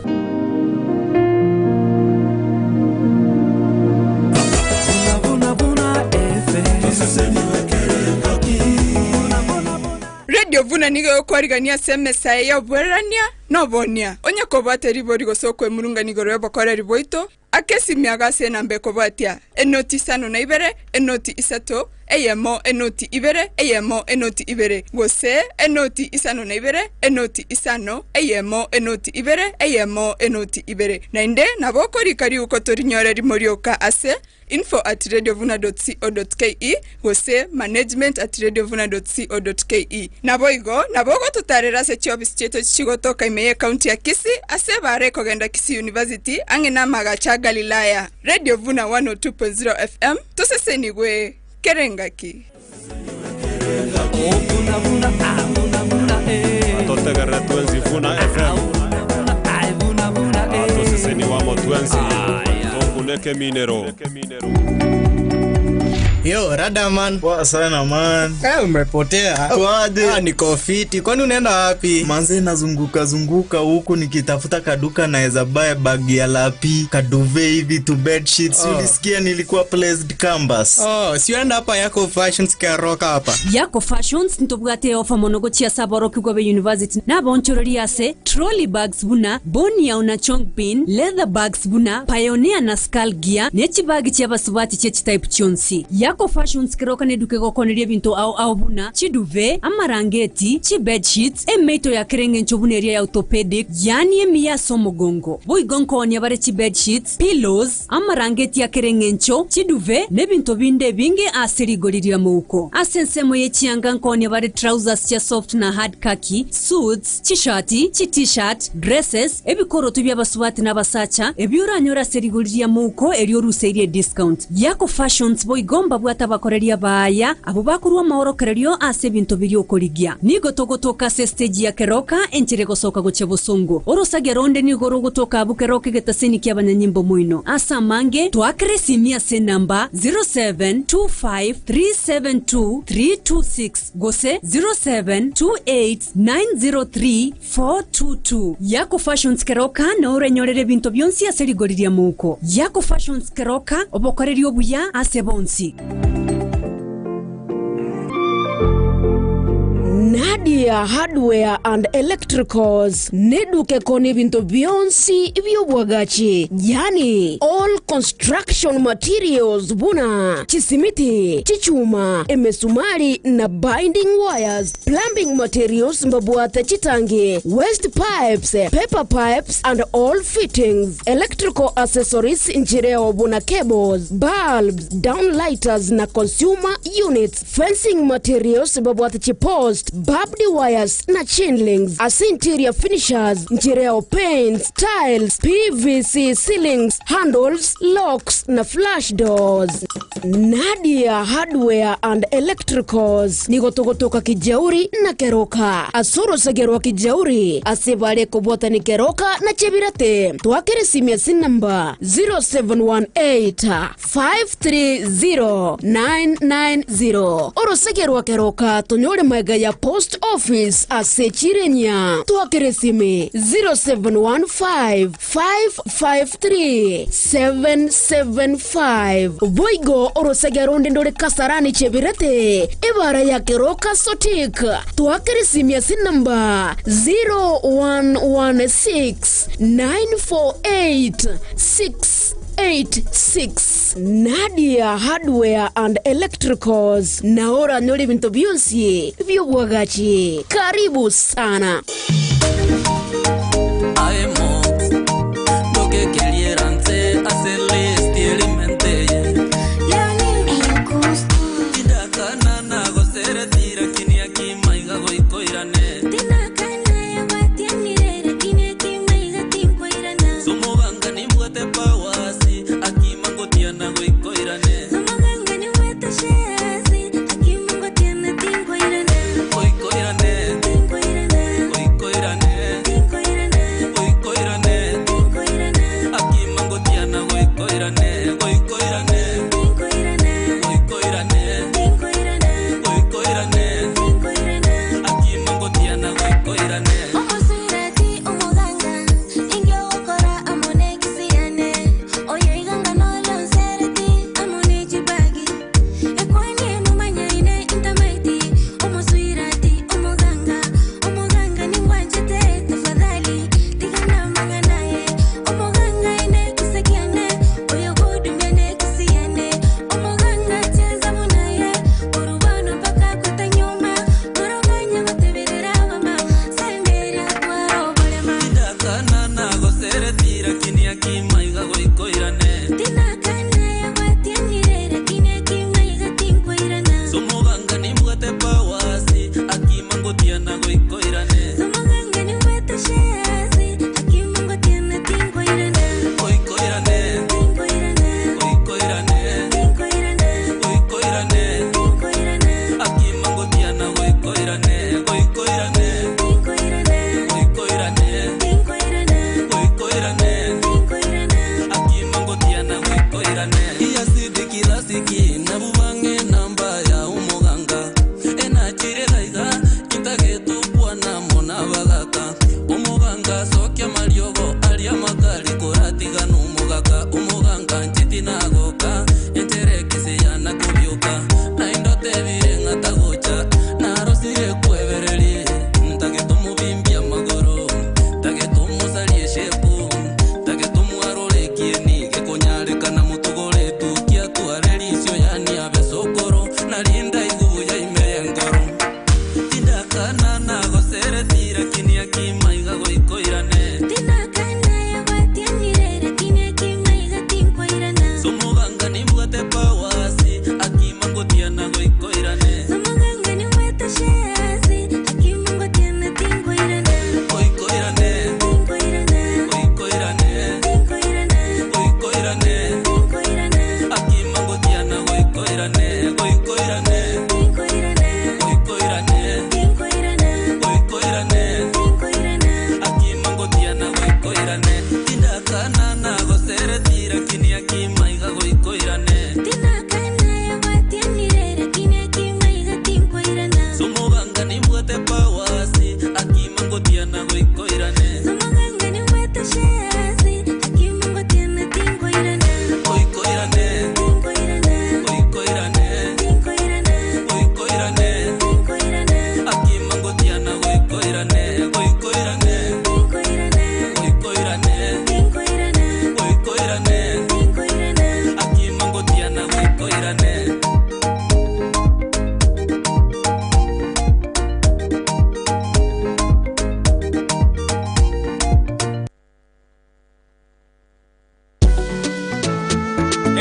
Speaker 20: Radio Vuna nigo yokwarigania semesa ya obwerania nobonia onye kobwate ribori gosokwe murunga nigoro yobokora riboito akesi miagase nambe kobwatia enoti 52 enoti 3 eyemo enoti 2 eyemo enoti 2 gose enoti 52 enoti 5 eyemo enoti 2 eyemo enoti 2 nainde nabo korikari uko torinyore rimorioka ase info@radiovuna.co.ke gose management@radiovuna.co.ke naboigo nabogo tutarera se chiofisi chetu chigotoka imeye county ya Kisii ase bare kogenda Kisii University ange na magacha Galilaya. Radio Vuna 102.0 FM tusesenigwe kerengaki.
Speaker 3: Atotegerera twenzi Vuna FM. Atoseseniwamo twenzi. Tokuneke minero.
Speaker 16: Yo, rada man.
Speaker 17: Poa sana man.
Speaker 16: Umepotea.
Speaker 17: Kwaje?
Speaker 16: Niko fiti. Kwani unaenda wapi?
Speaker 17: Manze nazunguka zunguka huku nikitafuta kaduka naweza buy bag ya lapi, kaduve hivi tu bed sheets.
Speaker 16: Oh.
Speaker 17: Ulisikia nilikuwa placed canvas.
Speaker 16: Oh, si unaenda hapa Yako Fashions Keroka hapa.
Speaker 1: Yako Fashions ntobwate ofa monogo chia saboro kigwabe university nabonchorori ase trolley bags buna Bonia na Chongpin leather bags buna Pioneer na Skull Gear nechibagi chia basubati che type chonsi. Yako Fashions Keroka neduke gokoneria binto au au buna chiduve amarangeti chi bed sheets emeito ya kerenge nchobuneria ya orthopedic yani emiya somogongo boigonko onya bare chi bed sheets pillows amarangeti ya kerenge ncho chiduve nebinto binde binge asirigoriria muko asensemo yechianga nkonya bare trousers cha soft na hard khaki suits chishati chi t-shirt dresses ebikoroto by'abasubati n'abasacha ebyuranyora serigoriria muko eryoruseirie discount. Yako Fashions boigomba bwata bakoreria baya abo bakurwa maorokererio ase binto biryokorigia nigo togotoka se stage ya Keroka enchere gosoka goche bosongo orosageronde nigo rogotoka abukeroke getaseni kyabanyanyimbo muino asa mange twakere simia se namba 0725372326 gose 0728903422. Yako Fashions Keroka na orenyorere binto byonsi aserigoriria muko. Yako Fashions Keroka obokorerio obuya ase bonsi.
Speaker 2: Nadia Hardware and Electricals neduke koni bintu byonsi byobwagachi, yani all construction materials buna chisimiti, chichuma, emesumari na binding wires, plumbing materials mbabwate chitangi, waste pipes, paper pipes and all fittings, electrical accessories nchireo buna cables, bulbs, downlighters na consumer units, fencing materials mbabwate chipost, barbed wires na chain links, as interior finishers, nchireo paints, tiles, PVC ceilings, handles, locks na flash doors. Nadia Hardware and Electricals nigotogotoka Kijauri na Keroka asoro sagerwa Kijauri asebale kobota ni Keroka na Chebirate. Twakere simia sin namba 0718 530 990 orosagerwa Keroka tonyore maiga ya post office asechirenya. Twakere simi 0715 553 775 boigo orosageronde ndore Kasarani Chebirate ebara ya Keroka Sotik. Twakere simia sin namba 0116 948 686. Nadia Hardware and Electricals naora nyori bintu byonsi byobwagachi. Karibu sana.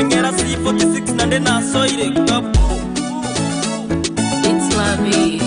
Speaker 11: Engera C46 nande nasoire kapu.
Speaker 21: It's Lavi.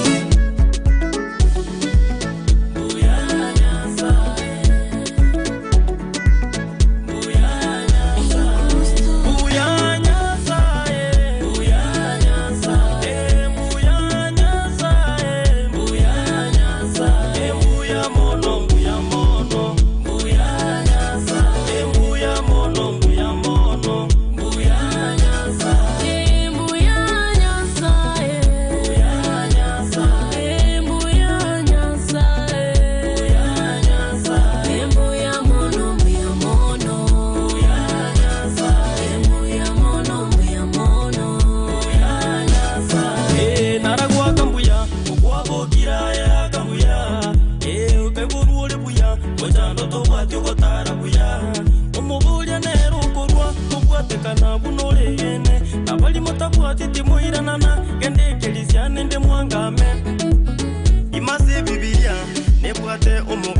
Speaker 11: Imase Bibilia nebwate omo